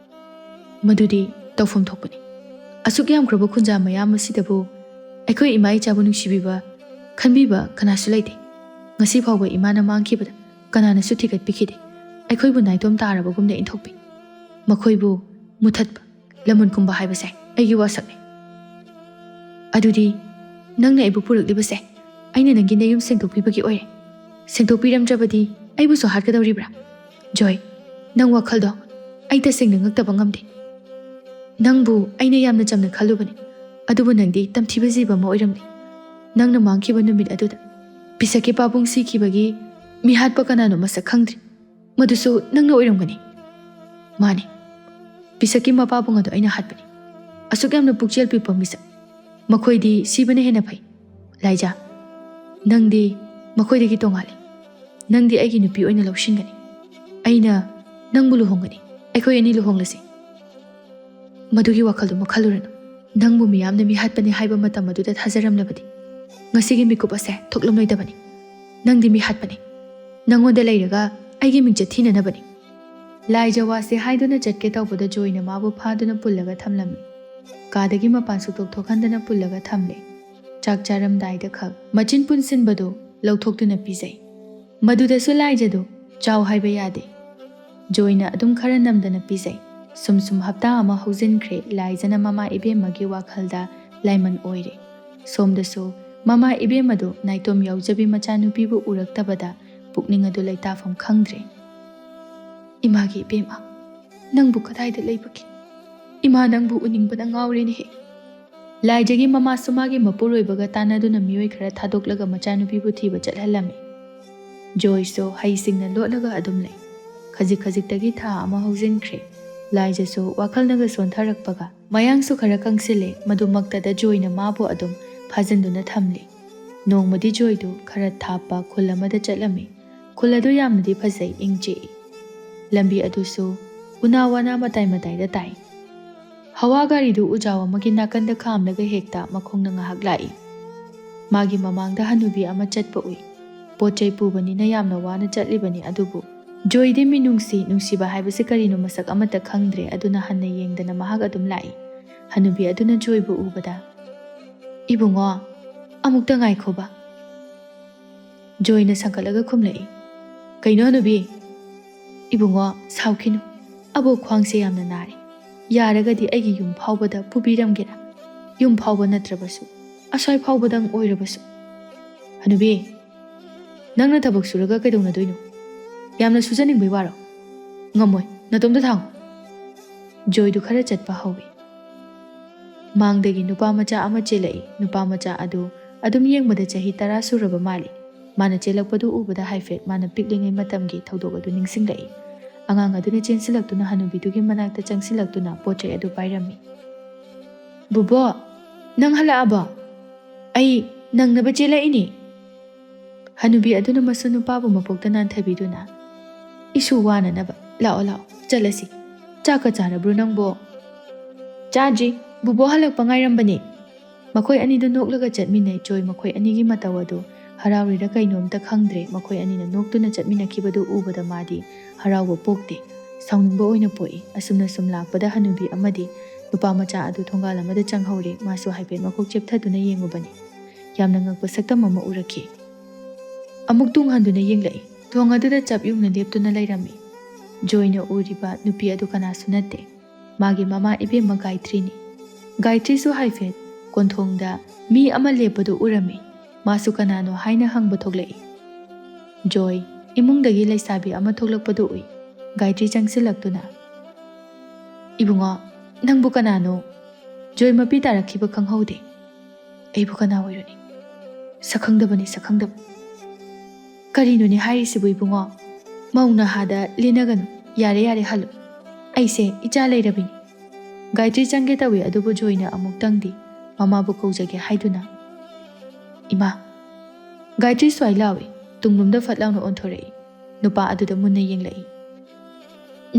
ꯃꯗꯨꯗꯤ ꯇꯧꯐꯝ ꯊꯣꯛꯄꯅꯤ꯫ ꯑꯁꯨꯛ ꯌꯥꯝꯈ꯭ꯔꯕ ꯈꯨꯟꯖꯥ ꯃꯌꯥꯝ ꯑꯁꯤꯗꯕꯨ ꯑꯩꯈꯣꯏ ꯏꯃꯥ ꯏꯆꯥꯕꯨ ꯅꯨꯡꯁꯤꯕꯤꯕ, ꯈꯟꯕꯤꯕ ꯀꯅꯥꯁꯨ ꯂꯩꯇꯦ꯫ ꯉꯁꯤ ꯐꯥꯎꯕ ꯏꯃꯥꯅ ꯃꯥꯡꯈꯤꯕꯗ ꯀꯅꯥꯅꯁꯨ ꯊꯤꯒꯠꯄꯤꯈꯤꯗꯦ꯫ ꯑꯩꯈꯣꯏꯕꯨ ꯅꯥꯏꯇꯣꯝ ꯇꯥꯔꯕꯒꯨꯝꯅ ꯏꯟꯊꯣꯛꯄꯤ꯫ ꯃꯈꯣꯏꯕꯨ ꯃꯨꯊꯠꯄ, ꯂꯃꯟ ꯈꯨꯝꯕ ꯍꯥꯏꯕꯁꯦ ꯑꯩꯒꯤ ꯋꯥꯁꯛꯅꯤ꯫ ꯑꯗꯨꯗꯤ ꯅꯪꯅ ꯑꯩꯕꯨ ꯄꯨꯔꯛꯂꯤꯕꯁꯦ ꯑꯩꯅ ꯅꯪꯒꯤ ꯅꯌꯨꯝ ꯁꯦꯡꯗꯣꯛꯄꯤꯕꯒꯤ ꯑꯣꯏꯔꯦ꯫ ꯁꯦꯡꯗꯣꯛꯄꯤꯔꯝꯗ꯭ꯔꯕꯗꯤ ꯑꯩꯕꯨꯁꯨ ꯍꯥꯠꯀꯗꯧꯔꯤꯕ꯭ꯔꯥ? ꯖꯣꯏ, ꯅꯪ ꯋꯥꯈꯜꯗꯣ ꯑꯩ ꯇꯁꯦꯡꯅ ꯉꯛꯇꯕ ꯉꯝꯗꯦ꯫ ꯅꯪꯕꯨ ꯑꯩꯅ ꯌꯥꯝꯅ ꯆꯝꯅ ꯈꯜꯂꯨꯕꯅꯤ, ꯑꯗꯨꯕꯨ ꯅꯪꯗꯤ ꯇꯝꯊꯤꯕ ꯖꯤꯕ ꯑꯃ ꯑꯣꯏꯔꯝꯂꯦ꯫ ꯅꯪꯅ ꯃꯥꯡꯈꯤꯕ ꯅꯨꯃꯤꯠ ꯑꯗꯨꯗ ꯄꯤꯁꯛꯀꯤ ꯄꯥꯕꯨꯡ ꯁꯤꯈꯤꯕꯒꯤ ꯃꯤꯍꯥꯠꯄ ꯀꯅꯥꯅꯣ ꯃꯁꯛ ꯈꯪꯗ꯭ꯔꯤ꯫ ꯃꯗꯨꯁꯨ ꯅꯪꯅ ꯑꯣꯏꯔꯝꯒꯅꯤ꯫ ꯃꯥꯅꯤ, ꯄꯤꯁꯛꯀꯤ ꯃꯄꯥꯕꯨꯡ ꯑꯗꯨ ꯑꯩꯅ ꯍꯥꯠꯄꯅꯤ꯫ ꯑꯁꯨꯛ ꯌꯥꯝꯅ ꯄꯨꯛꯆꯦꯜ ꯄꯤꯛꯄ ꯃꯤꯁꯛ꯫ ꯃꯈꯣꯏꯗꯤ ꯁꯤꯕꯅ ꯍꯦꯟꯅ ꯐꯩ꯫ ꯂꯥꯏꯖꯥ, ꯅꯪꯗꯤ ꯃꯈꯣꯏꯗꯒꯤ ꯇꯣꯉꯥꯜꯂꯤ꯫ ꯅꯪꯗꯤ ꯑꯩꯒꯤ ꯅꯨꯄꯤ ꯑꯣꯏꯅ ꯂꯧꯁꯤꯟꯒꯅꯤ꯫ ꯑꯩꯅ ꯅꯪꯕꯨ ꯂꯨꯍꯣꯡꯒꯅꯤ꯫ ꯑꯩꯈꯣꯏ ꯑꯅꯤ ꯂꯨꯍꯣꯡꯂꯁꯤ꯫ ꯃꯗꯨꯒꯤ ꯋꯥꯈꯜꯗꯨꯃ ꯈꯜꯂꯨꯔꯅꯨ꯫ ꯅꯪꯕꯨ ꯃꯤꯌꯥꯝꯅ ꯃꯤꯍꯥꯠꯄꯅꯤ ꯍꯥꯏꯕ ꯃꯇꯝ ꯑꯗꯨꯗ ꯊꯥꯖꯔꯝꯂꯕꯗꯤ ꯉꯁꯤꯒꯤ ꯃꯤꯀꯨꯞ ꯑꯁꯦ ꯊꯣꯛꯂꯝꯂꯣꯏꯗꯕꯅꯤ꯫ ꯅꯪꯗꯤ ꯃꯤꯍꯥꯠꯄꯅꯤ꯫ ꯅꯪꯉꯣꯟꯗ ꯂꯩꯔꯒ ꯑꯩꯒꯤ ꯃꯤꯡꯆꯠ ꯊꯤꯅꯅꯕꯅꯤ꯫ ꯂꯥꯏꯖ ꯋꯥꯁꯦ ꯍꯥꯏꯗꯨꯅ ꯆꯠꯀꯦ ꯇꯧꯕꯗ ꯖꯣꯏꯅ ꯃꯥꯕꯨ ꯐꯥꯗꯨꯅ ꯄꯨꯜꯂꯒ ꯊꯝꯂꯝꯃꯤ꯫ ꯀꯥꯗꯒꯤ ꯃꯄꯥꯟ ꯁꯨꯛꯊꯣꯛ ꯊꯣꯛꯍꯟꯗꯅ ꯄꯨꯜꯂꯒ ꯊꯝꯂꯦ꯫ ꯆꯥꯛ ꯆꯥꯔꯝꯗꯥꯏꯗ ꯈꯛ ꯃꯆꯤꯟ ꯄꯨꯟꯁꯤꯟꯕꯗꯨ ꯂꯧꯊꯣꯛꯇꯨꯅ ꯄꯤꯖꯩ꯫ ꯃꯗꯨꯗꯁꯨ ꯂꯥꯏꯖꯗꯨ ꯆꯥꯎ ꯍꯥꯏꯕ ꯌꯥꯗꯦ꯫ ꯖꯣꯏꯅ ꯑꯗꯨꯝ ꯈꯔ ꯅꯝꯗꯅ ꯄꯤꯖꯩ꯫ ꯁꯨꯝ ꯁꯨꯝ ꯍꯞꯇꯥ ꯑꯃ ꯍꯧꯖꯤꯟꯈ꯭ꯔꯦ꯫ ꯂꯥꯏꯖꯅ ꯃꯃꯥ ꯏꯕꯦꯝꯃꯒꯤ ꯋꯥꯈꯜꯗ ꯂꯥꯏꯃꯟ ꯑꯣꯏꯔꯦ꯫ ꯁꯣꯝꯗꯁꯨ ꯃꯃꯥ ꯏꯕꯦꯝꯃꯗꯨ ꯅꯥꯏꯇꯣꯝ ꯌꯥꯎꯖꯕꯤ ꯃꯆꯥꯅꯨꯄꯤꯕꯨ ꯎꯔꯛꯇꯕꯗ ꯄꯨꯛꯅꯤꯡ ꯑꯗꯨ ꯂꯩꯇꯥꯐꯝ ꯈꯪꯗ꯭ꯔꯦ꯫ "ꯏꯃꯥꯒꯤ ꯏꯕꯦꯝꯃ, "ꯅꯪꯕꯨ ꯀꯗꯥꯏꯗ ꯂꯩꯕꯒꯦ? ꯏꯃꯥ, ꯅꯪꯕꯨ ꯎꯅꯤꯡꯕꯅ ꯉꯥꯎꯔꯦꯅꯦꯍꯦ!" ꯂꯥꯏꯖꯒꯤ ꯃꯃꯥꯁꯨ ꯃꯥꯒꯤ ꯃꯄꯨꯔꯣꯏꯕꯒ ꯇꯥꯟꯅꯗꯨꯅ ꯃꯤꯑꯣꯏ ꯈꯔ ꯊꯥꯗꯣꯛꯂꯒ ꯃꯆꯥꯅꯨꯄꯤꯕꯨ ꯊꯤꯕ ꯆꯠꯍꯜꯂꯝꯃꯤ꯫ ꯖꯣꯏꯁꯨ ꯍꯩꯁꯤꯡꯅ ꯂꯣꯠꯂꯒ ꯑꯗꯨꯝ ꯂꯩ꯫ ꯈꯖꯤꯛ ꯈꯖꯤꯛꯇꯒꯤ ꯊꯥ ꯑꯃ ꯍꯧꯖꯤꯟꯈ꯭ꯔꯦ꯫ ꯂꯥꯏꯖꯁꯨ ꯋꯥꯈꯜꯅꯒ ꯁꯣꯟꯊꯔꯛꯄꯒ ꯃꯌꯥꯡꯁꯨ ꯈꯔ ꯀꯪꯁꯤꯜꯂꯦ꯫ ꯃꯗꯨꯃꯛꯇꯗ ꯖꯣꯏꯅ ꯃꯥꯕꯨ ꯑꯗꯨꯝ ꯐꯥꯖꯤꯟꯗꯨꯅ ꯊꯝꯂꯤ꯫ ꯅꯣꯡꯃꯗꯤ ꯖꯣꯏꯗꯨ ꯈꯔ ꯊꯥꯞꯄ ꯈꯨꯜ ꯑꯃꯗ ꯆꯠꯂꯝꯃꯤ꯫ ꯈꯨꯜ ꯑꯗꯨ ꯌꯥꯝꯅꯗꯤ ꯐꯖꯩ, ꯏꯪ ꯆꯤꯛꯏ꯫ ꯂꯝꯕꯤ ꯑꯗꯨꯁꯨ ꯎꯅꯥ ꯋꯥꯅꯥ ꯃꯇꯥꯏ ꯃꯇꯥꯏꯗ ꯇꯥꯏ꯫ ꯍꯋꯥ ꯒꯥꯔꯤꯗꯨ ꯎꯖꯥꯎ ꯑꯃꯒꯤ ꯅꯥꯀꯟꯗ ꯈꯥꯝꯂꯒ ꯍꯦꯛꯇ ꯃꯈꯣꯡꯅ ꯉꯥꯏꯍꯥꯛ ꯂꯥꯛꯏ꯫ ꯃꯥꯒꯤ ꯃꯃꯥꯡꯗ ꯍꯅꯨꯕꯤ ꯑꯃ ꯆꯠꯄ ꯎꯏ꯫ ꯄꯣꯠ ꯆꯩ ꯄꯨꯕꯅꯤꯅ ꯌꯥꯝꯅ ꯋꯥꯅ ꯆꯠꯂꯤꯕꯅꯤ, ꯑꯗꯨꯕꯨ ꯖꯣꯏꯗꯤ ꯃꯤꯅꯨꯡꯁꯤ, ꯅꯨꯡꯁꯤꯕ ꯍꯥꯏꯕꯁꯤ ꯀꯔꯤꯅꯣ ꯃꯁꯛ ꯑꯃꯠꯇ ꯈꯪꯗ꯭ꯔꯦ, ꯑꯗꯨꯅ ꯍꯟꯅ ꯌꯦꯡꯗꯅ ꯃꯍꯥꯛ ꯑꯗꯨꯝ ꯂꯥꯛꯏ꯫ ꯍꯅꯨꯕꯤ ꯑꯗꯨꯅ ꯖꯣꯏꯕꯨ ꯎꯕꯗ, "ꯏꯕꯨꯡꯉꯣ, ꯑꯃꯨꯛꯇ ꯉꯥꯏꯈꯣꯕ꯫" ꯖꯣꯏꯅ ꯁꯪꯒꯠꯂꯒ ꯈꯨꯝꯂꯛꯏ, "ꯀꯩꯅꯣ ꯍꯅꯨꯕꯤ?" "ꯏꯕꯨꯡꯉꯣ, ꯁꯥꯎꯈꯤꯅꯨ꯫ ꯑꯕꯣꯛ ꯈ꯭ꯋꯥꯡꯁꯦ ꯌꯥꯝꯅ ꯅꯥꯔꯦ꯫ ꯌꯥꯔꯒꯗꯤ ꯑꯩꯒꯤ ꯌꯨꯝ ꯐꯥꯎꯕꯗ ꯄꯨꯕꯤꯔꯝꯒꯦꯔꯥ? ꯌꯨꯝ ꯐꯥꯎꯕ ꯅꯠꯇ꯭ꯔꯕꯁꯨ, ꯑꯁ꯭ꯋꯥꯏ ꯐꯥꯎꯕꯗꯪ ꯑꯣꯏꯔꯕꯁꯨ꯫" "ꯍꯅꯨꯕꯤ, ꯅꯪꯅ ꯊꯕꯛ ꯁꯨꯔꯒ ꯀꯩꯗꯧꯅꯗꯣꯏꯅꯣ? ꯌꯥꯝꯅ ꯁꯨꯖꯅꯤꯡꯕꯩ ꯋꯥꯔꯣ? ꯉꯝꯃꯣꯏ, ꯅꯇꯣꯝꯇ ꯊꯥꯡꯉꯨ꯫" ꯖꯣꯏꯗꯨ ꯈꯔ ꯆꯠꯄ ꯍꯧꯏ꯫ ꯃꯥꯡꯗꯒꯤ ꯅꯨꯄꯥ ꯃꯆꯥ ꯑꯃ ꯆꯦꯜꯂꯛꯏ꯫ ꯅꯨꯄꯥ ꯃꯆꯥ ꯑꯗꯨ ꯑꯗꯨꯝ ꯌꯦꯡꯕꯗ ꯆꯍꯤ ꯇꯔꯥ ꯁꯨꯔꯕ ꯃꯥꯜꯂꯤ꯫ ꯃꯥꯅ ꯆꯦꯜꯂꯛꯄꯗꯨ ꯎꯕꯗ ꯍꯥꯏꯐꯦꯠ ꯃꯥꯅ ꯄꯤꯛꯂꯤꯉꯩ ꯃꯇꯝꯒꯤ ꯊꯧꯗꯣꯛ ꯑꯗꯨ ꯅꯤꯡꯁꯤꯡꯂꯛꯏ꯫ ꯑꯉꯥꯡ ꯑꯗꯨꯅ ꯆꯦꯟꯁꯤꯜꯂꯛꯇꯨꯅ ꯍꯅꯨꯕꯤꯗꯨꯒꯤ ꯃꯅꯥꯛꯇ ꯆꯪꯁꯤꯜꯂꯛꯇꯨꯅ ꯄꯣꯠ ꯆꯩ ꯑꯗꯨ ꯄꯥꯏꯔꯝꯃꯤ꯫ "ꯕꯨꯕꯣ, ꯅꯪ ꯍꯜꯂꯛꯑꯕꯣ? ꯑꯩ ꯅꯪꯅꯕ ꯆꯦꯜꯂꯛꯏꯅꯤ꯫" ꯍꯅꯨꯕꯤ ꯑꯗꯨꯅ ꯃꯁꯨ ꯅꯨꯄꯥꯕꯨ ꯃꯄꯣꯛꯇ ꯅꯥꯟꯊꯕꯤꯗꯨꯅ, "ꯏꯁꯨ ꯋꯥꯅꯅꯕ, ꯂꯥꯛꯑꯣ, ꯂꯥꯛꯑꯣ, ꯆꯠꯂꯁꯤ꯫ ꯆꯥꯛꯀ ꯆꯥꯔꯕ꯭ꯔꯣ ꯅꯪꯕꯣ?" "ꯆꯥꯗ꯭ꯔꯤ, ꯕꯨꯕꯣ ꯍꯜꯂꯛꯄ ꯉꯥꯏꯔꯝꯕꯅꯤ꯫" ꯃꯈꯣꯏ ꯑꯅꯤꯗꯨ ꯅꯣꯛꯂꯒ ꯆꯠꯃꯤꯟꯅꯩ꯫ ꯖꯣꯏ ꯃꯈꯣꯏ ꯑꯅꯤꯒꯤ ꯃꯇꯧ ꯑꯗꯨ ꯍꯔꯥꯎꯔꯤꯔ ꯀꯩꯅꯣ ꯑꯝꯇ ꯈꯪꯗ꯭ꯔꯦ꯫ ꯃꯈꯣꯏ ꯑꯅꯤꯅ ꯅꯣꯛꯇꯨꯅ ꯆꯠꯃꯤꯟꯅꯈꯤꯕꯗꯨ ꯎꯕꯗ ꯃꯥꯗꯤ ꯍꯔꯥꯎꯕ ꯄꯣꯛꯇꯦ, ꯁꯥꯎꯅꯤꯡꯕ ꯑꯣꯏꯅ ꯄꯣꯛꯏ꯫ ꯑꯁꯨꯝꯅ ꯁꯨꯝ ꯂꯥꯛꯄꯗ ꯍꯅꯨꯕꯤ ꯑꯃꯗꯤ ꯅꯨꯄꯥ ꯃꯆꯥ ꯑꯗꯨ ꯊꯣꯡꯒꯥꯜ ꯑꯃꯗ ꯆꯪꯍꯧꯔꯦ꯫ ꯃꯥꯁꯨ ꯍꯥꯏꯐꯦꯠ ꯃꯀꯣꯛ ꯆꯦꯞꯊꯗꯨꯅ ꯌꯦꯡꯉꯨꯕꯅꯤ꯫ ꯌꯥꯝꯅ ꯉꯛꯄ ꯁꯛꯇꯝ ꯑꯃ ꯎꯔꯛꯈꯤ꯫ ꯑꯃꯨꯛ ꯇꯨꯡ ꯍꯟꯗꯨꯅ ꯌꯦꯡꯂꯛꯏ꯫ ꯊꯣꯡ ꯑꯗꯨꯗ ꯆꯞ ꯌꯨꯡꯅ ꯂꯦꯞꯇꯨꯅ ꯂꯩꯔꯝꯃꯤ꯫ ꯖꯣꯏꯅ ꯎꯔꯤꯕ ꯅꯨꯄꯤ ꯑꯗꯨ ꯀꯅꯥꯁꯨ ꯅꯠꯇꯦ, ꯃꯥꯒꯤ ꯃꯃꯥ ꯏꯕꯦꯝꯃ ꯒꯥꯌꯇ꯭ꯔꯤꯅꯤ꯫ ꯒꯥꯌꯇ꯭ꯔꯤꯁꯨ ꯍꯥꯏꯐꯦꯠ ꯀꯣꯟꯊꯣꯡꯗ ꯃꯤ ꯑꯃ ꯂꯦꯞꯄꯗꯨ ꯎꯔꯝꯃꯤ꯫ ꯃꯥꯁꯨ ꯀꯅꯥꯅꯣ ꯍꯥꯏꯅ ꯍꯪꯕ ꯊꯣꯛꯂꯛꯏ꯫ ꯖꯣꯏ ꯏꯃꯨꯡꯗꯒꯤ ꯂꯩꯁꯥꯕꯤ ꯑꯃ ꯊꯣꯛꯂꯛꯄꯗꯨ ꯎꯏ꯫ ꯒꯥꯌꯇ꯭ꯔꯤ ꯆꯪꯁꯤꯜꯂꯛꯇꯨꯅ, "ꯏꯕꯨꯡꯉꯣ, ꯅꯪꯕꯨ ꯀꯅꯥꯅꯣ?" ꯖꯣꯏ ꯃꯄꯤ ꯇꯥꯔꯛꯈꯤꯕ ꯈꯪꯍꯧꯗꯦ꯫ "ꯑꯩꯕꯨ ꯀꯅꯥ ꯑꯣꯏꯔꯨꯅꯤ? ꯁꯛꯈꯪꯗꯕꯅꯤ, ꯁꯛꯈꯪꯗꯕ꯫" "ꯀꯔꯤꯅꯣꯅꯦ ꯍꯥꯏꯔꯤꯁꯤꯕꯨ ꯏꯕꯨꯡꯉꯣ? ꯃꯧ ꯅꯍꯥꯗ ꯂꯦꯟꯅꯒꯅꯨ꯫ ꯌꯥꯔꯦ, ꯌꯥꯔꯦ, ꯍꯜꯂꯨ꯫ ꯑꯩꯁꯦ ꯏꯆꯥ ꯂꯩꯔꯕꯤꯅꯤ꯫" ꯒꯥꯌꯇ꯭ꯔꯤ ꯆꯪꯒꯦ ꯇꯧꯏ, ꯑꯗꯨꯕꯨ ꯖꯣꯏꯅ ꯑꯃꯨꯛꯇꯪꯗꯤ ꯃꯃꯥꯕꯨ ꯀꯧꯖꯒꯦ ꯍꯥꯏꯗꯨꯅ, "ꯏꯃꯥ!" ꯒꯥꯌꯇ꯭ꯔꯤ ꯁ꯭ꯋꯥꯏ ꯂꯥꯎꯏ꯫ ꯇꯨꯡꯂꯣꯝꯗ ꯐꯠ ꯂꯥꯎꯅ ꯑꯣꯟꯊꯣꯔꯛꯏ꯫ ꯅꯨꯄꯥ ꯑꯗꯨꯗ ꯃꯨꯟꯅ ꯌꯦꯡꯂꯛꯏ꯫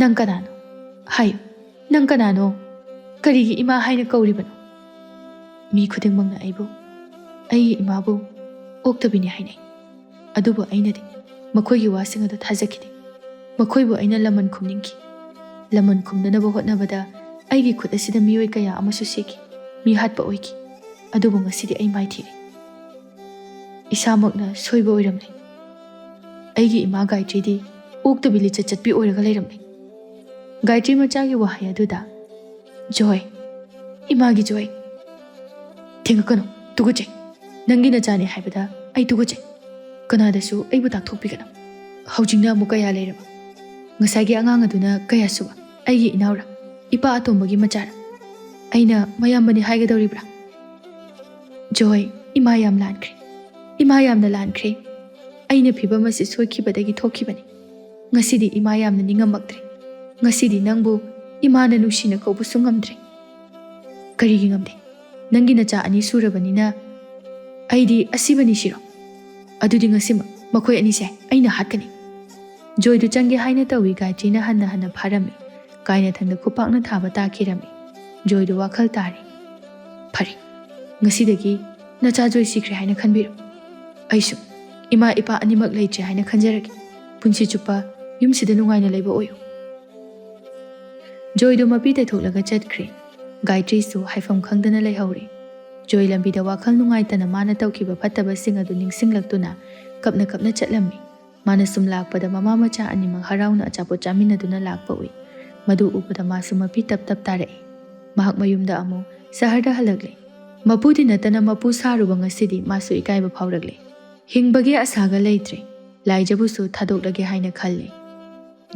"ꯅꯪ ꯀꯅꯥꯅꯣ? ꯍꯥꯏꯌꯨ, ꯅꯪ ꯀꯅꯥꯅꯣ? ꯀꯔꯤꯒꯤ ꯏꯃꯥ ꯍꯥꯏꯅ ꯀꯧꯔꯤꯕꯅꯣ? ꯃꯤ ꯈꯨꯗꯤꯡꯃꯛꯅ ꯑꯩꯕꯨ, ꯑꯩꯒꯤ ꯏꯃꯥꯕꯨ ꯑꯣꯛꯇꯕꯤꯅꯤ ꯍꯥꯏꯅꯩ꯫ ꯑꯗꯨꯕꯨ ꯑꯩꯅꯗꯤ ꯃꯈꯣꯏꯒꯤ ꯋꯥꯁꯤꯡ ꯑꯗꯨ ꯊꯥꯖꯈꯤꯗꯦ꯫ ꯃꯈꯣꯏꯕꯨ ꯑꯩꯅ ꯂꯃꯟ ꯈꯨꯝꯅꯤꯡꯈꯤ꯫ ꯂꯃꯟ ꯈꯨꯝꯅꯅꯕ ꯍꯣꯠꯅꯕꯗ ꯑꯩꯒꯤ ꯈꯨꯠ ꯑꯁꯤꯗ ꯃꯤꯑꯣꯏ ꯀꯌꯥ ꯑꯃꯁꯨ ꯁꯤꯈꯤ, ꯃꯤ ꯍꯥꯠꯄ ꯑꯣꯏꯈꯤ꯫ ꯑꯗꯨꯕꯨ ꯉꯁꯤꯗꯤ ꯑꯩ ꯃꯥꯏꯊꯤꯔꯦ꯫ ꯏꯁꯥꯃꯛꯅ ꯁꯣꯏꯕ ꯑꯣꯏꯔꯝꯂꯦ꯫ ꯑꯩꯒꯤ ꯏꯃꯥ ꯒꯥꯌꯇ꯭ꯔꯤꯗꯤ ꯑꯣꯛꯇꯕꯤ ꯂꯤꯆꯠ ꯆꯠꯄꯤ ꯑꯣꯏꯔꯒ ꯂꯩꯔꯝꯂꯦ꯫" ꯒꯥꯌꯇ꯭ꯔꯤ ꯃꯆꯥꯒꯤ ꯋꯥꯍꯩ ꯑꯗꯨꯗ, "ꯖꯣꯏ, ꯏꯃꯥꯒꯤ ꯖꯣꯏ, ꯊꯦꯡꯉꯛꯀꯅꯨ, ꯇꯨꯀꯠꯆꯩ꯫ ꯅꯪꯒꯤ ꯅꯆꯥꯅꯤ ꯍꯥꯏꯕꯗ ꯑꯩ ꯇꯨꯀꯠꯆꯩ꯫ ꯀꯅꯥꯗꯁꯨ ꯑꯩꯕꯨ ꯇꯥꯛꯊꯣꯛꯄꯤꯒꯅꯨ꯫ ꯍꯧꯖꯤꯛꯅ ꯑꯃꯨꯛ ꯀꯌꯥ ꯂꯩꯔꯕ? ꯉꯁꯥꯏꯒꯤ ꯑꯉꯥꯡ ꯑꯗꯨꯅ ꯀꯌꯥ ꯁꯨꯕ? ꯑꯩꯒꯤ ꯏꯅꯥꯎꯔ? ꯏꯄꯥ ꯑꯇꯣꯝꯕꯒꯤ ꯃꯆꯥꯔ? ꯑꯩꯅ ꯃꯌꯥꯝꯕꯅꯤ ꯍꯥꯏꯒꯗꯧꯔꯤꯕ꯭ꯔꯥ? ꯖꯣꯏ, ꯏꯃꯥ ꯌꯥꯝ ꯂꯥꯟꯈ꯭ꯔꯦ꯫ ꯏꯃꯥ ꯌꯥꯝꯅ ꯂꯥꯟꯈ꯭ꯔꯦ꯫ ꯑꯩꯅ ꯐꯤꯕꯝ ꯑꯁꯤ ꯁꯣꯏꯈꯤꯕꯗꯒꯤ ꯊꯣꯛꯈꯤꯕꯅꯤ꯫ ꯉꯁꯤꯗꯤ ꯏꯃꯥ ꯌꯥꯝꯅ ꯅꯤꯡꯉꯝꯃꯛꯇ꯭ꯔꯦ꯫ ꯉꯁꯤꯗꯤ ꯅꯪꯕꯨ ꯏꯃꯥꯅ ꯅꯨꯡꯁꯤꯅ ꯀꯧꯕꯁꯨ ꯉꯝꯗ꯭ꯔꯦ꯫" "ꯀꯔꯤꯒꯤ ꯉꯝꯗꯦ? ꯅꯪꯒꯤ ꯅꯆꯥ ꯑꯅꯤ ꯁꯨꯔꯕꯅꯤꯅ ꯑꯩꯗꯤ ꯑꯁꯤꯕꯅꯤ ꯁꯤꯔꯣ? ꯑꯗꯨꯗꯤ ꯉꯁꯤꯃꯛ ꯃꯈꯣꯏ ꯑꯅꯤꯁꯦ ꯑꯩꯅ ꯍꯥꯠꯀꯅꯤ꯫" ꯖꯣꯏꯗꯨ ꯆꯪꯒꯦ ꯍꯥꯏꯅ ꯇꯧꯏ, ꯒꯥꯌꯇ꯭ꯔꯤꯅ ꯍꯟꯅ ꯍꯟꯅ ꯐꯥꯔꯝꯃꯤ꯫ ꯀꯥꯏꯅꯊꯪꯗ ꯈꯨꯄꯥꯛꯅ ꯊꯥꯕ ꯇꯥꯈꯤꯔꯝꯃꯤ꯫ ꯖꯣꯏꯗꯨ ꯋꯥꯈꯜ ꯇꯥꯔꯦ꯫ "ꯐꯔꯦ, ꯉꯁꯤꯗꯒꯤ ꯅꯆꯥ ꯖꯣꯏ ꯁꯤꯈ꯭ꯔꯦ ꯍꯥꯏꯅ ꯈꯟꯕꯤꯔꯣ꯫ ꯑꯩꯁꯨ ꯏꯃꯥ ꯏꯄꯥ ꯑꯅꯤꯃꯛ ꯂꯩꯇ꯭ꯔꯦ ꯍꯥꯏꯅ ꯈꯟꯖꯔꯒꯦ꯫ ꯄꯨꯟꯁꯤ ꯆꯨꯞꯄ ꯌꯨꯝꯁꯤꯗ ꯅꯨꯡꯉꯥꯏꯅ ꯂꯩꯕ ꯑꯣꯏꯌꯨ꯫" ꯖꯣꯏꯗꯨ ꯃꯄꯤ ꯇꯩꯊꯣꯛꯂꯒ ꯆꯠꯈ꯭ꯔꯦ꯫ ꯒꯥꯌꯇ꯭ꯔꯤꯁꯨ ꯍꯥꯏꯐꯝ ꯈꯪꯗꯅ ꯂꯩꯍꯧꯔꯦ꯫ ꯖꯣꯏ ꯂꯝꯕꯤꯗ ꯋꯥꯈꯜ ꯅꯨꯡꯉꯥꯏꯇꯅ ꯃꯥꯅ ꯇꯧꯈꯤꯕ ꯐꯠꯇꯕꯁꯤꯡ ꯑꯗꯨ ꯅꯤꯡꯁꯤꯡꯂꯛꯇꯨꯅ ꯀꯞꯅ ꯀꯞꯅ ꯆꯠꯂꯝꯃꯤ꯫ ꯃꯥꯅ ꯁꯨꯝ ꯂꯥꯛꯄꯗ ꯃꯃꯥ ꯃꯆꯥ ꯑꯅꯤꯃꯛ ꯍꯔꯥꯎꯅ ꯑꯆꯥꯄꯣꯠ ꯆꯥꯃꯤꯟꯅꯗꯨꯅ ꯂꯥꯛꯄ ꯎꯏ꯫ ꯃꯗꯨ ꯎꯕꯗ ꯃꯥꯁꯨ ꯃꯄꯤ ꯇꯞ ꯇꯞ ꯇꯥꯔꯛꯏ꯫ ꯃꯍꯥꯛ ꯃꯌꯨꯝꯗ ꯑꯃꯨꯛ ꯁꯍꯔꯗ ꯍꯜꯂꯛꯂꯦ꯫ ꯃꯄꯨꯗꯤ ꯅꯠꯇꯅ ꯃꯄꯨ ꯁꯥꯔꯨꯕ ꯉꯁꯤꯗꯤ ꯃꯥꯁꯨ ꯏꯀꯥꯏꯕ ꯐꯥꯎꯔꯛꯂꯦ꯫ ꯍꯤꯡꯕꯒꯤ ꯑꯁꯥꯒ ꯂꯩꯇ꯭ꯔꯦ꯫ ꯂꯥꯏꯖꯕꯨꯁꯨ ꯊꯥꯗꯣꯛꯂꯒꯦ ꯍꯥꯏꯅ ꯈꯜꯂꯦ꯫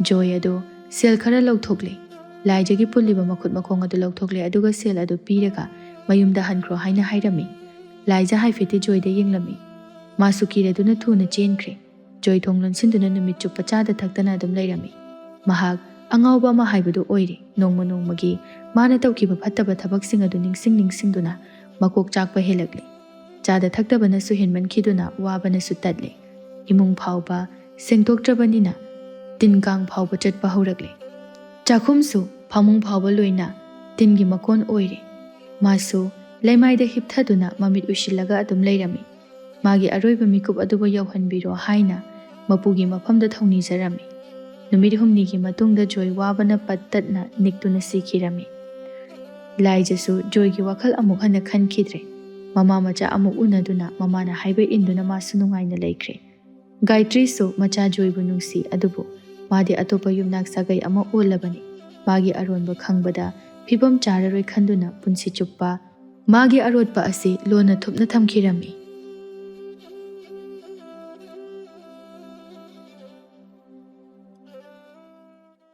ꯖꯣꯏ ꯑꯗꯨ ꯁꯦꯜ ꯈꯔ ꯂꯧꯊꯣꯛꯂꯦ꯫ ꯂꯥꯏꯖꯒꯤ ꯄꯨꯜꯂꯤꯕ ꯃꯈꯨꯠ ꯃꯈꯣꯡ ꯑꯗꯨ ꯂꯧꯊꯣꯛꯂꯦ, ꯑꯗꯨꯒ ꯁꯦꯜ ꯑꯗꯨ ꯄꯤꯔꯒ ꯃꯌꯨꯝꯗ ꯍꯟꯈ꯭ꯔꯣ ꯍꯥꯏꯅ ꯍꯥꯏꯔꯝꯃꯤ꯫ ꯂꯥꯏꯖ ꯍꯥꯏꯐꯦꯠꯇꯤ ꯖꯣꯏꯗ ꯌꯦꯡꯂꯝꯃꯤ꯫ ꯃꯥꯁꯨ ꯀꯤꯔꯗꯨꯅ ꯊꯨꯅ ꯆꯦꯟꯈ꯭ꯔꯦ꯫ ꯖꯣꯏ ꯊꯣꯡ ꯂꯣꯟꯁꯤꯟꯗꯨꯅ ꯅꯨꯃꯤꯠ ꯆꯨꯞꯄ ꯆꯥꯗ ꯊꯛꯇꯅ ꯑꯗꯨꯝ ꯂꯩꯔꯝꯃꯤ꯫ ꯃꯍꯥꯛ ꯑꯉꯥꯎꯕ ꯑꯃ ꯍꯥꯏꯕꯗꯨ ꯑꯣꯏꯔꯦ꯫ ꯅꯣꯡꯃ ꯅꯣꯡꯃꯒꯤ ꯃꯥꯅ ꯇꯧꯈꯤꯕ ꯐꯠꯇꯕ ꯊꯕꯛꯁꯤꯡ ꯑꯗꯨ ꯅꯤꯡꯁꯤꯡ ꯅꯤꯡꯁꯤꯡꯗꯨꯅ ꯃꯀꯣꯛ ꯆꯥꯛꯄ ꯍꯦꯜꯂꯛꯂꯦ꯫ ꯆꯥꯗ ꯊꯛꯇꯕꯅꯁꯨ ꯍꯦꯟꯃꯟꯈꯤꯗꯨꯅ ꯋꯥꯕꯅꯁꯨ ꯇꯠꯂꯦ꯫ ꯏꯃꯨꯡ ꯐꯥꯎꯕ ꯁꯦꯡꯗꯣꯛꯇ꯭ꯔꯕꯅꯤꯅ ꯇꯤꯟ ꯀꯥꯡ ꯐꯥꯎꯕ ꯆꯠꯄ ꯍꯧꯔꯛꯂꯦ꯫ ꯆꯥꯛꯈꯨꯝꯁꯨ ꯐꯃꯨꯡ ꯐꯥꯎꯕ ꯂꯣꯏꯅ ꯇꯤꯟꯒꯤ ꯃꯀꯣꯟ ꯑꯣꯏꯔꯦ꯫ ꯃꯥꯁꯨ ꯂꯩꯃꯥꯏꯗ ꯍꯤꯞꯊꯗꯨꯅ ꯃꯃꯤꯠ ꯎꯏꯁꯤꯜꯂꯒ ꯑꯗꯨꯝ ꯂꯩꯔꯝꯃꯤ꯫ ꯃꯥꯒꯤ ꯑꯔꯣꯏꯕ ꯃꯤꯀꯨꯞ ꯑꯗꯨꯕꯨ ꯌꯧꯍꯟꯕꯤꯔꯣ ꯍꯥꯏꯅ ꯃꯄꯨꯒꯤ ꯃꯐꯝꯗ ꯊꯧꯅꯤꯖꯔꯝꯃꯤ꯫ ꯅꯨꯃꯤꯠ ꯍꯨꯝꯅꯤꯒꯤ ꯃꯇꯨꯡꯗ ꯖꯣꯏ ꯋꯥꯕꯅ ꯄꯠ ꯇꯠꯅ ꯅꯤꯛꯇꯨꯅ ꯁꯤꯈꯤꯔꯝꯃꯤ꯫ ꯂꯥꯏꯖꯁꯨ ꯖꯣꯏꯒꯤ ꯋꯥꯈꯜ ꯑꯃꯨꯛ ꯍꯟꯅ ꯈꯟꯈꯤꯗ꯭ꯔꯦ꯫ ꯃꯃꯥ ꯃꯆꯥ ꯑꯃꯨꯛ ꯎꯅꯗꯨꯅ ꯃꯃꯥꯅ ꯍꯥꯏꯕ ꯏꯟꯗꯨꯅ ꯃꯥꯁꯨ ꯅꯨꯡꯉꯥꯏꯅ ꯂꯩꯈ꯭ꯔꯦ꯫ ꯒꯥꯌꯇ꯭ꯔꯤꯁꯨ ꯃꯆꯥ ꯖꯣꯏꯕꯨ ꯅꯨꯡꯁꯤ, ꯑꯗꯨꯕꯨ ꯃꯥꯗꯤ ꯑꯇꯣꯞꯄ ꯌꯨꯝꯅꯥꯛ ꯁꯥꯒꯩ ꯑꯃ ꯑꯣꯜꯂꯕꯅꯤ꯫ ꯃꯥꯒꯤ ꯑꯔꯣꯟꯕ ꯈꯪꯕꯗ ꯐꯤꯕꯝ ꯆꯥꯔꯔꯣꯏ ꯈꯟꯗꯨꯅ ꯄꯨꯟꯁꯤ ꯆꯨꯞꯄ ꯃꯥꯒꯤ ꯑꯔꯣꯠꯄ ꯑꯁꯤ ꯂꯣꯟꯅ ꯊꯨꯞꯅ ꯊꯝꯈꯤꯔꯝꯃꯤ꯫